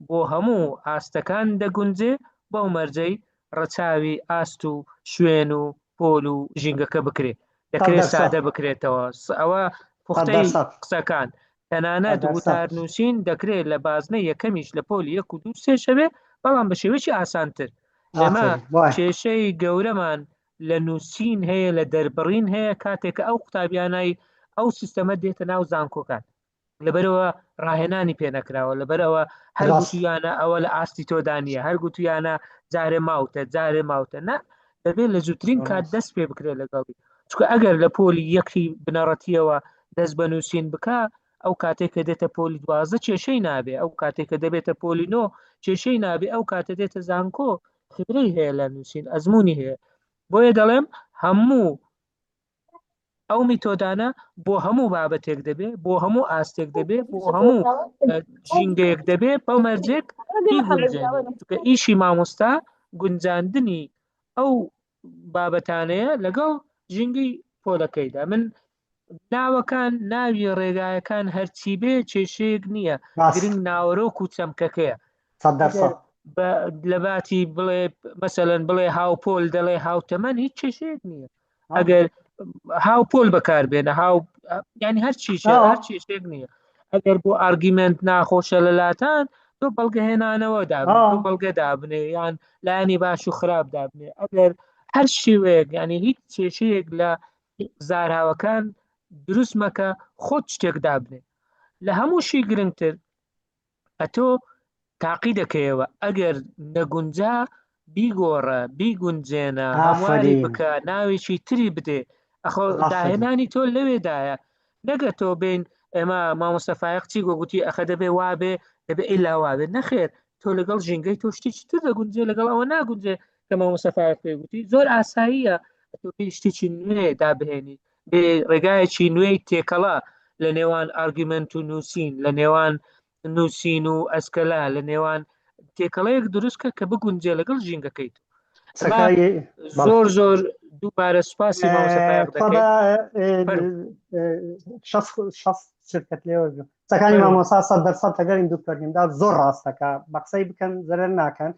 Speaker 2: بۆ هەموو ئاستەکان دەگونجێ بەو مەرجەی ڕەچاوی ئاست و شوێن و پۆل و ژینگەکە بکرێ دەکرێت سادە بکرێتەوە ئەوە پوختەی قسەکان تەنانەت وتار نووسین دەکرێت لە بازنەی یەکەمیش لە پۆلی یەک و دوو سێ شەوێ بەڵام بە شێوەیەکی ئاسانتر ئێمە کێشەی گەورەمان لە نووسین هەیە لە دەربڕین هەیە کاتێک کە ئەو قوتابیانای ئەو سیستەمە دێتە ناو زانکۆکان لەبەرەوە ڕاهێنانی پێ نەکراوە لەبەرەوە هەر گوتویانە ئەوە لە ئاستی تۆدا نییە هەر گوتویانە جارێ ماوتە جارێ ماوتە نە دەبێت لە زووترین کات دەست پێ بکرێت لەگەڵی چونکە ئەگەر لە پۆلی یەکی بنەڕەتیەوە دەست بە نووسین بکە ئەو کاتێک کە دێتە پۆلی دوازدە کێشەی نابێ ئەو کاتێک کە دەبێتە پۆلی نۆ کێشەی نابێ ئەو کاتە دێتە زانکۆ خبرەی هەیە لە نووسین ئەزمموی هەیە بۆیە دەڵێم هەموو ئەو میتۆدانە بۆ هەموو بابەتێک دەبێ بۆ هەموو ئاستێک دەبێ بۆ هەموو ژینگەیەک دەبێ بەو مەرجێک بیگونجێنێ ئیشی مامۆستا گونجاندنی ئەو بابەتانەیە لەگەڵ ژینگەی پۆلەکەیدا من ناوەکان ناوی ڕێگایەکان هەرچی بێ کێشەیەک نییە گرنگ ناوەرۆک و چەمکەکەیە لە باتی بڵێ مەسەەن بڵێ هاوپۆل دەڵێ هاوتەمەن هیچ کێشەیەک نییە ئەگەر هاوپۆل بەکاربێنە هاو ینی هەر چی هەر کێشێک نییە ئەگەر بۆ argument ناخۆشە لە لاتان تۆ بەڵگەهێنانەوە دابنێ تۆ بەڵگە دابنێ یان لایەنی باش و خراپ دابنێ ئەگەر هەر شێوەیەک ینی هیچ کێشەیەک لە زاراوەکان دروست مەکە خۆت شتێک دابنێ لە هەمووشی گرنگتر ئەتۆ تاقی دەکەیەوە ئەگەر نەگونجا بیگۆڕە بیگونجێنە هەمواری بکە ناوێکی تری بدێ ئەخۆ داهێنانی تۆ لەوێدایە نەگە تۆ بین ئێمە مامۆستا فایق چی گۆ گوتی ئەخە دەبێ وابێ دەبێ ئیلا وابێ نەخێر تۆ لەگەڵ ژینگەی تۆ شتێکی تر دەگونجێ لەگەڵ ئەوە ناگونجێ کە مامۆستا فایق پێ گوتی زۆر ئاساییە تۆ بێ شتێکی نوێ دابهێنی بێ ڕێگایەکی نوێی تێکەڵە لە نێوان argument و نووسین لە نێوان نووسین و ئەسکەلا لە نێوان تێکەڵەیەک دروستکە کە بگونجێ لەگەڵ ژینگەکەی تۆ زۆر زۆر دووبارە سوپاسی
Speaker 1: شرکت لێوە قسەکانی مامۆسا سە دەرسەد لەگەریم دکتۆر هیمداد زۆر ڕاستەکە بە قسەی بکەن زەرەر ناکەن.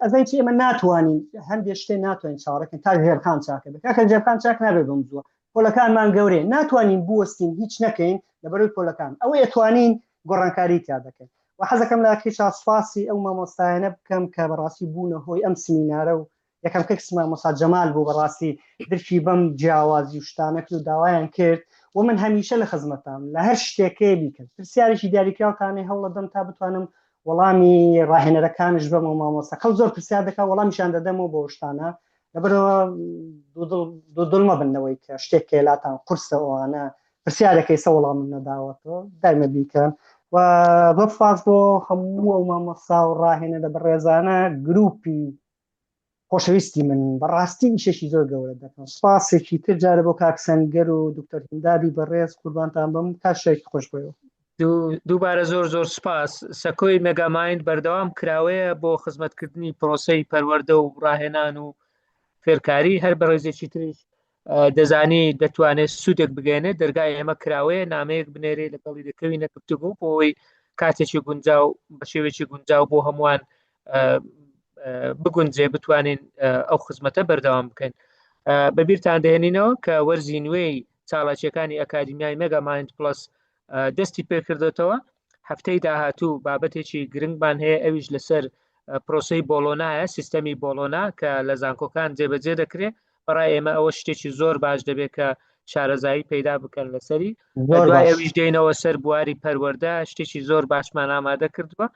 Speaker 1: ئەزای چی ئێمە ناتوانین هەندێک شتێ ناتوانین چاوەڕێکن تا ژێرخان چاکە بێت کاکە ژێرخان چاک نابێت بەم زووە پۆلەکانمان گەورەیە ناتوانین بوەستین هیچ نەکەین لەبەرەوەی پۆلەکان ئەوەی ئەتوانین گۆڕانکاری تیا دەکەین و حەزەکەم لە ئەخیرشا سوپاسی ئەو مامۆستایانە بکەم کە بەڕاستی بوونە هۆی ئەم سمینارە و یەکەم کەس مامۆستا جەمال بوو بەڕاستی درکی بەم جیاوازی و شتانە کرد و داوایان کرد و من هەمیشە لە خزمەتام لە هەر شتێکەیە بیکەن پرسیارێکی دیاریکراوتانێ هەوڵەدەم تا بتوانم وەڵامی ڕاهێنەرەکانش بەمەوە مامۆستا خەڵک زۆر پرسیار دەکات وەڵامیشان دەدەمەوە بۆ شتانە لەبەرەوە دوودڵ مەبن لەوەی کە شتێک کە لاتان قورسە ئەوانە پرسیارەکەی سە وەڵامم نەداوەتەوە دایمە بیکەن و زۆر سپاس بۆ هەموو ئەو مامۆستا و ڕاهێنەرە بەڕێزانە گروپی خۆشەویستی من بەڕاستی ئیشێکی زۆر گەورە دەکەن سپاسێکی تر جارە بۆ کاک سەنگەر و دکتۆر هیندابی بەڕێز قوربانتان بم تا شەوێکی خۆش بۆیەوە.
Speaker 2: دووبارە زۆر زۆر سپاس. سەکۆی مێگامایند بەردەوام کراوەیە بۆ خزمەتکردنی پرۆسەی پەروەردە و ڕاهێنان و فێرکاری هەر بەڕێزێکی تریش دەزانی دەتوانێت سوودێک بگەێنێت دەرگای ئێمە کراوەیە نامەیەک بنێرێ لەگەڵی دەکەوینە گفتوگۆ بۆ ئەوەی کاتێکی گونجاو بە شێوەیەکی گونجاو بۆ هەمووان بگونجێ بتوانین ئەو خزمەتە بەردەوام بکەین بەبییرتان دەهێنینەوە کە وەرزی نوێی چاڵاکیەکانی ئەکادیمیای مێگا مایند پلس دەستی پێکردێتەوە هەفتەی داهاتوو بابەتێکی گرنگمان هەیە ئەویش لەسەر پرۆسی بۆڵۆنایە سیستەمی بۆڵۆنا کە لە زانکۆکان جێبەجێ دەکرێت بەڕای ئێمە ئەوە شتێکی زۆر باش دەبێت کە شارەزایی پەیدا بکەن لەسەری دوای ئەویش دێنەوە سەر بواری پەروەردە شتێکی زۆر باشمان ئامادە کردووە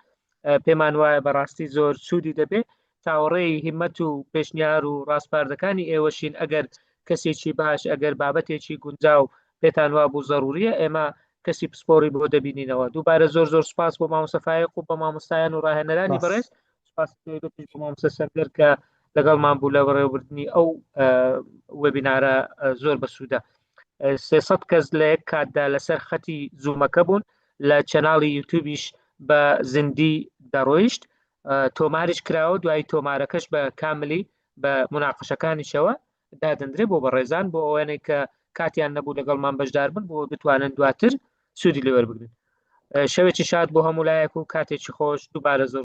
Speaker 2: پێمان وایە بەڕاستی زۆر سوودی دەبێت چاوەڕێی هیمەت و پێشنیار و ڕاسپاردەکانی ئێوەشین ئەگەر کەسێکی باش ئەگەر بابەتێکی گونجاو پێتان وابوو زەروریە ئێمە کەسی پسپۆری بۆ دەبینینەوە دووبارە زۆر زۆر سپاس بۆ مامۆستا فایق و بە مامۆستایان و ڕاهێنەرانی بەڕێز سپاس تایبەتیش بۆ مامۆستا سەنگەر کە لەگەڵمان بوو لە بەڕێوەبردنی ئەو وێبینارە زۆر بەسوودە 300 کەس لە یەک کاتدا لەسەر خەتی زوومەکە بوون لە channel ی یوتیوبیش بە زیندی دەڕۆیشت تۆماریش کراوە دوای تۆمارەکەش بە کاملی بە مناقشەکانیشەوە دادەندرێ بۆ بەڕێزان بۆ ئەوانەی کە کاتیان نەبوو لەگەڵمان بەشدار بن بۆ بتوانن دواتر سوودی لێوەربگرن شەوێکی شاد بۆ هەموو لایەک و کاتێکی خۆش دووبارە زۆر.